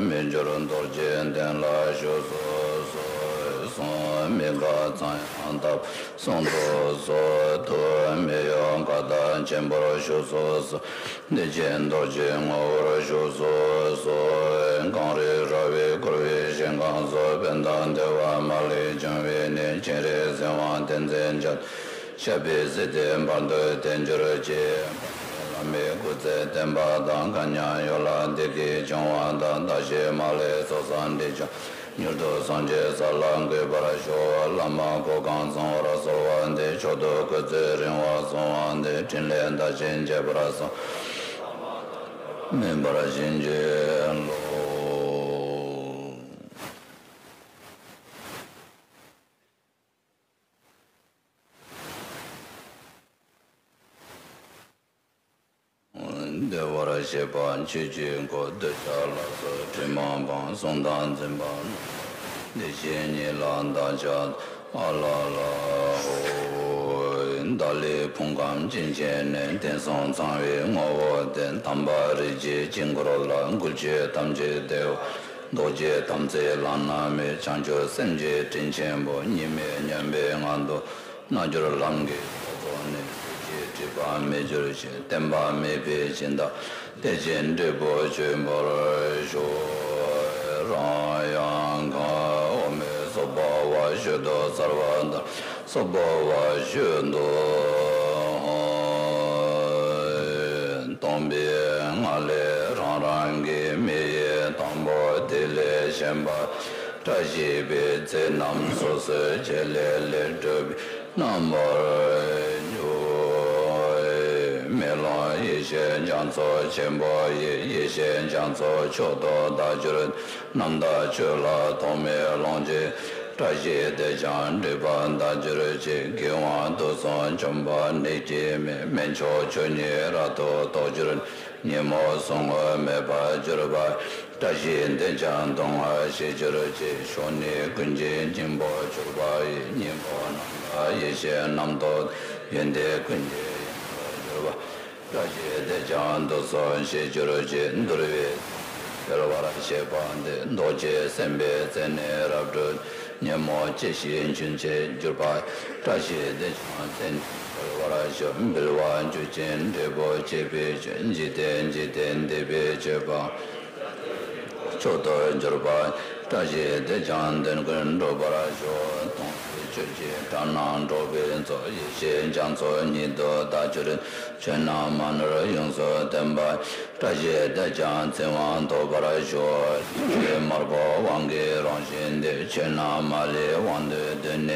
མི་འགྱུར་རྡོ་རྗེ་གདན་ལ་བཞུགས་སུ་གསོལ། གསུང་མི་ཁ་གཙང་ཡང་དག་གསུང་དུ་གསོལ། ཐུགས་མི་གཡོ་མཁའ་ལྟར་ཆེན་པོར་བཞུགས་སུ་གསོལ། བདེ་ཆེན་རྡོ་རྗེ་ངོ་བོར་བཞུགས་སུ་གསོལ། གངས་རི་ར་བས་བསྐོར་བའི་ཞིང་ཁམས་སུ། ཕན་དང་བདེ་བ་མ་ལུས་འབྱུང་བའི་གནས། སྤྱན་རས་གཟིགས་དབང་བསྟན་འཛིན་རྒྱ་ཞབས་པད་སྲིད་མཐའི་བར་དུ་བརྟན་གྱུར་ཅིག་བླ་མའི་སྐུ་ཚེ་བརྟན་པ་དང་། མཁའ་མཉམ་ཡུལ་ལ་བདེ་སྐྱིད་འབྱུང་བ་དང་། བདག་གཞན་མ་ལུས་ཚོགས་བསགས་འདི་ཕྱོགས་མྱུར་དུ་སངས་རྒྱས་ས་ལ་འགོད་པར་ཤོག་བླ་མ་གོ་གང་ཚང་བར་གསོལ་བ་འདེབས། མཆོག་ཏུ་སྐུ་ཚེ་རིང་བར་གསུང་བ་འདེབས། ཕྲིན་ལས་མཐར་ཕྱིན་རྒྱས་པར་གསུངས། སྨིན་པར་བྱིན་གྱིས་རློབས། བདེ་བར་གཤེགས་པ་ཆོས་ཀྱི་སྐུ། གདུལ་བྱ་ལ་སོགས་དྲི་མ་སྤངས། བསྲུང་དང་འཛིན་པ་རྣམས་ལ། བདེ་གཤེགས་ཉིད་ལ་བདག་ཕྱག་འཚལ། ཨ་ལ་ལ་ཧོ། བདག་ལུས་ཕུང་ཁམས་ཅན་བྱས་ནས། དེང་སང་ཚངས་པའི་ངོ་བོ་སྟེ། དམ་པ་རིགས་ཀྱི་དཀྱིལ་འཁོར་ལ། འགུལ་སྐྱོད་ཐམས་ཅད་བདེ་བ། རྡོ་རྗེ་དམ་ཚིག་ལམ་སྣ་མེད། བྱང་ཆུབ་སེམས་ཀྱི་སྤྲིན་ཆེན་པོ། གཉིས་མེད་མཉམ་པའི་ངང་དུ་རྣལ་འབྱོར་ལམ་གྱི་རྟོག་ཚོགས་ནི། ཚིག་གཅིག་དྲི་བ་མེད་གྱུར་ཅིག་བརྟན་པ་མེད་པའི་སྦྱིན་བདག་བདེ་ཆེན་འབྲས་བུ་སྤྱོད་པར་ཤོག་རང་ཡང་གང་ ཤུལ་དུ་གསལ་བ་དང་སོགས་པ་བ་ཤུལ་དུ། སྟོང་པའི་ངང་ལས་རང་རང་གི་མིག་ཡིད་དང་པོ་དེ་ལས་གཞན་པ་བཀྲ་ཤིས་པའི་ཚིག་རྣམས་སོ་སོའི་ཆེད་ལས་ལས་གྲུབ་པའི་རྣམ་པར་གྱུར། མེ་ལོང་ཡེ་ཤེས་རྒྱ་མཚོ་ཆེན་པོ་ཡི། ཡེ་ཤེས་རྒྱ་མཚོ་མཆོག་ཏུ་བདག་གྱུར། རྣམ་དག་ཆོས་ལ་ཐོགས་མེད་ལོངས་སྤྱོད། བཀྲ་ཤིས་དེས་ཀྱང་སྒྲིབ་པ་དག་གྱུར་ཅིག། གི་ཝང་དུག་གསུམ་འཇོམས་པ་ནད་ཀྱི་མེ། སྨན་མཆོག་ཆོས་ཉིད་རབ་ཏུ་རྟོགས་གྱུར། ཉོན་མོངས་ཟུག་རྔུ་མེད་པར་གྱུར་པ། བཀྲ་ཤིས་དེས་ཀྱང་སྡུག་བསྔལ་ཞི་གྱུར་ཅིག། ཕྱོགས་ནི་ཀུན་གྱི་སྙིང་པོར་གྱུར་པ་ཡི། སྙིང་པོ་རྣམ་དག་ཡེ་ཤེས་རྣམ་རྟོག། ཡོན་ཏན་ཀུན་གྱི་ཡོན་ཏན་གྱུར་པ། བཀྲ་ཤིས་དེས་ཀྱང་དུག་གསུམ་ཞི་གྱུར་ཅིག། འདུལ་བའི་འཕེལ་བར་བྱེད་པ་འདི། ལྡོག་ཕྱིར་སེམས་དཔའི་མཚན་ནི་རབ་སྒྲོལ། ཉོན་མོངས་སྐྱེ་ཤི་འབྱུང་བྱེད་གྱུར་པ། བཀྲ་ཤིས་དེས་ཀྱང་མཚན་ཉིད་འཕེལ་བར་ཤོག། འབུལ་བ་རྒྱུ་ཅན་འབྲས་བུ་བྱེད་པའི་མཆོག། འཇིག་རྟེན་འཇིག་རྟེན་འདས་པའི་མཆོད་པ། མཆོག་ཏུ་གྱུར་པ། བཀྲ་ཤིས་དེས་ཀྱང་དོན་ཀུན་འགྲུབ་པར་ཤོག། སྟོང་པའི་ཆོས་ཀྱི་སྒྲ་རྣམས་སྒྲོག་པའི་མཚོ། ཡེ་ཤེས་རྒྱ་མཚོ་ཉིད་དུ་བདག་གྱུར། ཆོས་རྣམས་མ་ནོར་ཡོངས་སུ་སྟོན་པ། བཀྲ་ཤིས་དེས་ཀྱང་ཚིག་དབང་ཐོབ་པར་ཤོག། ཆོས་དམར་པོ་དབང་གི་རང་བཞིན་ཏེ། ཆོས་རྣམས་མ་ལུས་དབང་དུ་འདུས་ནས།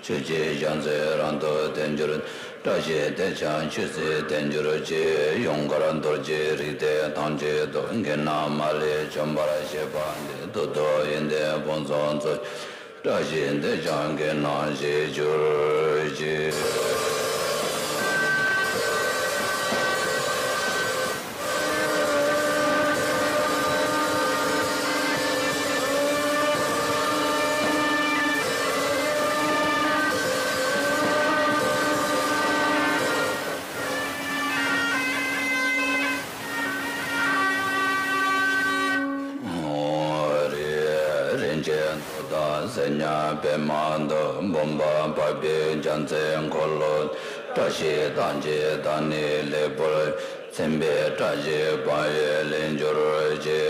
ཆོས་ཀྱི་རྒྱ་མཚོས་རབ་ཏུ་བརྟན་གྱུར། བཀྲ་ཤིས་དེས་ཀྱང་ཆོས་སྲིད་བརྟན་གྱུར་ཅིག། ཡུངས་ཀར་རྡོ་རྗེའི་རིགས་ཏེ་ཐམས་ཅད་དུ། འགལ་རྣམས་མ་ལུས་འཇོམས་པར་བྱེད་པ་འདི། བདུད་དང་ཡོན་ཏན་ཕུན་སུམ་ཚོགས། བཀྲ་ཤིས་དེས་ཀྱང་འགལ་རྣམས་ཞི་གྱུར་ཅིག། རིན་ཆེན་མདོག་དང་ཟེར་ཉམས་པདྨ་འདབ། འབུམ་པ་འཕགས་པའི་རྒྱལ་མཚན་འཁོར་ལོ། བཀྲ་ཤིས་ཐམས་ཅད་དང་ནི་ལེགས་པར། མཚན་དཔལ་བཀྲ་ཤིས་འབར་བའི་ལེགས་གྱུར་ཅིག།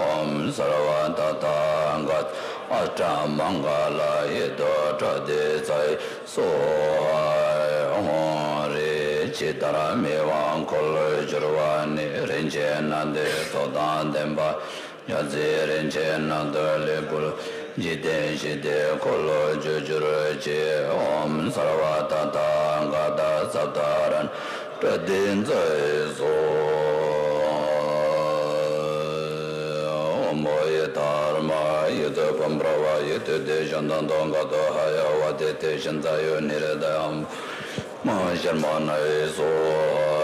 ཨོཾ་སརྦ་ཏ་ཐཱ་ག་ཏ་ཨ་ཊ་མངྒ་ལ་ཡེ་ཏོ་ཏྲ་ཏི་ཙ་ཡེ་སྭཱ་ཧཱ། ཧཱུྃ་ཧྲཱིཿ། ཇི་ལྟར་མི་དབང་འཁོར་ལོས་སྒྱུར་བ་ནི། རིན་ཆེན་སྣ་བདུན་ཚོགས་དང་ལྡན་པ། ཡ་མཚན་རིན་ཆེན་སྣ་བདུན་ལེགས་པར། འཇིག་རྟེན་ཞི་བདེའི་འཁོར་ལོ་སྒྱུར་གྱུར་ཅིག། ཨོཾ་སརྦ་ཏ་ཐཱ་ག་ཏ་ཛཔྟ་རཏྣ་ཏྲ་ཏི་ཙ་ཡེ་སྭཱ་ཧཱ། ཨོཾ་བོ་དྷརྨཱ་ཡེ་ཙོ་བྷཾ་པྲ་ཝཱ་ཡེ་ཏུ་ཏེ་ཤཱནྟ་ཏོ་ག་ཏོ་ཧ་ཡ་བ་ཏེ་ཏེ་ཤཱནྟ་ཡོ་ནི་རེ་ད་ཡ། མ་ཤར་མ་ན་ཡེ་སྭཱ་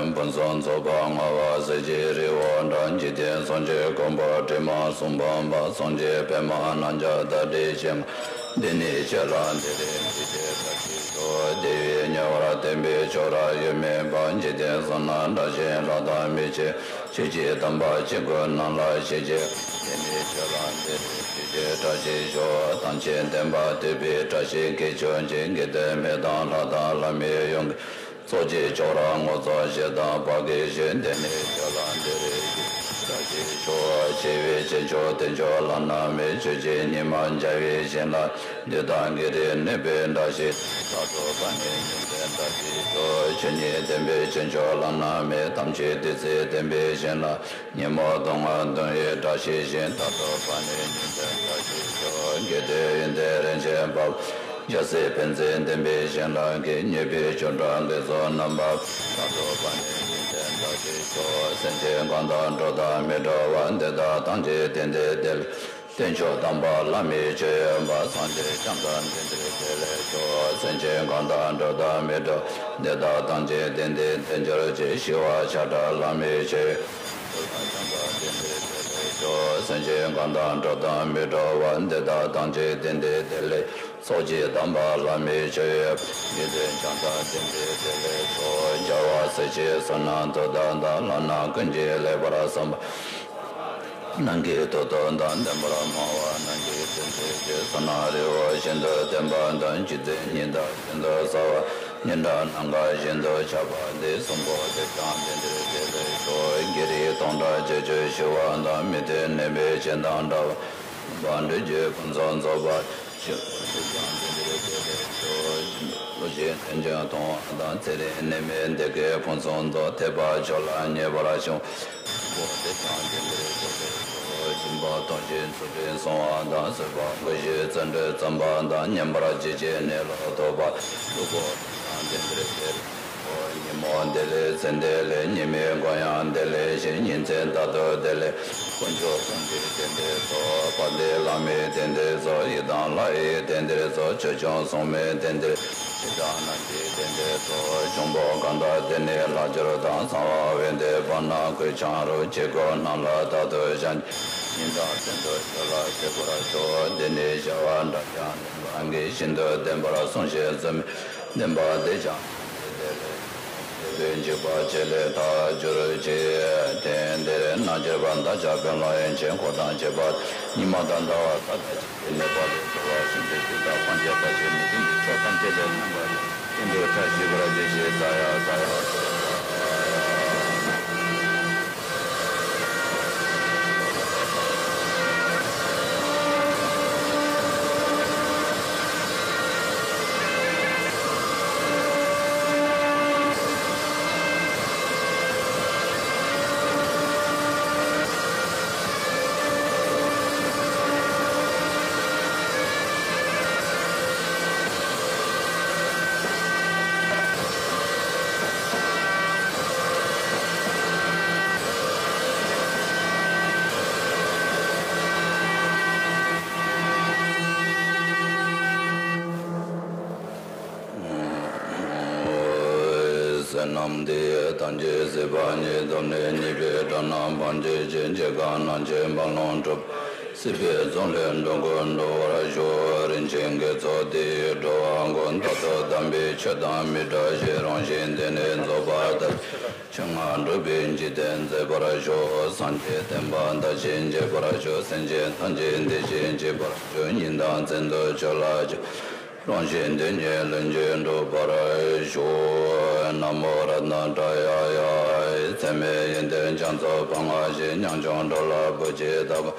ཧཱ། ཕུན་སུམ་ཚོགས་པ་མངའ་བ་གསེར་གྱི་རི་བོ་འདྲ། འཇིག་རྟེན་སངས་རྒྱས་གོ་འཕང་དྲི་མ་གསུམ་སྤངས་པ། སངས་རྒྱས་པདྨ་རྣམ་བཀྱག་དང་དྲིལ་ཞིང་མ། འདི་ནི་ཁྱོད་ལ་འདིར་བདེ་བའི་བཀྲ་ཤིས་ཤོག། དེ་བས་ཉེ་བར་བསྟན་པའི་ཆོས་རབ་ཡོད་མིན་པ། འཇིག་རྟེན་གསུམ་ན་གྲགས་ཤིང་ལྷ་དང་མིའི་ཆོས། ཆོས་ཀྱི་དམ་པ་ཆོས་སྐུ་རྣམས་ལ་ཞེས་བྱ། དེ་ནི་ཁྱོད་ལ་འདིར་བདེ་བའི་བཀྲ་ཤིས་ཤོག། ཐམས་ཅད་བསྟན་པ་ཐོས་པའི་བཀྲ་ཤིས་ཀྱིས་ཁྱབ་ཅིང་། དགེ་འདུན་མི་དང་ལྷ་དང་ལྷ་མིན་ཡོངས་ཀྱི། ཚོགས་ཀྱི་མཆོག་རབ་ངོ་ཚ་ཞེས་དང་བ་གི་ཞིང་། དེ་ནི་ཁྱོད་ལ་འདིར་བདེ་བའི་བཀྲ་ཤིས་ཤོག། ཆེ་བའི་ཆོས་མཆོག་ཐེག་མཆོག་བླ་ན་མེད། ཆོས་ཀྱི་ཉི་མ་འཇའ་བའི་བཞིན་ལ། བདུད་དང་བགེགས་རིགས་གནོད་པའི་བཀྲ་ཤིས། རྟག་ཏུ་ཕན་ནུས་ཉིན་མཚན་བཀྲ་ཤིས་ཤོག། ཆོས་ཉིད་བདེན་པའི་ཆོས་མཆོག་བླ་ན་མེད། དམ་ཆོས་བདུད་རྩི་ལྡན་པའི་བཞིན་ལ། ཉོན་མོངས་སྡུག་བསྔལ་གདུང་བའི་བཀྲ་ཤིས་ཤིང་། རྟག་ཏུ་ཕན་ནུས་ཉིན་མཚན་བཀྲ་ཤིས་ཤོག། དགེ་འདུན་ཡོན་ཏན་རིན་ཆེན་འབར། རྒྱལ་སྲས་ཕན་ཚུན་ལྡན་པའི་བཞིན་ལ་མཁས། ཉེས་པའི་ཆོ་འཕྲུལ་ལས་ཚོགས་རྣམ་པར། རྟག་ཏུ་ཕན་ནུས་ཉིན་མཚན་བཀྲ་ཤིས་ཤོག། སེམས་ཅན་གང་དག་འགྲོ་དོན་མི་འགྲོ་བ། འདི་དག་ཐམས་ཅད་དེང་འདིར་བདེ་ལེགས། དཀོན་མཆོག་དམ་པ་ལྷ་མིའི་ཆོས་ཡོད་པ། སངས་རྒྱས་བྱང་སེམས་དེང་འདིར་བདེ་ལེགས་ཤོག། སེམས་ཅན་གང་དག་འགྲོ་དོན་མི་འགྲོ་བ། འདི་དག་ཐམས་ཅད་དེང་འདིར་བདེ་འགྱུར་ཅིག། ཞི་བ་ཆགས་བྲལ་ལྷ་མིའི་ཆོས་ཡོད་པ། བྱང་སེམས་དེང་འདིར་བདེ་ལེགས་ཤོག། སེམས་ཅན་གང་དག་འགྲོ་དོན་མི་འགྲོ་བ། འདི་དག་ཐམས་ཅད་དེང་འདིར་བདེ་ལེགས། ཚོགས་ཀྱི་དམ་པ་བླ་མའི་ཆོས་ཡོད་པ། དགེ་འདུན་བྱང་སེམས་དེང་འདིར་བདེ་ལེགས་ཤོག། རྒྱལ་བ་སྲས་ཀྱི་བསོད་ནམས་མཐུ་དང་ལྡན། ལམ་སྣ་ཀུན་གྱིས་ལེགས་པར་བསམ་པ། རྣམས་ཀྱི་མཐུ་སྟོབས་དང་ལྡན་པར་སྨྲ་བ། རྣམས་ཀྱི་དོན་མཛད་ཀྱི་བསོད་ནམས་རི་བོ་བཞིན་དུ་ལྡན་པ་དང་། རྒྱུ་མཚན་ཉི་ཟླ་བཞིན་དུ་གསལ་བ། སྙན་གྲགས་ནམ་མཁའ་བཞིན་དུ་ཁྱབ་པ་འདི། གསུང་པོ་དེས་ཀྱང་དེང་འདིར་བདེ་ལེགས་ཤོག། བགེགས་རིགས་སྟོང་ཕྲག་བརྒྱད་ཅུ་ཞི་བ་དང་། མི་མཐུན་ནད་མེད་ཅན་དང་འདྲ་བ། སྡོམ་པ་འགྲུབ་ཀྱི་ཕུན་སུམ་ཚོགས་པ། ཞིང་། བློ་ཞིང་དོན་ཆེན་མཐོང་བ་དང་། ཚེ་རིང་ནད་མེད་བདེ་སྐྱིད་ཕུན་སུམ་ཚོགས། དད་པ་མཆོག་ལ་མཉེས་པར་བྱུང་། སྒོ་བདེ་ཐང་ལྡན་པའི་སྒོ་ལས་སོ། སྦྱིན་པ་གཏོང་ཞིང་ཚུལ་ཁྲིམས་སྲུང་བ་དང་། བཟོད་པ་བསྔོ་ཞིང་བརྩོན་འགྲུས་བརྩམ་པ་དང་། ཉམས་པར་བྱེད་ཅིང་གནས་ལུགས་རྟོགས་པ། ལུས་པོ་བདེ་ཐང་ལྡན་པའི་སྒོ་ལས། ཉིན་མོ་བདེ་ལེགས་མཚན་བདེ་ལེགས། ཉི་མའི་མགོན་ཡང་བདེ་ལེགས་ཤིང་། ཉིན་མཚན་རྟག་ཏུ་བདེ་ལེགས། དཀོན་མཆོག་གསུམ་གྱི་རྟེན་འབྲེལ་ཚོགས། དཔལ་ལྡན་བླ་མའི་རྟེན་འབྲེལ་ཚོགས། ཡི་དམ་ལྷ་ཡི་རྟེན་འབྲེལ་ཚོགས། ཆོས་སྐྱོང་སྲུང་མའི་རྟེན་འབྲེལ། ཞེ་སྡང་གནོད་སྦྱིན་རྟེན་འབྲེལ་ཚོགས། འབྱུང་པོ་གང་དག་བདེ་གནས་ལྷག་གྱུར་དང་། གསང་བ་བས་འདེབས་པ་ན་གོས་འཆང་རུ། བྱད་ཁོག་རྣམས་ལ་རྟག་ཏུ་བཞེངས། ཉིན་དང་མཚན་དུ་ཆོས་ལ་སྤྱོད་པར་ཤོག། འདི་ནི་བྱ་བ་འདྲ་ཞིང་ལྡན་པ་གིས། ཤིན་ཏུ་བདེན་པར་གསུངས་ཤིང་གསོལ། བདེན་པ་འདི་ཀྱང་དེ་ལས། དེ་ལས་འཇིགས་པ་བཅས་ལས་ཐར་གྱུར་ཅིག། དེང་འདིར་ན་གྱུར་པ་བདག་ཅག་དཔོན་སློབ་ཡན་ཆད་འཁོར་དང་བཅས་པ། ཉི་མ་དང་ཟླ་བ་ས་དང་ཆུ་ཡི་གནས་པ་ལས་གྲོལ་བར་ཤིན་ཏུ་གཟིགས་དང་། སངས་རྒྱས་དཔའ་ཆེན་མི་མཐུན་པའི་ཕྱོགས་ཐམས་ཅད་ལས་ཐར་བར་ཤིན་ཏུ་བཀྲ་ཤིས་པར་གྱུར་ཅིག། ས་ཡ་ས་ཡ། བསོད་ནམས་འདི་ཡིས་ཐམས་ཅད་གཟིགས་པ་ཉིད། ཐོབ་ནས་ཉེས་པའི་དགྲ་རྣམས་ཕམ་བྱས་ཤིང་། སྐྱེ་རྒ་ན་འཆིའི་རྦ་ཀློང་འཁྲུགས་པ། སྲིད་པའི་མཚོ་ལས་འགྲོ་ཀུན་སྒྲོལ་བར་ཤོག། རིན་ཆེན་དགེ་ཚོགས་འདི་ཡིས་འགྲོ་བ་ཀུན། རྟག་ཏུ་དམ་པའི་ཆོས་དང་མི་འབྲལ་ཞིང་། རང་གཞན་བདེ་གནས་རྫོགས་པ་དང་། ཆོས་མངའ་འགྲུབ་པའི་འཇིག་རྟེན་མཛེས་པར་ཤོག། སངས་རྒྱས་བསྟན་པ་དར་ཞིང་རྒྱས་པར་ཤོག། སེམས་ཅན་ཐམས་ཅད་བདེ་ཞིང་སྐྱིད་པར་ཤོག། ཉིན་དང་མཚན་དུ་ཆོས་ལ་སྤྱོད། རང་གཞན་དོན་གཉིས་ལྷུན་གྱིས་གྲུབ་པར་ཤོག། ན་མོ་རཏྣ་ཏྲ་ཡ་ཡ། ཚད་མེད་ཡོན་ཏན་རྒྱ་མཚོ་འཕང་བ་ཞིག། ཉམ་ཆུང་འགྲོ་ལ་བུ་གཅིག་ལྟ་བུ།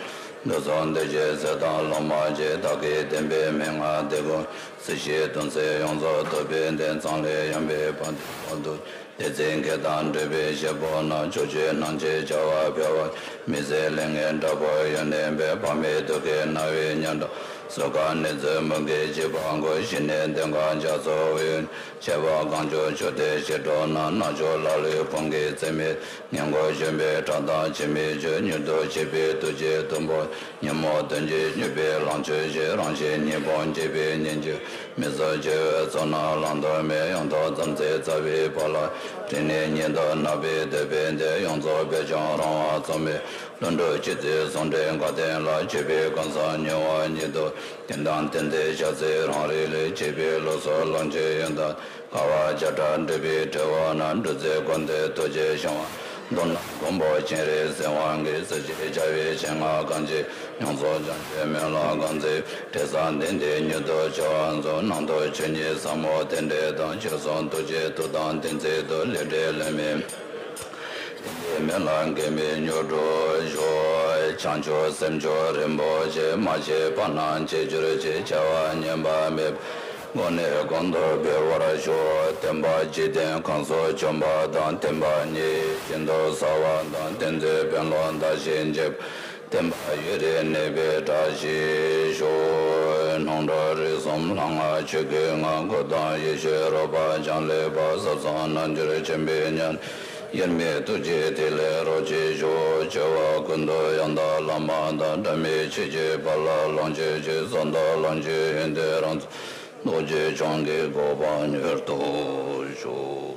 དུག་གསུམ་འདུལ་བྱེད་ཟས་དང་ལྷག་མ་བཅས། བདག་གིས་བསྟན་པའི་མན་ངག་འདི་ཀུན། སྲིད་ཞིའི་དོན་གསུམ་ཡོངས་རྫོགས་ཐུབ་པའི་བདེན། གཙང་ལས་ཡངས་པའི་བར་དུ་བར་དུ། བདེན་ཚིག་མཁས་དང་འདྲིས་པའི་བཤད་པོ་རྣམས། ཕྱོགས་བཅུའི་སྣང་བྱེད་བྱ་བ་འཕེལ་བར། མི་ཟད་ལས་ངན་དྲག་པོའི་ཡོན་ཏན་སྤེལ། ཕ་མའི་དུག་གིས་ན་བའི་ཉམ་ཐག་སོས་ཀ་ནི་ཚོའི་མུ་གེས་འཇིགས་པ་འགོག། ཞི་གནས་གདེངས་ཀ་རྒྱ་མཚོའི་དབུས། བྱེ་བ་གང་བྱུང་ཆུ་གཏེར་ཞིག་འགྲོ་ན། རྣལ་འབྱོར་ལ་ལུས་ཕུང་གི་རྩེ་མོའི། ངན་སྒོ་གཞོམ་པའི་བཀྲག་མདངས་ཕྱི་མའི་ཆོས། མྱུར་དུ་སྐྱེ་བའི་ཐུགས་རྗེ་ཐུབ་པོ། ཉོན་མོངས་གདོན་གྱིས་མྱོས་པའི་ལང་ཚོའི་གཞི། རང་གཞན་གཉིས་ཕུང་སྐྱེ་བའི་གཉེན་གྱི། མི་བཟོད་སྐྱེ་བོའི་ཚོགས་རྣམས་བླང་དོར་མེད། ཡང་དག་ཙམ་ཚེ་བཙའ་བའི་བར་ལ། དྲིན་ལན་ཉིད་དུ་བརྣག་པའི་དད་པས་འདེབས། ཡོངས་རྫོགས་སྦས་ཀྱང་རང་དབང་རྩོལ་མེད། ལྷུན་གྲུབ་སྤྱོད་ཚུལ་ཟུང་འབྲེལ་དགའ་ལྡན་ལ། སྤྱོད་པའི་གང་ཟག་མྱུར་བ་ཉིད་དུ། བསྟན་དང་བསྟན་འཛིན་བྱ་ཚུལ་རང་རིག་ལས། སྐྱེས་པའི་ལོ་ཚོད་ལོངས་སྤྱོད་ཡོན་ཏན། དཀའ་བ་བརྒྱ་ཕྲག་འགྲིབ་པའི་ཕྲེང་བ་རྣམས། སྒྲུབ་ཚུལ་ཀུན་ཏུ་ཐུགས་རྗེ་ཆུང་བ། མདོར་ན་མགོན་པོ་སྤྱན་རས་གཟིགས་དབང་གིས། སྲིད་ཞིའི་བྱ་བའི་ཆེད་མངགས་གང་བྱེད། ཡོངས་རྫོགས་བྱང་ཆུབ་སྨོན་ལམ་གང་མཛད། དྲན་བསམ་ཏན་ཏན་མྱུར་དུ་བྱ་བ་མཛོད། ནང་དུ་ཆོས་ཉིད་ཟབ་མོ་རྟེན་འབྲེལ་དང་། ཆོས་སྲུང་ཐུགས་རྗེའི་མཐུ་དང་ལྡན་ཚུལ་དུ། ལས་འབྲས་ལས་མེད་ཡོན་ཏན་གྱི་སྨོན་ལམ་གེགས་མེད་མྱུར་འགྲུབ་ཤོག། བྱང་ཆུབ་སེམས་མཆོག་རིན་པོ་ཆེ། མ་སྐྱེས་པ་རྣམས་སྐྱེ་གྱུར་ཅིག། བྱ་བ་ངན་པ་མེད་པར། གོང་ནས་གོང་དུ་འཕེལ་བར་ཤོག། བསྟན་པ་འཇིག་རྟེན་གང་སར་བྱོན་པ་དང་། བསྟན་པ་ཉིད་ཀྱི་ཞིང་དུ་གསལ་བ་དང་། བསྟན་འཛིན་དཔོན་སློབ་དར་ཞིང་རྒྱས། བསྟན་པ་ཡུན་རིང་གནས་པའི་བཀྲ་ཤིས་ཤོག། སྣང་གྲོལ་རིགས་གསུམ་ལྷ་སྔགས་ཆོས་སྐུའི་ངང་། སྐུ་གདུང་ཡེ་ཤེས་རོལ་པ་འཆང་ལེགས་པ། ཟབ་གསང་རྣལ་འབྱོར་ཆེན་པོའི་ཉམས། དབྱེར་མེད་ཐུགས་རྗེའི་ཐིག་ལེ་རོ་གཅིག་ཤོག། བྱ་བ་ཀུན་ཏུ་ཡང་དག་ལམ་པ་དང་། སྒྲ་མེད་ཆོས་ཀྱི་བར་ལ་ལོངས་སྤྱོད་ཅིང་། གསང་དང་ལོངས་སྤྱོད་ཡོན་ཏན་རང་རྫོགས། རྡོ་རྗེ་འཆང་གི་གོ་འཕང་མྱུར་ཐོབ་ཤོག།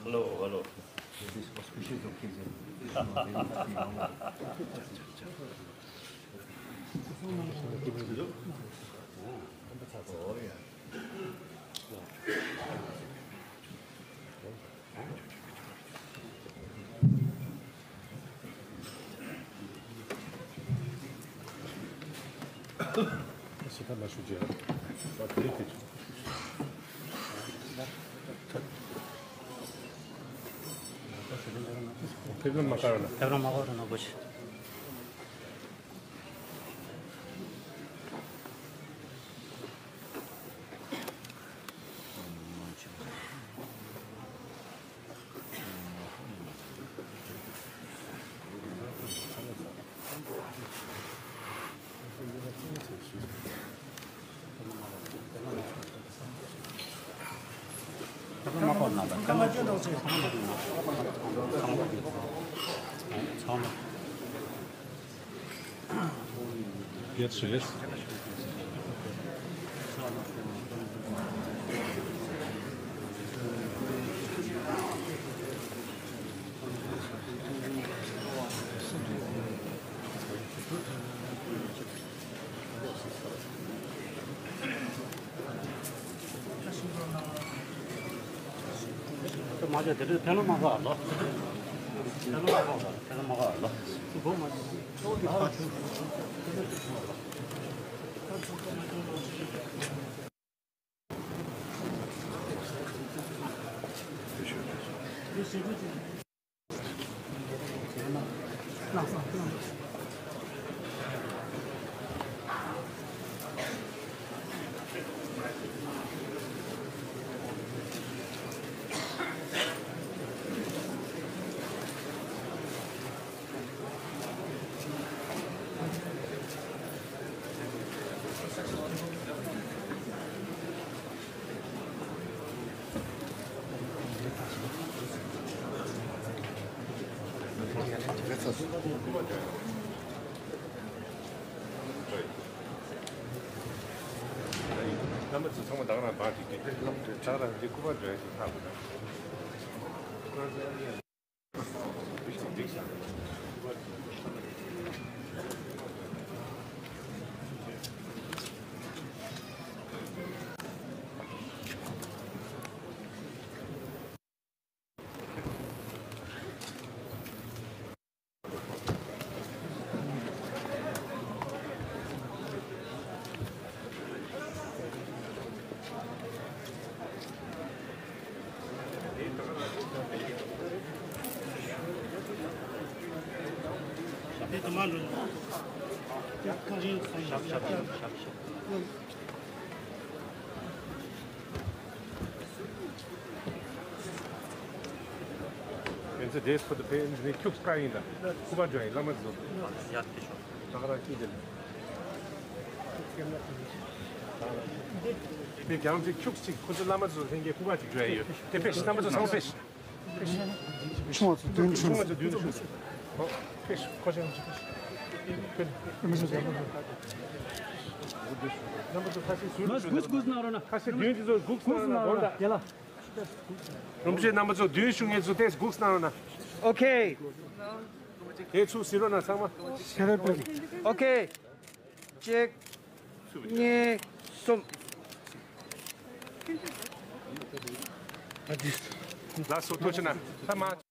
Hello, hello. ཕེབས་རོགས་མ་དགའ་རོགས་གནང་། ཕེབས་རོགས་མ་དགའ་རོགས་གནང་། Yes, yes. མ་བྱས་དེ་འདྲའི་ཕན་ལོ་མ་ག་ལོ། ཕན་ལོ་མ་ག་ལོ། ཕན་ལོ་མ་ག་ལོ། སུ་གོ་མ་བྱས། རྣམ་པ་ཚོ་ཚང་མ་ད་ག་རང་འབག་ཅིག་གིས་ད་ག་རང་འདི་སྐུ་པར་འགྲོ་ཡ་ཞིག་ཐག་པ་དང་། ཡིན་ཚེ་དེས་ཁོ་ཚོ་ཕན་ཚུན་ཁྱུག་དཀའ་ཡིན་ད། སྐུ་པར་འགྲོ་ཡིན་བླ་མ་ཚོ། ཡར་དེ་ཤོག་ད་ག་རང་སྐྱིད་དེ། དེ་རྒྱང་ཚེ་ཁྱུག་ཅིག་ཁོ་ཚོ་བླ་མ་ཚོ་ལྷན་རྒྱས་སྐུ་པར་ཅིག་འགྲོ་ཡ་ཡོད་དེ། ཕེབས་རྣམ་པ་ཚོ་ཚང་མ་ཕེབས། ཆུང་བ་ཚོ་མདུན་ཆུང་བ་ཚོ་མདུན་ཆུང་། ཨོ། ཕེབས་ཁོ་ཚོ་ཡང་ཕེབས། རྣམ་པ་ཚོ་ཁ་ཤས་ཟུར་དུ་སྒུག་སྒུག་གནང་རོགས་གནང་། ཁ་ཤས་མདུན་དེ་ཚོ་སྒུག་གནང་རོགས་གནང་། དགོངས་དག་རིན་པོ་ཆེ་རྣམ་པ་ཚོ་མདུན་བཞུགས་མཁན་ཚོ་ཏོག་ཙམ་སྒུག་གནང་རོགས་གནང་། ཨོ་ཁེ། དེ་ཚུར་གཟིགས་རོགས་གནང་ཚང་མ། ཤེས་རབ་དཔལ། ཨོ་ཁེ། གཅིག་གཉིས། གསུམ། ལགས་སོ། ཐུགས་རྗེ་གནང་། ད་མ།